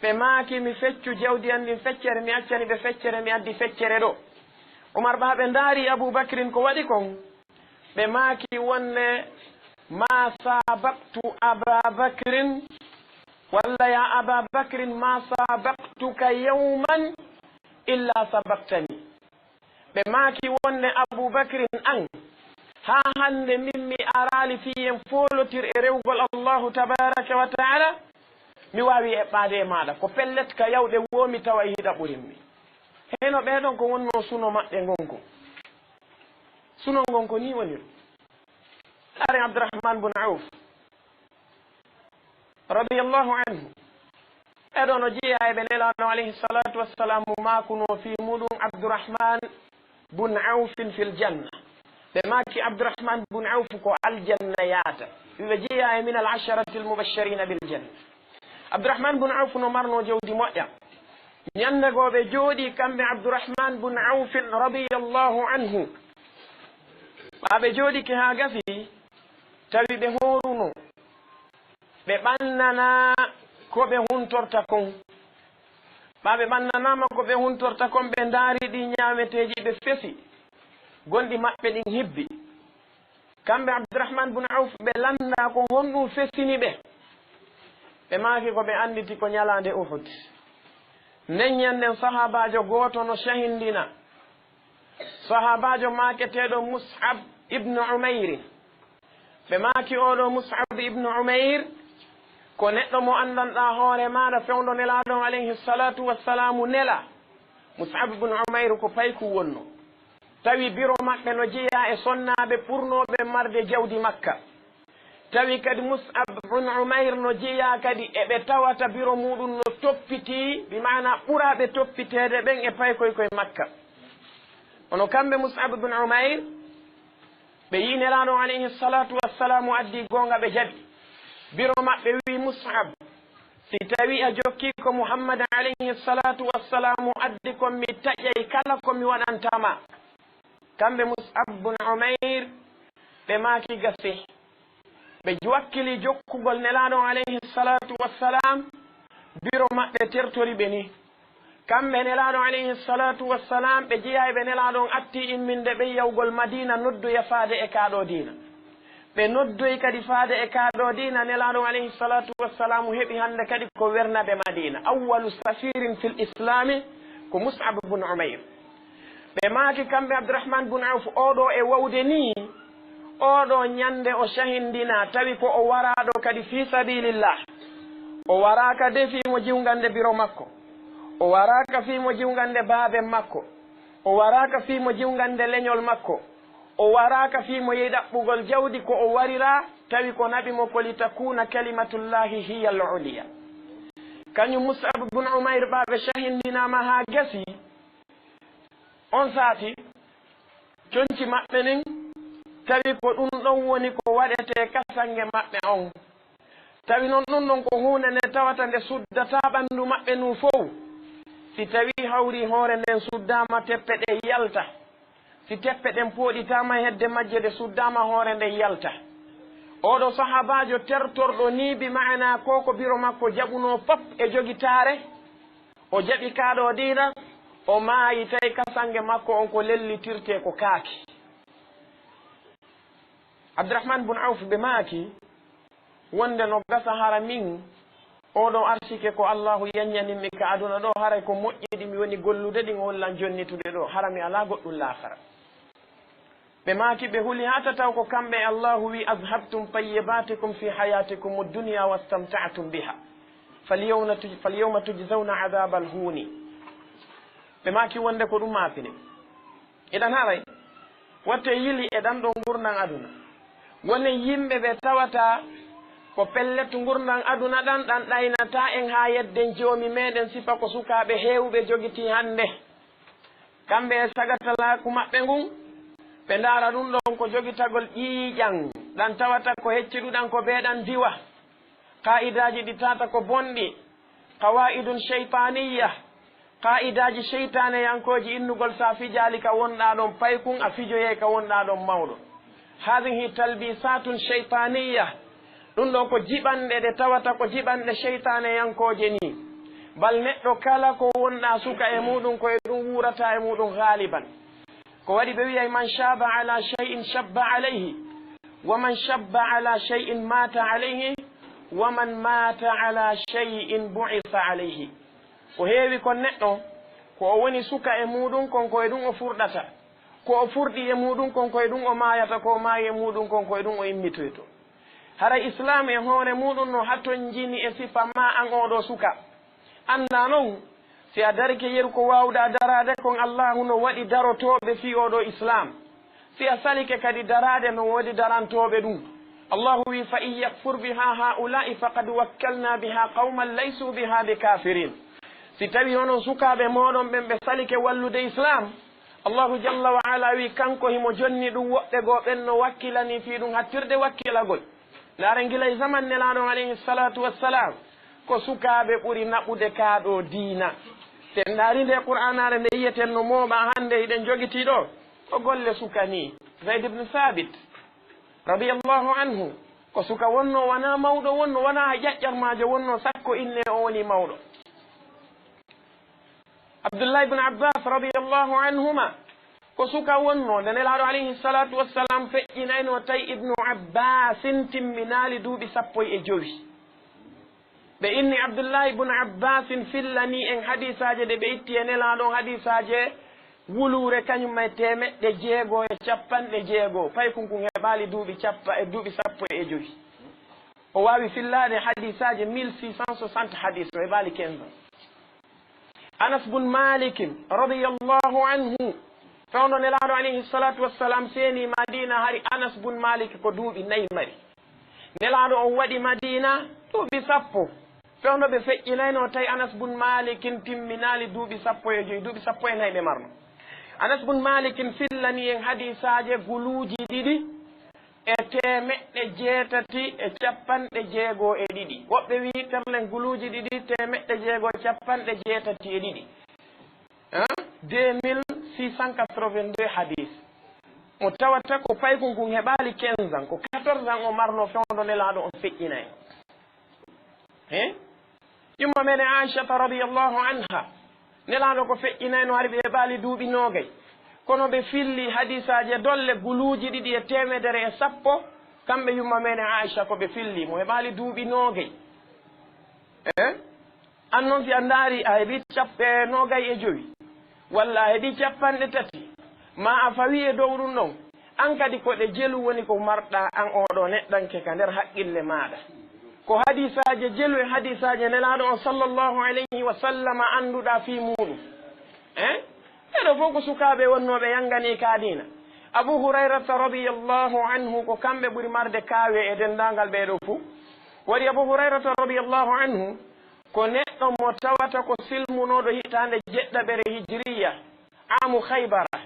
ɓe maaki, "Mi feccu jawdi an ndin feccere, mi accani ɓe feccere, mi addi feccere ɗoo." Umar ɓaa ɓe ndaari Abu Bakrin ko waɗi kon, ɓe maaki wonde, "Ma sabaqtu Aba Bakrin, walla ya Aba Bakrin, ma sabaqtuka yawman illa sabaqtani." Ɓe maaki wonde, "Abu Bakrin an, haa hannde min mi araali fii en foolotir e rewugol Allahu tabaraka wa ta'ala, mi waawi eɓɓaade e maaɗa. Ko pellet ka yawɗe woo mi tawa e hiɗa ɓurin mi." Heno ɓee ɗon ko wonnoo suno maɓɓe ngon kon. Suno ngon ko nii woniri. Ɗaaren Abdurrahman bun Awf radiyallahu anhu. Ɓee ɗoo no jeyaa e ɓe Nelaaɗo alayhi salatu wassalamu maakunoo fii muɗum, "Abdurrahman bun Awfin fil janna." Ɓe maaki Abdurrahman bun Awf ko aljanna yaata. Ɓe jeyaa e min al asharati al mubashirina bil janna. Abdurrahman bun Awf no marnoo jawdi moƴƴa. Ɲannde goo ɓe jooɗii kamɓe Abdurrahman bun Awfin radiyallahu anhu. Ɓaa ɓe jooɗike haa gasi, tawi ɓe hooruno, ɓe ɓannanaa ko ɓe huntorta kon. Ɓaa ɓe ɓannanaama ko ɓe huntorta kon, ɓe ndaari ɗii ɲaameteeji, ɓe fesi. Gonɗi maɓɓe ɗin hibbi. Kamɓe Abdurrahman bun Awf ɓe lanndaa ko honɗun fesini ɓe. Ɓe maaki ko ɓe annditi ko ɲalaande Uhud. Nden ɲannden sahaabaajo gooto no cahindina. Sahaabaajo maaketeeɗo Mus'ab ibn Umayr. Ɓe maaki oo ɗoo Mus'ab ibn Umayr ko neɗɗo mo anndanɗaa hoore maaɗa fewndo Nelaaɗo on alayhi salatu wassalamu nela. Mus'ab ibn Umayr ko payku wonnoo. Tawi biro maɓɓe no jeyaa e sonnaaɓe ɓurnooɓe marde jawdi Makka. Tawi kadi Mus'ab ibn Umayr no jeyaa kadi e ɓe tawata biro muuɗum no toppitii, bi maanaa ɓuraaɓe toppiteede ɓen e paykoy koy Makka. Kono kamɓe Mus'ab ibn Umayr, ɓe yi'i Nelaaɗo on alayhi salatu wassalamu addii goonga, ɓe jaɓi. Biro maɓɓe wi'i Mus'ab, "Si tawii a jokkii ko Muhammad alayhi salatu wassalamu addi kon, mi taƴay kala ko mi waɗanta ma." Kamɓe Mus'ab bun Umayr, ɓe maaki gasi. Ɓe wakkili jokkugol Nelaaɗo on alayhi salatu wassalam, biro maɓɓe tertori ɓe ni. Kamɓe Nelaaɗo alayhi salatu wassalam, ɓe jeyaa e ɓe Nelaaɗo on atti imminde ɓe yawgol Madiina noddoya faade e kaa ɗoo diina. Ɓe noddoyi kadi faade e kaa ɗoo diina, Nelaaɗo on alayhi salatu wassalamu heɓi hannde kadi ko wernaɓe Madiina. Awwalu safirin fil islami ko Mus'ab bun Umayr. Ɓe maaki kamɓe Abdurrahman bun Awf, "Oo ɗoo e wawde nii, oo ɗoo ɲannde o cahindinaa, tawi ko o waraaɗo kadi fii sabilillah. O waraaka de fii mo jiwgande biro makko. O waraaka fii mo jiwgande baaben makko. O waraaka fii mo jiwgande leɲol makko. O waraaka fii mo yehi ɗaɓɓugol jawdi, ko o wariraa, tawi ko naɓi mo ko li takuna kalimatullahi hiya al-ulya." Kaɲum Mus'ab bun Umayr ɓaa ɓe cahindinaama haa gasi, on saati, conci maɓɓe nin, tawi ko ɗum ɗon woni ko waɗetee kasange maɓɓe on. Tawi non ɗum ɗon ko huunde nde tawata nde suddataa ɓanndu maɓɓe ndun fow. Si tawii hawri hoore nden suddaama, teppe ɗen yalta. Si teppe ɗen pooɗitaama e hedde majje, ɗe suddaama, hoore nden yalta. Oo ɗoo sahaabaajo tertorɗo nii, bi maanaa ko ko biro makko jaɓunoo pop e jogitaare, o jaɓi kaa ɗoo diina, o maayi, tawi kasange makko on ko lellitirtee ko kaaki. Abdurahman bun Awf ɓe maaki, wonde no gasa hara min, oo ɗoo arsike ko Allaahu yaññanin mi ka aduna ɗoo, haray ko moƴƴi ɗi mi woni gollude ɗin, o hollan jonnitude ɗoo, hara mi alaa goɗɗun laakara. Ɓe maaki, ɓe huli haa tataw ko kamɓe e Allaahu wi'i, "Azhabtum tayyibatikum fi hayatikum ad-dunya wastamta'tum biha. Falyawma tuj-, falyawma tujzawna adhabal huni." Ɓe maaki wonde ko ɗun maapini. Iɗan haray, wattee yili e ɗan ɗoo ngurndan aduna. Wonen yimɓe ɓe tawata ko pellet ngurndan aduna ɗan, ɗan ɗaynataa en haa yedden Joomi meɗen sifa ko sukaaɓe heewuɓe jogitii hande. Kamɓe e sagatalaaku maɓɓe ngun, ɓe ndaara ɗun ɗon ko jogitagol ƴiiƴan, ɗan tawata ko hecciɗuɗan ko bee ɗan diwa. Qaa'idaaji ɗi tata ko bonɗi, qawaa'idun shaytaaniyya, qaa'idaaji sheytaaneyankooji innugol si a fijaali ka wonɗaa ɗon paykun, a fijoyay ka wonɗaa ɗon mawɗo. Haadihi talbisaatun shaytaaniyya, ɗun ɗoo ko jiɓanɗe ɗe tawata ko jiɓanɗe sheytaaneyankooje nii. Bal neɗɗo kala ko wonɗaa suka e muuɗun, ko e ɗun wuurataa e muuɗun gaaliban. Ko waɗi ɓe wi'ay, "Man shaaba ala shay'in shabba alayhi, wa man shabba ala shay'in mata alayhi, wa man mata ala shay'in bu'itha alayhi." Ko heewi kon neɗɗo, ko o woni suka e muuɗun kon ko e ɗun o furɗata, ko o furɗi e muuɗun kon ko e ɗun o maayata, ko o maayi e muuɗun kon ko e ɗun o immitoyto. Hara Islaam e hoore muuɗun no hatonjini e sifa maa an oo ɗoo suka. Anndaa non, si a darike yeru ko waawuɗaa daraade kon, Allaahu no waɗi darotooɓe fii oo ɗoo Islaam. Si a salike kadi daraade, no woodi darantooɓe ɗun. Allaahu wi'i, "Fa in yakfur biha haa'ulaa'i faqad wakkalna biha qawman laysu biha bikaafiriin." Si tawii onon sukaaɓe mooɗon ɓen ɓe salike wallude Islaam, Allaahu jalla wa ala wi'i, kanko himo jonni ɗun, woɓɓe goo ɓen no wakkilanii fii ɗun hattirde wakkilagol. Ndaaren, gila e zaman Nelaaɗo on, alayhi salaatu wassalaam, ko sukaaɓe ɓuri naɓude kaa ɗoo diina. Si en ndaarii ndee Qur'aanaare nde yi'eten no mooɓaa hande hiɗen jogitii ɗoo, ko golle suka nii. Zayd ibn Saabit, radiyallahu anhu, ko suka wonnoo, wanaa mawɗo wonnoo, wanaa ƴaƴƴarmaajo wonnoo, sakko innee o wonii mawɗo. Abdullahi ibn Abbas radiyallahu anhuma ko suka wonnoo nde Nelaaɗo alayhi salatu wassalam feƴƴinaynoo tawi Ibnu Abbasin timminaali duuɓi sappo e jowi. Ɓe inni Abdullahi ibn Abbasin fillanii en hadiisaaje ɗe ɓe itti e Nelaaɗo on, hadiisaaje wuluure kañum e teemeɗɗe jeego e cappanɗe jeego, paykun kun heɓaali duuɓi cappa-, e duuɓi sappo e jowi. O waawi fillaade hadiisaaje mille six cent soixante hadiis, o heɓaali quinze ans. Anas bun Malikin, radiyallahu anhu, fewndo Nelaaɗo alayhi salatu wassalam seeni Madina, hari Anas bun Malik ko duuɓi nayi mari. Nelaaɗo on waɗi Madina duuɓi sappo. Fewndo ɓe feƴƴinaynoo, tawi Anas bun Malikin timminaali duuɓi sappo e jowi, duuɓi sappo e nayi ɓe marno. Anas bun Malikin fillani en hadiisaaje guluuji ɗiɗi e teemeɗɗe jeetati e cappanɗe jeego e ɗiɗi. Woɓɓe wi'i terlen guluuji ɗiɗi, teemeɗɗe jeego e cappanɗe jeetati e ɗiɗi. Hein? Deux mille six cent quatre-vingt-deux hadis. Mo tawata ko paykun kun heɓaali quinze ans, ko quatorze ans o marno fewndo Nelaaɗo on feƴƴinay. Hein? Yumma meɗen Aishata radiyallahu anha, Nelaaɗo ko feƴƴinayno hari ɓe heɓaali duuɓi noogay. Kono ɓe filli hadisaaje dolle guluuji ɗiɗi e teemedere e sappo, kamɓe yumma meɗen Aisha ko ɓe filli, mo heɓaali duuɓi noogay. Eh? An non si a ndaari a heɓi cappe noogay e jowi, walla a heɓi cappanɗe tati, ma a fawi e dow ɗum ɗon, an kadi ko ɗe jelu woni ko marɗaa an oo ɗoo neɗɗanke ka nder haqqille maaɗa. Ko hadisaaje jelu e hadisaaje Nelaaɗo on sallallahu alayhi wa sallama annduɗaa fii muuɗum. Eh? Ɓee ɗoo fow ko sukaaɓe wonnooɓe yannganii ka diina. Abu Hurayrata radiyallahu anhu ko kamɓe ɓuri marde kaawe e denndaangal ɓee ɗoo fow. Waɗi Abu Hurayrata radiyallahu anhu ko neɗɗo mo tawata ko silmunooɗo hitaande jeɗɗaɓere hijiriya, aamu Khaybara.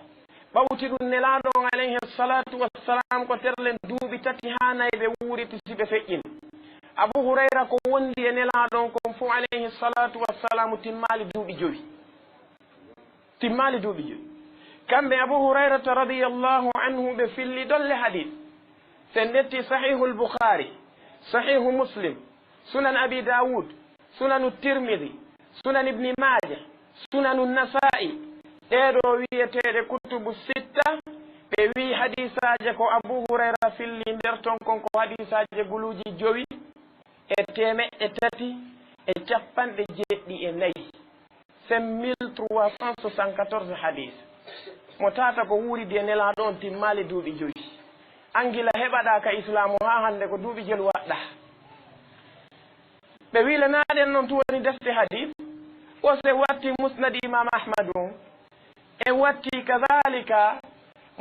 Ɓawti ɗum Nelaaɗo on alayhi salatu wassalam ko terlen duuɓi tati haa nayi ɓe wuuriti si ɓe feƴƴini. Abu Hurayra ko wondi e Nelaaɗo on kon fow alayhi salatu wassalam timmaali duuɓi jowi. Timmaali duuɓi jowi. Kamɓe Abu Hurayrata radiyallahu anhu ɓe filli dolle hadis. Si en ƴetti Sahihul Bukhari, Sahihu Muslim, Sunan Abi Dawud, Sunanu Tirmidhi, Sunan Ibni Maaja, Sunanu Nasa'i, ɗee ɗoo wi'eteeɗe kutubu sitta, Ɓe wi'i hadiisaaje ko Abu Hurayra filli nder ton kon ko hadiisaaje guluuji jowi e teemeɗɗe tati e cappanɗe jeeɗiɗi e nayi. Cinq mille trois cent soixante-quatorze hadiis. Mo tata ko wuuridi e Nelaaɗo on timmaali duuɓi jowi. Angila heɓaɗaa ka Islaamu haa hannde ko duuɓi jelu waɗɗaa. Ɓe wiilanaaɗen non tun woni defte hadiis. O se watti Musnad Imaam Ahmadu. En watti kadaalika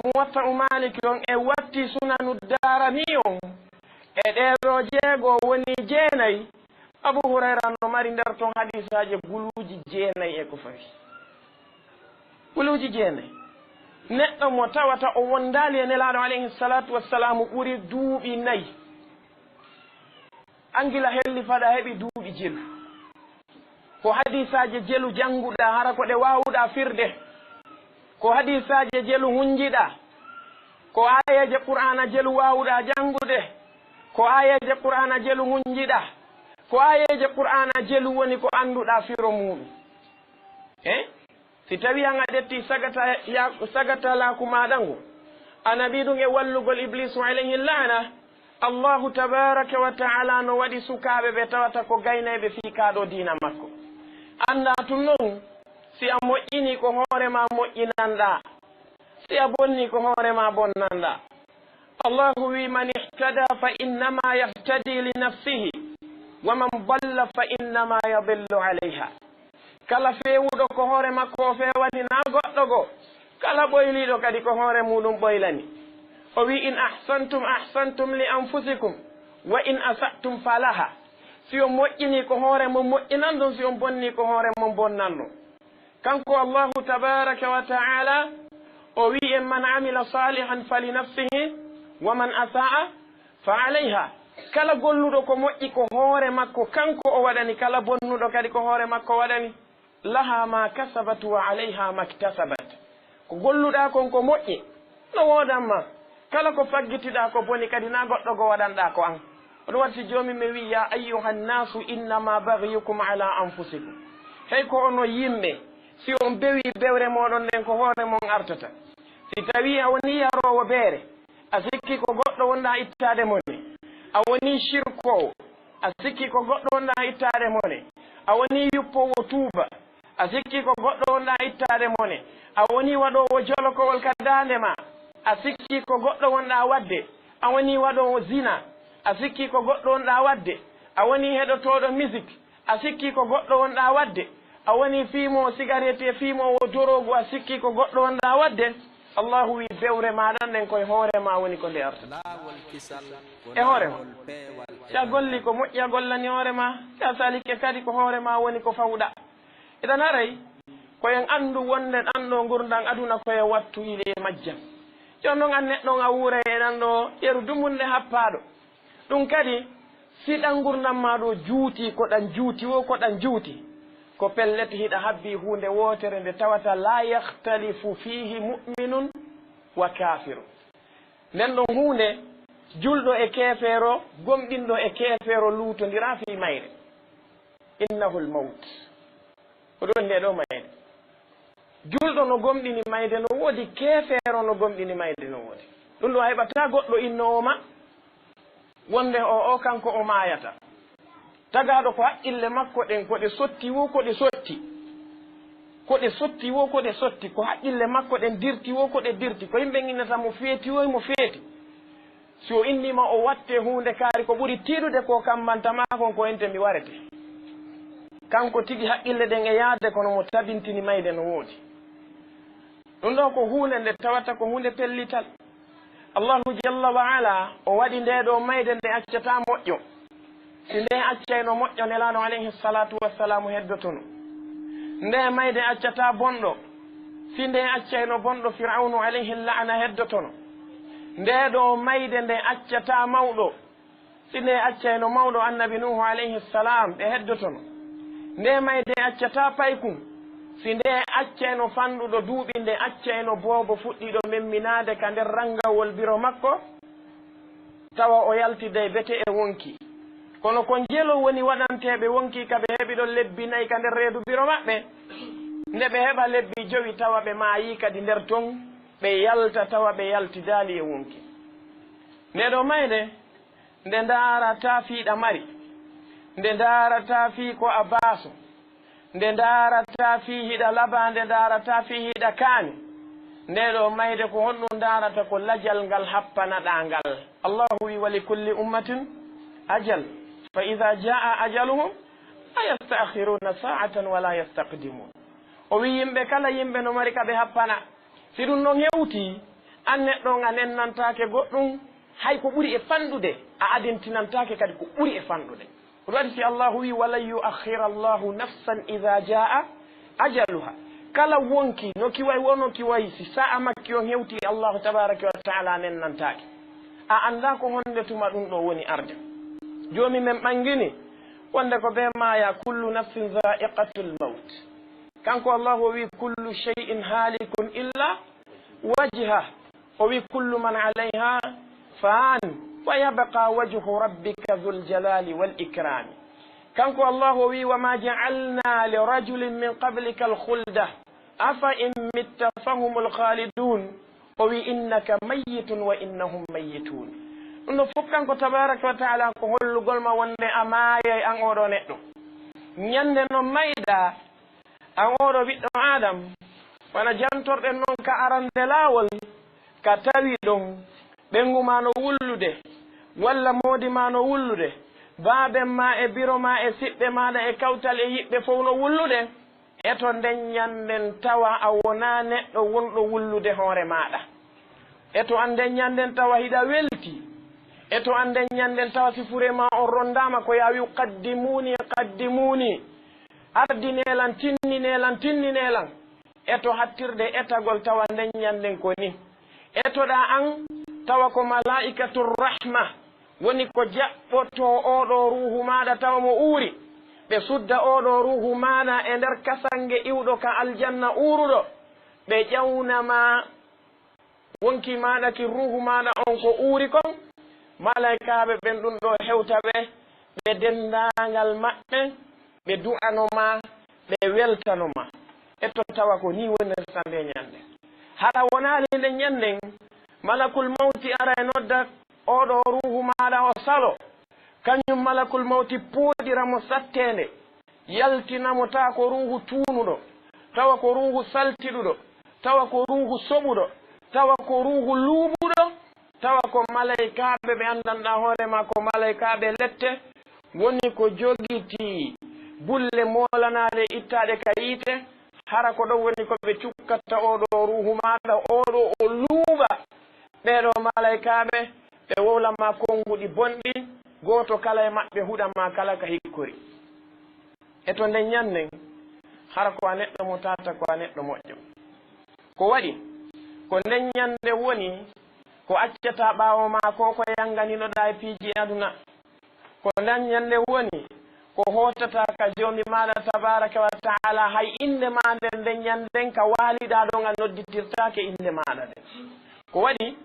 Muwatta'u Maaliki on, en watti Sunanu Daarami on. E ɗee ɗoo jeego woni jeenay. Abu Hurayra no mari nder ton hadiisaaje guluuji jeenay e ko fawi. Guluuji jeenay. Neɗɗo mo tawata o wondaali e Nelaaɗo alayhi salaatu wassalaamu ɓuri duuɓi nayi. Angila helli faɗa heɓi duuɓi jelu. Ko hadiisaaje jelu jannguɗaa, hara ko ɗe waawuɗaa firde. Ko hadiisaaje jelu hunjiɗaa. Ko aayeeje Qur'aana jelu waawuɗaa janngude. Ko aayeeje Qur'aana jelu hunjiɗaa. Ko aayeeje Qur'aana jelu woni ko annduɗaa firo muuɗum. Eh? Si tawii an a ƴettii sagata-, ya-, sagatalaaku maaɗa ngu, a naɓii ɗum e wallugol Ibliisu alayhi la'na, Allaahu tabaaraka wa ta'aalaa no waɗi sukaaɓe ɓe tawata ko gaynayɓe fii kaa ɗoo diina makko. Anndaa tun non, si a moƴƴinii ko hoore maa moƴƴinanɗaa, si a bonnii ko hoore maa bonnanɗaa. Allaahu wi'i, "Man ihtadaa fa innamaa yahtadii li nafsihi, wa man dalla fa innamaa yadillu alayhaa." Kala feewuɗo ko hoore makko o feewani, naa goɗɗo goo. Kala ɓoyliiɗo kadi ko hoore muuɗum ɓoylani. O wi'i, "In ahsantum ahsantum li anfusikum, wa in asa'tum falahaa." Si on moƴƴinii ko hoore mon moƴƴinan ɗum, si on bonnii ko hoore mon bonnan ɗum. Kanko Allaahu tabaaraka wa ta'aalaa, o wi'i en, "Man amila saalihan fali nafsihi, wa man asa'a fa alayhaa." Kala golluɗo ko moƴƴi ko hoore makko kanko o waɗani, kala bonnuɗo kadi ko hoore makko waɗani. "Lahaa maa kasabat wa alayhaa maktasabat." Ko golluɗaa kon ko moƴƴi, no woodan ma. Kala ko faggitiɗaa ko boni kadi, naa goɗɗo goo waɗanɗaa ko an. Ɗum waɗi si Joomi men wi'i, "Yaa ayyuhan naasu innamaa bagyukum alaa anfusikum." Hey ko onon yimɓe, si on bewii bewre mooɗon nden ko hoore mon artata. Si tawii a wonii yaroowo beere, a sikki ko goɗɗo wonɗaa ittaade mone. A wonii shirkoowo, a sikki ko goɗɗo wonɗaa ittaade mone. A wonii yuppoowo tuuba, a sikki ko goɗɗo wonɗaa ittaade mone. A wonii waɗoowo jolokowol ka daande maa, a sikki ko goɗɗo wonɗaa waɗde. A wonii waɗoowo zina, a sikki ko goɗɗo wonɗaa waɗde. A wonii heɗotooɗo misik, a sikki ko goɗɗo wonɗaa waɗde. A wonii fiimoowo sigareeti e fiimoowo doroogu, a sikki ko goɗɗo wonɗaa waɗde. Allaahu wi'i, bewre maaɗa nden ko e hoore maa woni ko nde arta. Laawol kisal ko e hoore maa. Laawol peewal e si a gollii ko moƴƴi a gollani hoore maa, si a salike kadi ko hoore maa woni ko fawɗaa. Iɗan haray ko en anndu wonde ɗan ɗoo ngurndan aduna ko e wattu ili e majjan. Jooni non an neɗɗo on a wuuray e ɗan ɗoo yeru dumunde happaaɗo. Ɗun kadi, si ɗan ngurndan maa ɗoo juutii, ko ɗan juuti woo, ko ɗan juuti, ko pellet hiɗa habbii huunde wootere nde tawata laa yahtalifu fiihi mu'minun wa kaafirun. Nden ɗon huunde, julɗo e keefeero, gomɗinɗo e keefeero luutondiraa fii mayre. Innahul mawt. Ko ɗon nde ɗoo mayde. Julɗo no gomɗini mayde no woodi, keefeero no gomɗini mayde no woodi. Ɗun ɗoo a heɓataa goɗɗo innoowo ma wonde o, o kanko o maayata. Tagaaɗo ko haqqille makko ɗen, ko ɗe sotti woo, ko ɗe sotti. Ko ɗe sotti woo, ko ɗe sotti. Ko haqqille makko ɗen dirti woo, ko ɗe dirti. Ko yimɓe innata mo feeti woo, mo feeti. Si o innii ma o wattee huunde kaari ko ɓuri tiiɗude ko kammbanta maa kon, ko ente mi warete. Kanko tigi haqqille ɗen e yaade, kono mo tabintini mayde no woodi. Ɗun ɗoo ko huunde nde tawata ko huunde pellital. Allaahu jalla wa ala, o waɗi ndee ɗoo mayde nde accataa moƴƴo. Si nde accayno moƴƴo, Nelaaɗo alayhi salaatu wassalaamu heddotono. Nde mayde accataa bonɗo. Si nde accayno bonɗo, Fir'awnu alayhi la'ana heddotono. Nde ɗoo mayde nde accataa mawɗo. Si nde accayno mawɗo, Annabi Nuuhu alayhi salaam, ɓe heddotono. Nde mayde accataa paykun. Si nde accayno fanɗuɗo duuɓi, nde accayno boobo fuɗɗiiɗo memminaade ka nder ranngawol biro makko, tawa o yaltiday bete e wonkii. Kono ko njelo woni waɗanteeɓe wonkii ka ɓe heɓi ɗon lebbi nayi ka nder reedu biro maɓɓe. Nde ɓe heɓa lebbi jowi, tawa ɓe maayii kadi nder ton. ɓe yalta tawa ɓe yaltidaali e wonki. Nde ɗoo mayde, nde ndaarataa fii ɗa mari, nde ndaarataa fii ko a baaso, nde ndaarataa fii hiɗa labaa, nde ndaarataa fii hiɗa kaani. Nde ɗoo mayde ko honɗun ndaarata? Ko lajal ngal happanaɗaa ngal. Allahu wi'i, "Wa li kulli ummatin ajal, fa idha jaa ajaluhum la yasta'khiruna sa'atan wa la yastaqdimun." O wi'i yimɓe kala, yimɓe no mari ka ɓe happana. Si ɗun non hewtii, an neɗɗo on a nennantaake goɗɗun, hay ko ɓuri e fanɗude, a adintinantaake kadi ko ɓuri e fanɗude. Ko ɗun waɗi si Allahu wi'i, "Wa lan yu'akhkhira Allahu nafsan idha jaa ajaluha." Kala wonki, no ki wa'i, wo no ki wa'i, si sa'a makki on hewtii, Allahu tabaraka wa ta'ala nennantaake. A anndaa ko honde tuma ɗun ɗoo woni arde. Joomi men ɓangini wonde ko bee maaya, "Kullu nafsin dha'iqatul mawt." Kanko Allahu o wi'i, "Kullu shay'in halikun illa wajha." O wi'i, "Kullu man alayha fan, wa yabqa wajhu rabbika dhul jalali wal ikrami." Kanko Allahu o wi'i, "Wa ma ja'alna li rajulin min qablika al khulda, afa in mitta fahumul khalidun." O wi'i, "Innaka mayyitun wa innahum mayyitun." Ɗun ɗoo fow kanko tabaraka wa ta'ala ko hollugol ma wonde a maayay, an oo ɗoo neɗɗo. Ɲande no mayɗaa, an oo ɗoo ɓiɗɗo Aadam, wano jantorɗen non ka arande laawol, ka tawi ɗon ɓeyngu maa no wullude, walla moodi maa no wullude, baaben maa e biro maa e siɓɓe maaɗa e kawtal e yiɓɓe fow no wullude, eto nden ɲanden tawa a wonaa neɗɗo wonɗo wullude hoore maaɗa. Eto an nden ɲanden tawa hiɗa weltii. Eto an nden ɲanden tawa si furee maa on rondaama ko yo a wi'u, "Qaddimuni, qaddimuni." Ardinee lan, tinninee lan, tinninee lan. Eto hattirde etagol tawa nden ɲanden ko nii. Etoɗaa an tawa ko malaa'ikatu rahma woni ko jaɓɓotoo oo ɗoo ruuhu maaɗa tawa mo uuri. Ɓe sudda oo ɗoo ruuhu maaɗa e nder kasange iwɗo ka aljanna uuruɗo. Ɓe ƴawna ma wonki maaɗa ki ruuhu maaɗa on ko uuri kon, malaykaaɓe ɓen ɗun ɗoo hewta ɓe, ɓe denndaangal maɓɓe, ɓe du'ano ma, ɓe weltano ma. Eto tawa ko nii wonirta ndee ɲande. Hara wonaali nden ɲanden, malakul mawti ara e nodda oo ɗoo ruuhu maaɗa o salo, kaɲun malakul mawti pooɗira mo satteende. Yaltina mo, tawa ko ruuhu tuunuɗo, tawa ko ruuhu saltiɗuɗo, tawa ko ruuhu soɓuɗo, tawa ko ruuhu luuɓuɗo, tawa ko malaykaaɓe ɓe anndanɗaa hoore maa ko malaykaaɓe lette, woni ko jogitii bulle moolanaaɗe ittaaɗe ka yiite, hara ko ɗon woni ko ɓe cukkata oo ɗoo ruuhu maaɗa, oo ɗoo o luuɓa. Ɓee ɗoo malaykaaɓe, ɓe wowla ma konnguɗi bonɗi, gooto kala e maɓɓe huɗa ma kala ka hikkori. Eto nden ɲanden, hara ko a neɗɗo mo taata, ko a neɗɗo moƴƴo. Ko waɗi, ko nden ɲande woni ko accataa ɓaawo maa ko, ko yannganinoɗaa e piiji aduna. Ko nden ɲande woni ko hootataa ka Joomi maaɗa tabaaraka wa ta'ala, hay innde maa nden, nden ɲanden ka waaliɗaa ɗon a nodditirtaake innde maaɗa nden. Ko waɗi,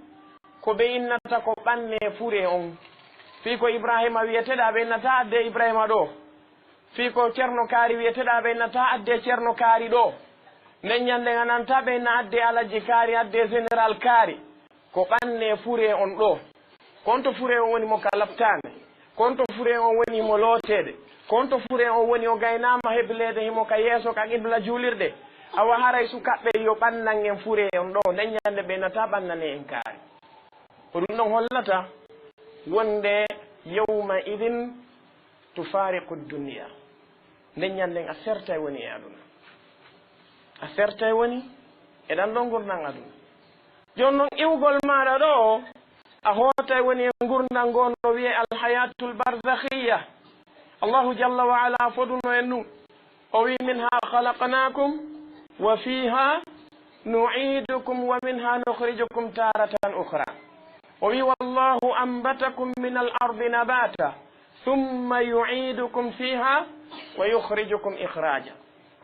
ko ɓe innata ko ɓanne fure on. Fii ko Ibraahiima wi'eteɗaa, ɓe innataa addee Ibraahiima ɗoo. Fii ko Cerno Kaari wi'eteɗaa, ɓe innataa addee Cerno Kaari ɗoo. Nden ɲanden a nanataa ɓe inna addee Alhaji Kaari, addee Général Kaari. Ko ɓanne fure on ɗoo. Ko on to fure on woni mo ka laɓtaane. Ko on to fure on woni mo looteede. Ko on to fure on woni o gaynaama hebleede himo ka yeeso ka qibla juulirde. Awa haray sukaaɓe yo ɓannan en fure on ɗoo. Nden ɲande ɓe innataa ɓannanee en kaari. Ko ɗun ɗon hollata wonde yawma idin tufaariqu dunya. Nden ɲanden a sertay woni e aduna. A sertay woni e ɗan ɗon ngurndan aduna. Jooni non iwgol maaɗa ɗoo, a hootay woni e ngurndan goo no wi'ee alhayatul barzakhiyya. Allahu jalla wa ala foduno en ɗun. O wi'i, "Minha khalaqnakum wa fiha nu'idukum wa minha nukhrijukum taratan ukhra." O wi'i, "Wallahu anbatakum min al-ardi nabata, thumma yu'idukum fiha wa yukhrijukum ikhraja."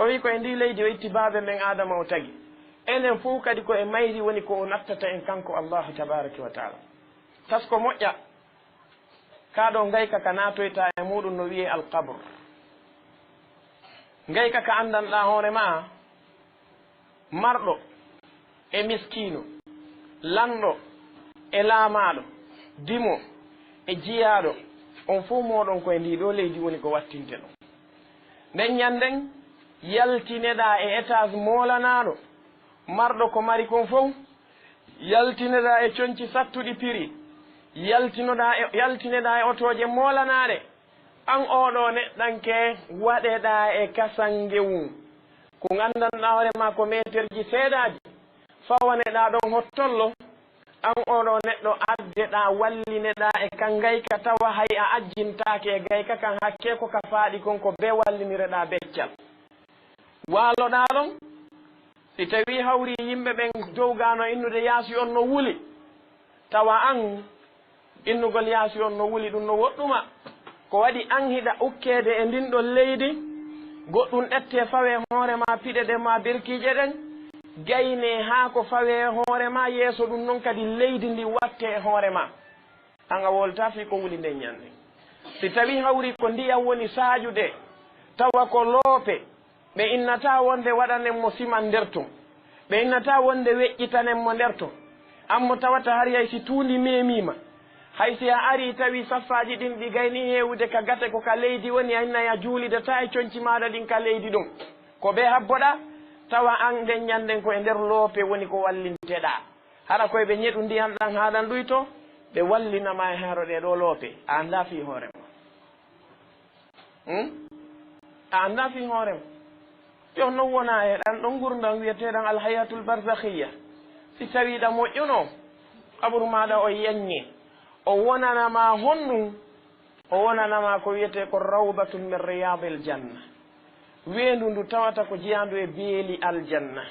O wi'i, ko e ndii leydi o itti baabe men Aadama o tagi. Enen fow kadi ko e mayri woni ko o nattata en kanko Allahu tabaraka wa ta'ala. Tasko moƴƴa, kaa ɗoo ngayka ka naatoytaa e muuɗun no wi'ee alqabr. Ngayka ka anndanɗaa hoore maa, marɗo e miskiino, Lanɗo e laamaaɗo, dimo e jiyaaɗo, on fow mooɗon ko e ndii ɗoo leydi woni ko wattinteɗon. Nden ɲannden, yaltineɗaa e etaas moolanaaɗo, marɗo ko mari kon fow, yaltineɗaa e conci sattuɗi piri, yaltinoɗaa e, yaltineɗaa e otooje moolanaaɗe, an oo ɗoo neɗɗanke, waɗeɗaa e kasangewu, ko nganndanɗaa hoore maa ko meeterji seeɗaaji, fawaneɗaa ɗon hottollo, an oo ɗoo neɗɗo, addeɗaa, wallineɗaa e kan ngayka, tawa hay a ajjintaake e gayka kan, hakkee ko ka faaɗi kon, ko bee wallinireɗaa beccal. Waaloɗaa ɗon, si tawii hawrii yimɓe ɓen dowgaano innude yaasi on no wuli, tawa an innugol yaasi on no wuli, ɗun no woɗɗu ma. Ko waɗi an hiɗa ukkeede e ndin ɗon leydi, goɗɗun ƴettee fawee hoore maa piɗe ɗen maa berkiije ɗen, gaynee haa ko fawee hoore maa yeeso ɗun non kadi leydi ndin wattee e hoore maa. An a woltaa fii ko wuli nden ɲannden. Si tawii hawrii ko ndiyan woni saaƴude, tawa ko loope, ɓe innataa wonde waɗanen mo siman nder ton. Ɓe innataa wonde weƴƴitanen mo nder ton. An mo tawata hari hay si tuundi meemii ma, hay si a arii tawii saffaaji ɗin ɗi gaynii heewude ka gate ko ka leydi woni, a innay a juulidataa e conci maaɗa ɗin ka leydi ɗon. Ko bee habboɗaa, tawa an nden ɲannden ko e nder loope woni ko wallinteɗaa. Hara ko e ɓe ɲeɗu ndiyan ɗan haa ɗan ɗuytoo, ɓe wallina ma e haro ɗee ɗoo loope, a anndaa fii hoore ma. Hmm? A anndaa fii hoore ma. Yo non wonaa e ɗan ɗon ngurndan wi'eteeɗan alhayatul barzakhiyya. Si tawii ɗa moƴƴuno, qaburu maaɗa o yaɲɲe, o wonana ma honɗun? O wonana ma ko wi'etee ko rawdatun min riyadil janna. Weendu ndu tawata ko jeyaandu e beeli aljanna.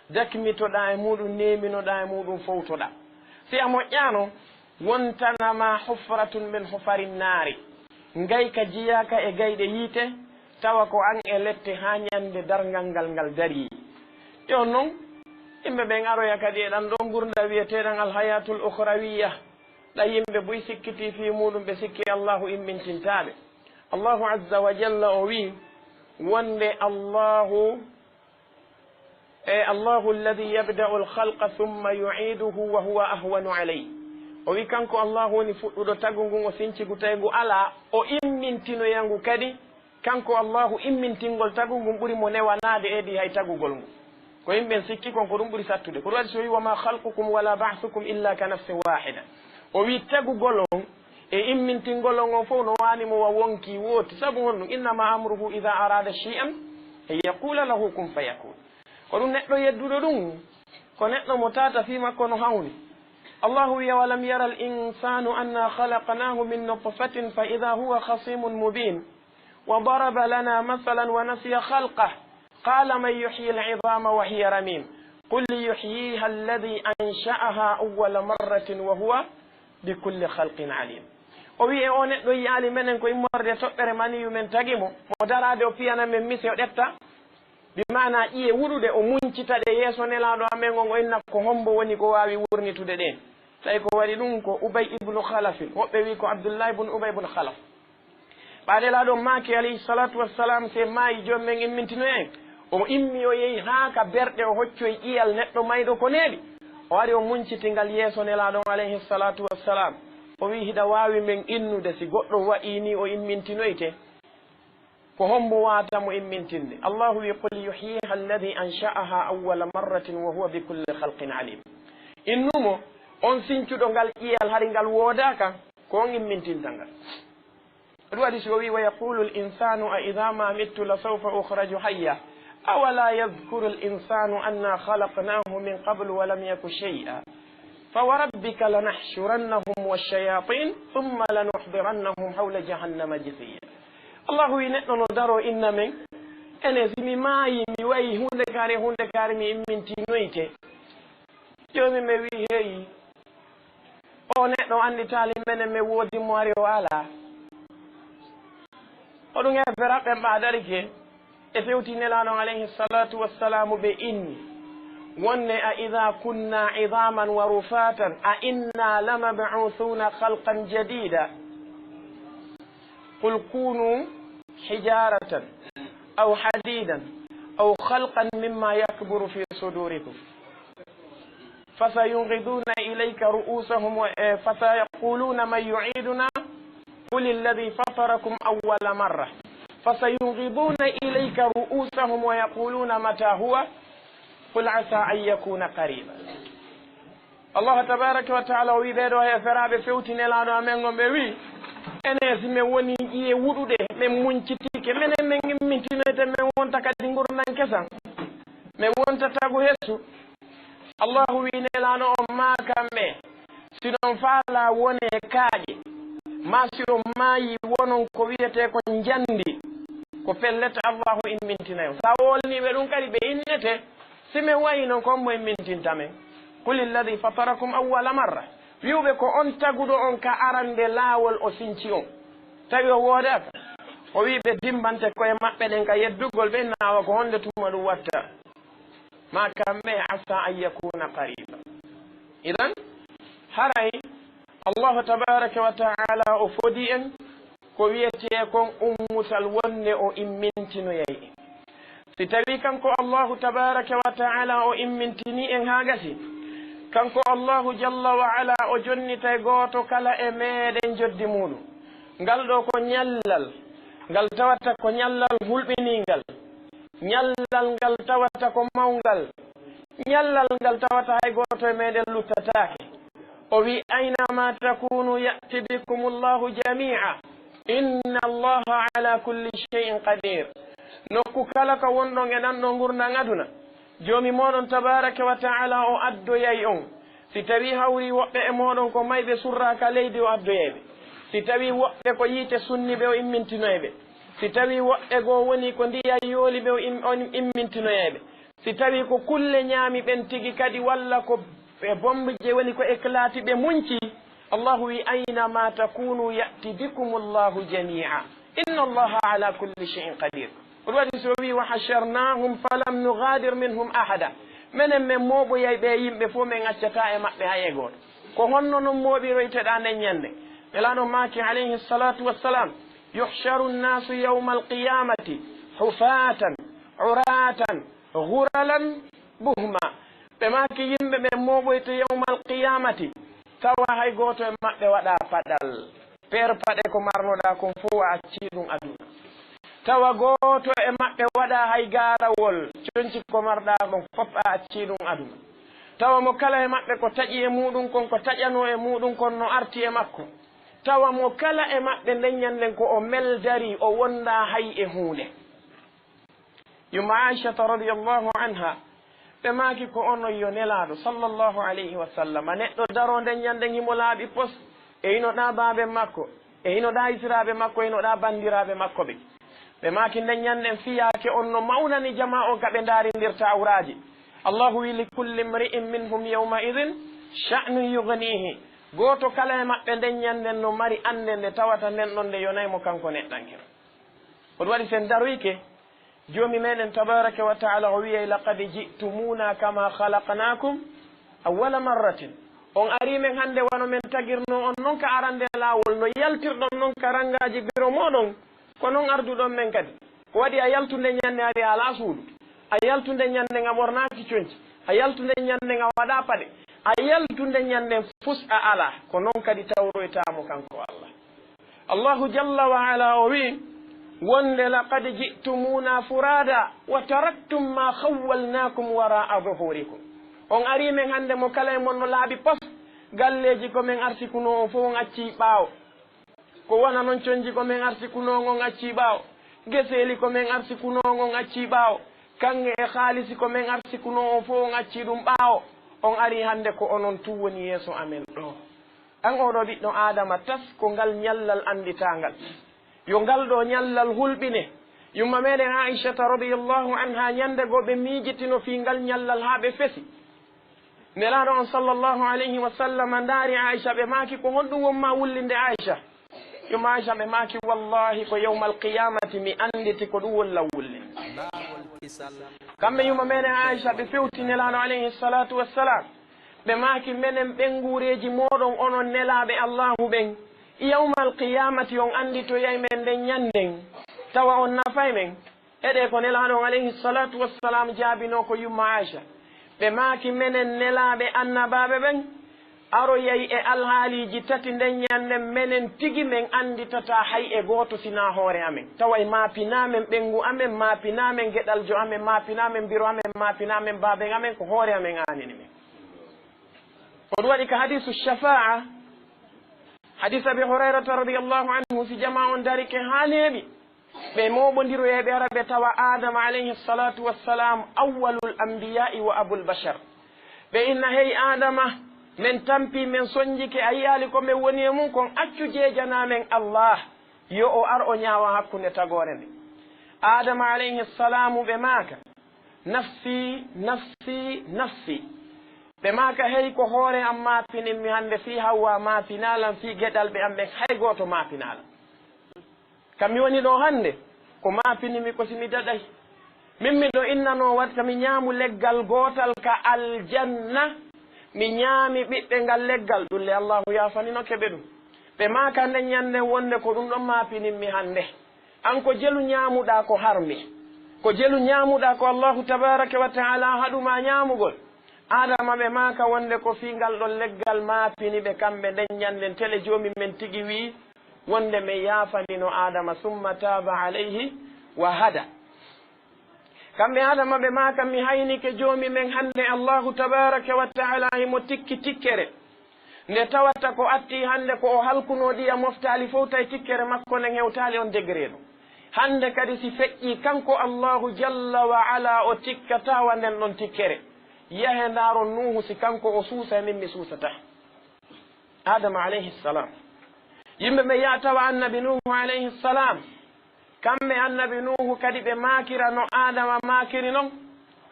Dakmitoɗaa e muuɗun, neeminoɗaa e muuɗun, fowtoɗaa. Si a moƴƴaano, wontana ma hufratun min hufarin naari. Ngayka jeyaaka e gayɗe yiite, tawa ko an e lette haa ɲande darngal ngal ngal darii. Yo non, yimɓe ɓen aroya kadi e ɗan ɗoo ngurndan wi'eteeɗan alhayatul ukhrawiyya, ɗan yimɓe buy sikkitii fii muuɗun, ɓe sikki Allaahu immintintaa ɓe. Allaahu azza wa jalla o wi'i wonde Allaahu E, Allahu alladhi yabda'u al-khalqa thumma yu'iduhu wa huwa ahwanu alayh. O wi'i, kanko Allahu woni fuɗɗuɗo tagu ngun, o sincigu tawi ngu alaa, o immintinoya ngu kadi. Kanko Allahu, immintingol tagu ngun ɓuri mo newanaade edi hay tagugol ngu. Ko yimɓe sikki kon ko ɗum ɓuri sattude. Ko ɗum waɗi so wi'i, "Wa ma khalqukum wa la ba'thukum illa ka nafsin wahida." O wi'i, tagugol on e immintingol on, on fof no waani mo wa wonkii wooti. Sabu honɗum? "Innama amruhu idha arada shay'an an yaqula lahu kun fayakun." Ko ɗum neɗɗo yedduɗo ɗum, ko neɗɗo mo tata fii makko no hawni. Allahu wi'i, "Awalam yara al-insanu anna khalaqnahu min nutfatin fa idha huwa khasimun mubin. Wa daraba lana mathalan wa nasiya khalqah. Qala man yuhyi al-idhama wa hiya ramim. Qul yuhyiha alladhi ansha'aha awwala marratin wa huwa bi kulli khalqin alim." O wi'i, e o neɗɗo yi'aali menen ko immorde toɓɓere maniyu men tagi mo, mo daraade o piyana men mise o ɗetta. Bi maanaa ƴiye wuɗuɗe, o muncita ɗe yeeso Nelaaɗo amen on, o inna ko hombo woni ko waawi wurnitude ɗen. Tawi ko waɗi ɗum ko Ubay ibnu Khalafin, woɓɓe wi'i ko Abdullahi ibn Ubay ibn Khalaf. Ɓaa Nelaaɗo on maaki, alayhi salatu wassalam, si en maayi, Joomi men immintino en. O immi, o yehi haa ka berɗe, o hoccoyi ƴiyal neɗɗo mayɗo ko neeɓi. O ari, o munciti ngal yeeso Nelaaɗo on, alayhi salatu wassalam. O wi'i, hiɗa waawi men innude si goɗɗo wa'ii nii o immintinoyte? Ko hombo waata mo immintinde? Allahu wi'i, "Qul yuhyiha alladhi ansha'aha awwala marratin wa huwa bi kulli khalqin alim." Innu mo, on sincuɗo ngal ƴiyal hari ngal woodaaka, ko on immintinta ngal. Ɗum waɗi si o wi'i, "Wa yaqulu al insanu a idha ma mittu la sawfa ukhraju hayya. Awala yadhkuru al insanu anna khalaqnahu min qablu wa lam yaku shay'a." Fa wa rabbika lanahshurannahum wash-shayatin thumma lanuhdirannahum hawla jahannama jithiya. Allahu wi'i, neɗɗo no daroo inna men, enen si mi maayi, mi wayi huunde kaari, huunde kaari, mi immintinoyte. Joomi men wi'i, heyi, o neɗɗo annditaali menen men woodi mo ari o alaa. Ko ɗum e fera ɓen ɓaadarike. E fewti Nelaaɗo on alayhi salatu wassalaamu ɓe inni, wonde, "A idha kunna idhaman wa rufatan, a inna lamab'uthuna khalqan jadida? Qul kunu hijaratan aw hadidan aw khalqan mimma yakburu fi sudurikum." فسينغضون إليك رؤوسهم و-، إيه، فسيقولون من يعيدنا قل الذي فطركم أول مرة فسينغضون إليك رؤوسهم ويقولون متى هو قل عسى أن يكون قريبا. Allahu tabaaraka wa ta'aala o wi'i ɓee ɗoo heeferaaɓe fewti Nelaaɗo amen on, ɓe wi'i, "Enen, si men wonii ƴi'e wuɗuɗe, men muncitike, menen men immintinoyte, men wonta kadi ngurndan kesan, men wonta tagu hessu?" Allahu wi'i Nelaaɗo on, "Maakan ɓe, si hiɗon faalaa wonee kaaƴe, maa si on maayii wonon ko wi'etee kon njandi, ko pellet Allahu immintinay on." Si a wolnii ɓe ɗun kadi, ɓe innete. Si men wayii non, ko hommo immintinta men? "Qul alladhi fatarakum awwala marra." Wi'u ɓe, "Ko on taguɗo on ka arande laawol, o sinci on." Tawi o woodaaka? O wi'i ɓe dimbante ko'e maɓɓe ɗen ka yeddugol ɓe, inna awa ko honde tuma ɗun watta? Maakan ɓe, "Asa an yakuna qariba." Idan, haray Allahu tabaaraka wa ta'aala o fodi en ko wi'etee kon ummutal wonde o immintinoyay en. Si tawii kanko Allahu tabaaraka wa ta'aala o immintinii en haa gasi, kanko Allahu jalla wa ala o jonnitay gooto kala e meɗen joddi muuɗum. Ngal ɗoo ko ɲallal, ngal tawata ko ɲallal hulɓiniingal, ɲallal ngal tawata ko mawngal, ɲallal ngal tawata hay gooto e meɗen luttataake. O wi'i, "Aynama takunu ya'ti bikumullahu jami'a. Inna Allaha ala kulli shay'in qadir." Nokku kala ka wonɗon e ɗan ɗoo ngurndan aduna, Joomi mooɗon tabaaraka wa ta'aala o addoyay on. Si tawii hawrii woɓɓe e mooɗon ko mayɓe surraa ka leydi, o addoyay ɓe. Si tawii woɓɓe ko yiite sunni ɓe, o immintinoyay ɓe. Si tawii woɓɓe goo wonii ko ndiyan yooli ɓe, o im-, o immintinoyay ɓe. Si tawii ko kulle ɲaami ɓen tigi kadi, walla ko e bombije woni ko eklaati ɓe munci, Allahu wi'i, "Aynama takunu ya'ti bikumullahu jami'a. Inna Allaha ala kulli shay'in qadir." Ko ɗun waɗi si o wi'i, "Wa hasharnahum falam nughadir minhum ahada." Menen men mooɓoyay ɓee yimɓe fow, men accataa e maɓɓe hay e gooto. Ko honno non mooɓiroyteɗaa nden ɲande? Nelaaɗo maaki, alayhi salatu wassalam, "Yuhsharu nnasu yawmal qiyamati hufatan, uratan, ghuralan, buhma." Ɓe maaki, yimɓe ɓen mooɓoyte yawmal qiyamati, tawa hay gooto e maɓɓe waɗaa paɗal. Peer paɗe ko marnoɗaa kon fow a accii ɗun aduna. Tawa gooto e maɓɓe waɗaa hay gaarawol, conci ko marɗaa kon fow a accii ɗun aduna. Tawa mo kala e maɓɓe ko taƴi e muuɗum kon, ko taƴanoo e muuɗum kon no arti e makko. Tawa mo kala e maɓɓe nden ɲanden ko o meldarii, o wondaa hay e huunde. Yumma Aishata radiyallahu anha, ɓe maaki, "Ko onon yo Nelaaɗo sallallahu alayhi wa sallam, neɗɗo daroo nden ɲanden himo laaɓi pos, e hino ɗaa baaben makko, e hino ɗaa hisiraaɓe makko, e hino ɗaa bandiraaɓe makko ɓen." Ɓe maaki, "Nden ɲanden fiyaake on no mawnani jamaa on ka ɓe ndaarindirta awraaji." Allahu wi'i, "Li kulli imri'in minhum yawma idhin sha'nun yughnihi." Gooto kala e maɓɓe nden ɲanden no mari annde nde tawata nden ɗon nde yonay mo kanko neɗɗanke. Ko ɗun waɗi si en daroyike, Joomi meɗen tabaaraka wa ta'aala o wi'ay, "Laqad ji'tumuna kama khalaqnakum awwala marratin." On arii men hande wano men tagirnoo on non ka arande laawol, no yaltirɗon non ka rangaaji biro mooɗon, ko non arduɗon men kadi. Ko waɗi a yaltunde ɲande ari a alaa suudu, a yaltunde ɲande a ɓornaaki conci, a yaltunde ɲande a waɗaa paɗe, a yaltunde ɲande fus a alaa, ko non kadi tawroytaa mo kanko Allah. Allahu jalla wa ala o wi'i, wonde, "Laqad ji'tumuna furada wa taraktum ma khawwalnakum wara'a zuhurikum." On arii men hande mo kala e mon no laaɓi pos, galleeji ko men arsikunoo on fow on accii ɓaawo. Ko wona non conji ko men arsikunoo on, on accii ɓaawo. Geseeli ko men arsikunoo on, on accii ɓaawo. Kaŋŋe e haalisi ko men arsikunoo on fow on accii ɗum ɓaawo. On arii hande ko onon tun woni yeeso amen ɗoo. An oo ɗoo ɓiɗɗo Aadama, tas ko ngal ɲallal annditaa ngal. Yo ngal ɗoo ɲallal hulɓine. Yumma meɗen Aishata radiyallahu anha, ɲande goo ɓe miijitino fii ngal ɲallal haa ɓe fesi. Nelaaɗo on sallallahu alayhi wa sallam ndaari Aisha, ɓe maaki, "Ko honɗum won maa wullinde, Aisha?" Yumma Aisha, ɓe maaki, "Wallahi, ko yawmal qiyamati mi annditi ko ɗum won lan wullinde." Kamɓe yumma meɗen Aisha, ɓe fewti Nelaaɗo alayhi salatu wassalam. Ɓe maaki, "Menen ɓeynguureeji mooɗon, onon nelaaɓe Allahu ɓen, yawmal qiyamati on annditoyay men nden ɲannden, tawa on nafay men?" Heɗee ko Nelaaɗo on alayhi salatu wassalam jaabinoo ko yumma Aisha. Ɓe maaki, menen nelaaɓe annabaaɓe ɓen aroyay e alhaaliiji tati, nden ɲannden menen tigi men annditataa hay e gooto sinaa hoore amen. Taway maapinaa men ɓenngu amen, maapinaa men geɗaljo amen, maapinaa men biro amen, maapinaa men baaben amen, ko hoore amen aanini men. Ko ɗum waɗi ka hadiisu shafaa'a, hadiis Abi Hurayrata radiyallahu anhu, si jamaa on darike haa neeɓi, ɓe mooɓondiroyay, ɓe ara ɓe tawa Aadama alayhi salatu wassalam awwalul anbiya'i wa abul bashar. Ɓe inna, "Hey Aadama, men tampi, men sonjike, a yi'aali ko men woni e mun kon, accu jeejanaa men Allah, yo o ar o ɲaawa hakkunde tagoore nde." Aadama alayhi salamu ɓe maaka, "Nafsi, nafsi, nafsi." Ɓe maaka, "Hey, ko hoore am maapininmi hande, fii Hawwa maapinaa lan, fii geɗalɓe am ɓen, hay gooto maapinaa lan. Ka mi woni ɗoo hande, ko maapinimi ko si mi daɗay. Min miɗo innanoo watta mi ɲaamu leggal gootal ka aljanna, mi ɲaami ɓiɓɓe ngal leggal, ɗun le Allaahu yaafaninoke ɓe ɗun." Ɓe maaka nden ɲannden wonde, "Ko ɗun ɗon maapininmi hande. An ko jelu ɲaamuɗaa ko harmi, ko jelu ɲaamuɗaa ko Allaahu tabaaraka wa ta'aala haɗu maa ɲaamugol." Aadama ɓe maaka wonde, "Ko fii ngal ɗon leggal maapini ɓe kamɓe nden ɲannden, tele Joomi men tigi wi'i wonde men yaafanino Aadama, summa taaba alayhi wa hada." Kamɓe Aadama ɓe maaka, "Mi haynike Joomi men hande Allaahu tabaaraka wa ta'aala himo tikki tikkere. Nde tawata ko atti hande ko o halkunoo ɗiya moftaali fow, tawi tikkere makko nden hewtaali on degré ɗon. Hande kadi si feƴƴii kanko Allaahu jalla wa ala o tikkataa wa nden ɗon tikkere. Yahe ndaaron Nuuhu si kanko o suusay, min mi suusataa." Aadama alayhi salam. Yimɓe ɓe yaha tawa annabi Nuuhu alayhi salam. Kamɓe annabi Nuuhu kadi ɓe maakira no Aadama maakiri non.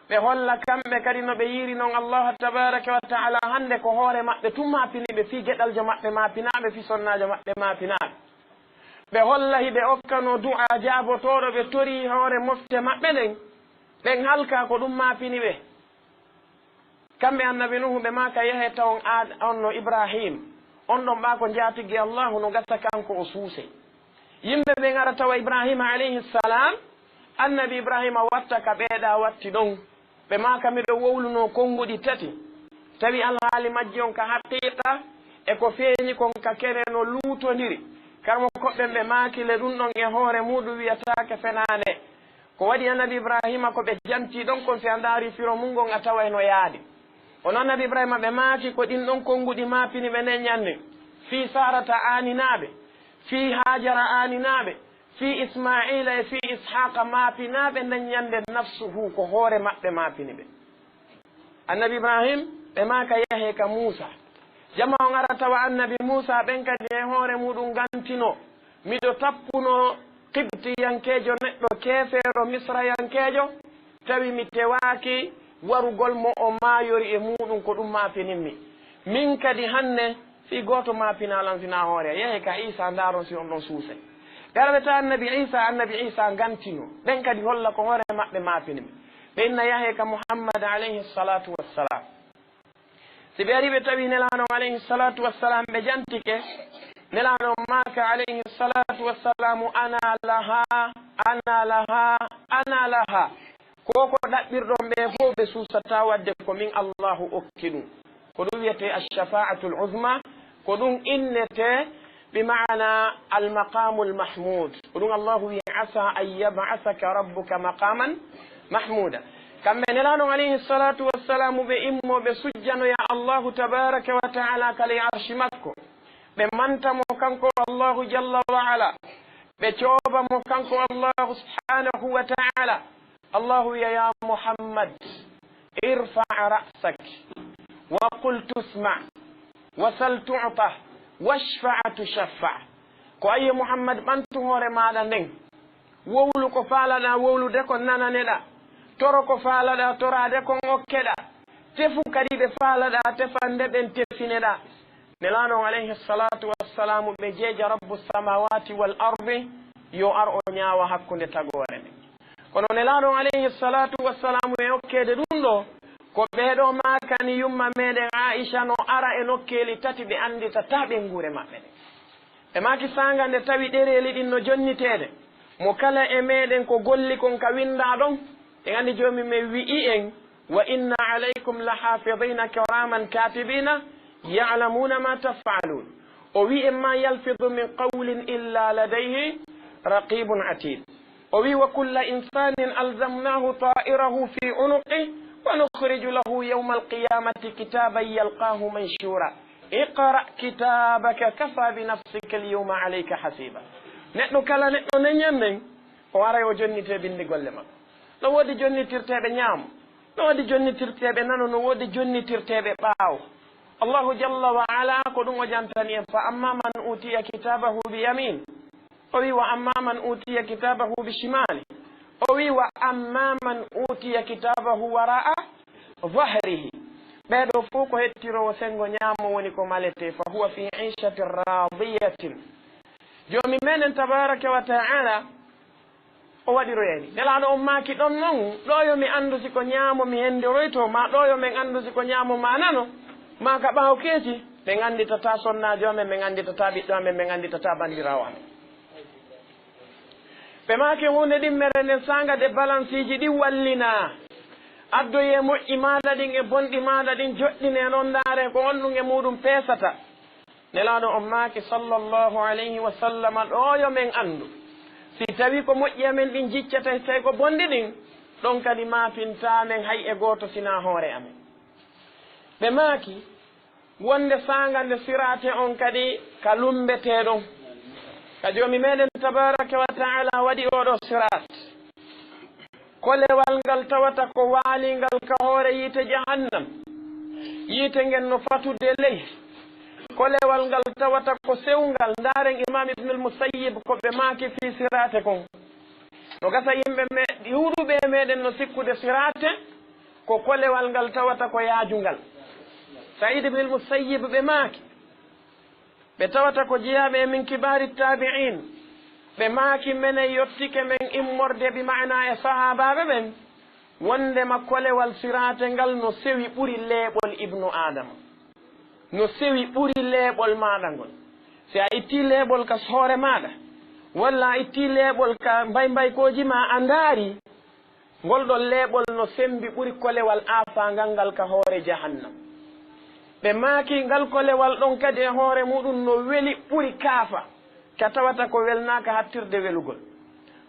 Ɓe holla kamɓe kadi no ɓe yiiri non Allaahu tabaaraka wa ta'aala hande ko hoore maɓɓe tun maapini ɓe fii geɗaljo maɓɓe maapinaa ɓe, fii sonnaajo maɓɓe maapinaa ɓe. Ɓe holla hiɓe okkanoo du'aa jaabotooɗo, ɓe torii hoore mofte maɓɓe ɗen, ɓen halkaa ko ɗun maapini ɓe. Kamɓe annabi Nuuhu ɓe maaka, "Yahee tawon aad-, on no Ibrahim, on ɗon ɓaa ko njaatigi Allaahu, no gasa kanko o suusee." Yimɓe ɓen ara tawa Ibrahima alayhi salam, annabi Ibrahima watta ka ɓeeɗaa watti ɗon. Ɓe maaka, "Miɗo wowlunoo konnguɗi tati, tawi alhaali majji on ka haqiiqa e ko feeɲi kon ka kene no luutondiri." Karamoko ɓen ɓe maaki, "Le ɗun ɗon e hoore muuɗun wi'ataake fenaande." Ko waɗi annabi Ibrahima ko ɓe jantii ɗon kon, si a ndaarii firo mun ngon, a taway no yaadi. Kono annabi Ibrahima ɓe maaki ko ɗin ɗon konnguɗi maapini ɓe nden ɲannden, fii Saarata aaninaa ɓe, fii Haajara aaninaa ɓe, fii Ismaa'iila e fii Ishaaqa maapinaa ɓe nden ɲannden, nafsuhu, ko hoore maɓɓe maapini ɓe. Annabi Ibrahim, ɓe maaka, "Yahee ka Muusa." Jamaa on ara tawa annabi Muusa ɓen kadi e hoore muuɗun gantinoo, "Miɗo tappunoo Qibtiyankeejo, neɗɗo keefeero Misrayankeejo, tawi mi tewaaki warugol mo, o maayori e muuɗun, ko ɗun maapininmi. Min kadi hande, fii gooto maapinaa lan sinaa hoore. Yahee ka Iisaa, ndaaron si on ɗon suusay." Ɓe ara ɓe tawa annabi Iisaa, annabi Iisaa gantinoo. Ɓen kadi holla ko hoore maɓɓe maapini ɓe. Ɓe inna, "Yahee ka Muhammad alayhi salatu wassalam." Si ɓe ari ɓe tawi Nelaaɗo on alayhi salatu wassalam, ɓe jantike, Nelaaɗo on maaka alayhi salatu wassalamu, "Ana laha, ana laha, ana laha." Ko ko ɗaɓɓirɗon ɓe fow, ɓe suusataa waɗde ko min Allaahu okki ɗun. Ko ɗun wi'etee ash-shafa'atul uzma, ko ɗun innetee bi ma'ana al-maqamul mahmud. Ko ɗun Allaahu wi'i, "Asa an yab'asaka rabbuka maqaman mahmuda." Kamɓe Nelaaɗo on alayhi salatu wassalamu ɓe immo ɓe sujjanoya Allaahu tabaraka wa ta'ala ka ley arshi makko. Ɓe manta mo kanko Allaahu jalla wa ala. Ɓe cooba mo kanko Allaahu subhanahu wa ta'ala. Allaahu wi'a, "Ya Muhammad, irfa' ra'sak, wa qul tusma', wa sal tu'ta, washfa' tushaffa'." Ko ayyo Muhammad, ɓantu hoore maaɗa nden. Wowlu ko faalaɗaa wowlude kon nananeɗaa. Toro ko faalaɗaa toraade kon okkeɗaa. Tefu kadi ɓe faalaɗaa tefande ɓen tefineɗaa. Nelaaɗo on alayhi salatu wassalamu ɓe jeeja Rabbu samawati wal ardi, yo ar o ɲaawa hakkunde tagoore nden. Kono Nelaaɗo on alayhi salatu wassalamu e okkeede ɗun ɗoo, ko ɓee ɗoo maakani yumma meɗen Aisha no ara e nokkeeli tati ɓe annditataa ɓeynguure maɓɓe nden. Ɓe maaki saanga nde tawi ɗereeli ɗin no jonniteede, mo kala e meɗen ko golli kon ka winndaa ɗon, en anndi Joomi men wi'i en, وإن عليكم لحافظين كراما كاتبين يعلمون ما تفعلون. O wi'i, ما يلفظ من قول إلا لديه رقيب عتيد. O wi'i, وكل إنسان ألزمناه طائره في عنقه ونخرج له يوم القيامة كتابا يلقاه منشورا. اقرأ كتابك كفى بنفسك اليوم عليك حسيبا. Neɗɗo kala neɗɗo, neñen men, o aray o jonnitee binndi golle makko. No woodi jonnitirteeɓe ñaamo, no woodi jonnitirteeɓe nano, no woodi jonnitirteeɓe ɓaawo. Allahu jalla wa ala ko ɗum o jantani en, فأما من أوتي كتابه بيمينه. O wi'i, وأما من أوتي كتابه بشماله. O wi'i, وأما من أوتي كتابه وراء ظهره. Ɓee ɗoo fow ko hettiroowo senngo ñaamo woni ko maletee, فهو في عيشة راضية. Joomi meɗen tabaaraka wa ta'ala o waɗiroyani. Nelaaɗo on maaki, ɗon non, ɗoo yo mi anndu si ko ñaamo mi henndoroytoo, maa ɗoo yo men anndu si ko ñaamo maa nano, maa ka ɓaawo keeci, men annditataa sonnaajo amen, men annditataa ɓiɗɗo amen, men annditataa banndiraawo amen. Ɓe maaki, huunde ɗimmere nden saanga de balansiiji ɗin wallinaa. Addoyee moƴƴi maaɗa ɗin e bonɗi maaɗa ɗin, joɗɗinee non, ndaaree ko honɗun e muuɗum peesata. Nelaaɗo on maaki, sallallahu alayhi wa sallam, ɗoo yo men anndu, si tawii ko moƴƴi amen ɗin jiccetee, si tawii ko bonɗi ɗin, ɗon kadi maafintaa men hay e gooto sinaa hoore amen. Ɓe maaki, wonde saanga nde siraate on kadi ka lummbetee ɗon, ka Joomi meɗen tabaaraka wa ta'ala waɗi oo ɗoo siraat. Kolewal ngal tawata ko waaliingal ka hoore yiite Jahannam. Yiite ngen no fatude ley. Kolewal ngal tawata ko sewngal. Ndaaren Imaam Ibnul Musayyib ko ɓe maaki fii siraate kon. No gasa yimɓe me-, ɗuuɗuɓe e meɗen no sikkude siraate ko kolewal ngal tawata ko yaajungal. Sa'iid Ibnul Musayyib ɓe maaki, ɓe tawata ko jeyaaɓe e min kibaari taabi'iin. Ɓe maaki, menen yottike men immorde, bi ma'ana e sahaabaaɓe ɓen, wondema kolewal siraate ngal no sewi ɓuri leeɓol Ibnu Aadama. No sewi ɓuri leeɓol maaɗa ngol. Si a ittii leeɓol ka hoore maaɗa, walla a ittii leeɓol ka mbaymbaykooji maa, a ndaari, ngol ɗon leeɓol no sembi ɓuri kolewal aafaangal ngal ka hoore Jahannam. Ɓe maaki, ngal kolewal ɗon kadi e hoore muuɗum no weli ɓuri kaafa, ka tawata ko welnaaka hattirde welugol.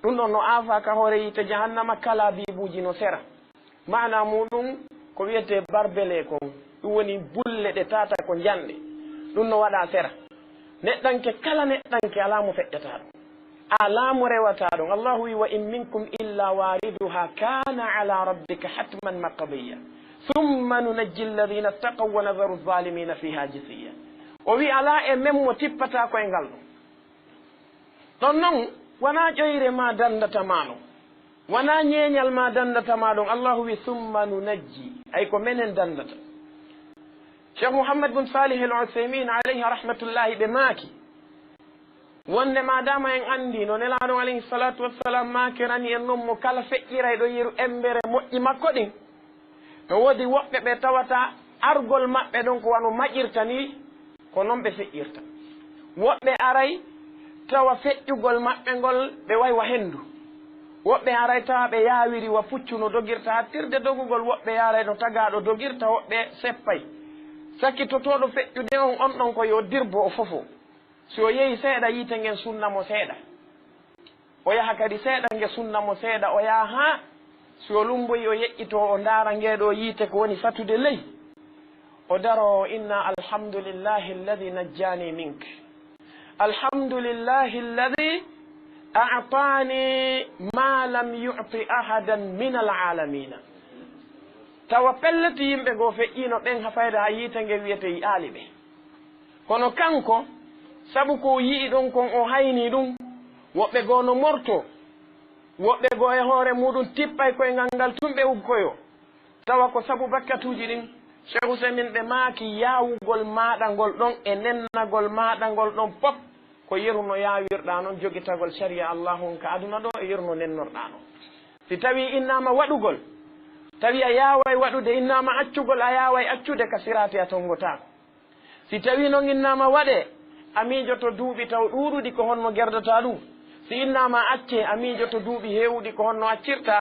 Ɗum ɗon no aafaa ka hoore yiite Jahannama, kala biibuuji no sera. Maanaa muuɗum ko wi'etee barbele kon, ɗum woni bulle ɗe tata ko njanɗe. Ɗum no waɗaa sera. Neɗɗanke, kala neɗɗanke, alaa mo feƴƴataa ɗum. Alaa mo rewataa ɗum. Allahu wi'i, "Wa in minkum illa wariduha kana ala rabbika hatman maqdiya. Thumma nunajji alladhina ittaqaw wa nadharu adh-dhalimina fiha jithiya." O wi'i, alaa e men mo tippataa ko e ngal ɗum. Ɗon non, wanaa ƴoyre maa dandata maa ɗon. Wanaa ñeeñal maa dandata maa ɗon. Allahu wi'i, "Thumma nunajji." Ay ko menen dandata. Cheikh Muhammad bin Salih Al-Uthaymin alayhi rahmatullahi ɓe maaki, wonde maadaama en anndi no Nelaaɗo alayhi salatu wassalam maakirani en non mo kala feƴƴirayɗo yeru embere moƴƴi makko ɗin, no woodi woɓɓe ɓe tawata argol maɓɓe ɗon ko wano maƴirta ni, ko non ɓe feƴƴirta. Woɓɓe aray tawa feƴƴugol maɓɓe ngol ɓe way wa henndu. Woɓɓe aray tawa ɓe yaawiri wa puccu no dogirta hattirde dogugol, woɓɓe aray no tagaaɗo dogirta, woɓɓe seppay. Sakkitotooɗo feƴƴude on, on ɗon ko yo dirbo o fofo. Si o yehi seeɗa, yiite ngen sunna mo seeɗa. O yaha kadi seeɗa, nge sunna mo seeɗa. O yaha haa si o lumboyi, o yeƴƴitoo, o ndaara ngee ɗoo yiite ko woni fatude ley. O daroo, o inna, "Alhamdulillahi alladhi najjani mink. Alhamdulillahi alladhi a'tani ma lam yu'ti ahadan min al-alamina." Tawa pellet yimɓe goo feƴƴiino ɓen ha fayda ha yiite nge wi'ete yi'aali ɓe. Kono kanko, sabu ko o yi'i ɗon kon, o haynii ɗum. Woɓɓe goo no mortoo, woɓɓe goo e hoore muuɗum tippay koyngal ngal tun ɓe uggoyoo. Tawa ko sabu bakkatuuji ɗin. Cheikh Ousaymin ɓe maaki, yaawugol maaɗa ngol ɗon e nennagol maaɗa ngol ɗon pop, ko yeru no yaawirɗaa non jogitagol sariya Allahu on ka aduna ɗoo e yeru no nennorɗaa non. Si tawii innaama waɗugol, tawi a yaaway waɗude, innaama accugol, a yaaway accude, ka siraati a tonngotaako. Si tawii non innaama waɗee, a miijoto duuɓi taw ɗuuɗuɗi ko honno gerdataa ɗum. Si innaama accee, a miijoto duuɓi heewuɗi ko honno accirtaa,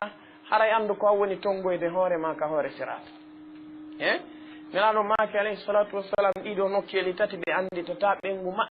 Aray anndu ko an woni tonngoyde hoore maa ka hoore siraata. Eh? Nelaaɗo maaki, alayhi salaatu wassalam, ɗii ɗoo nokkeeli tati ɓe annditataa ɓeyngu maɓɓe.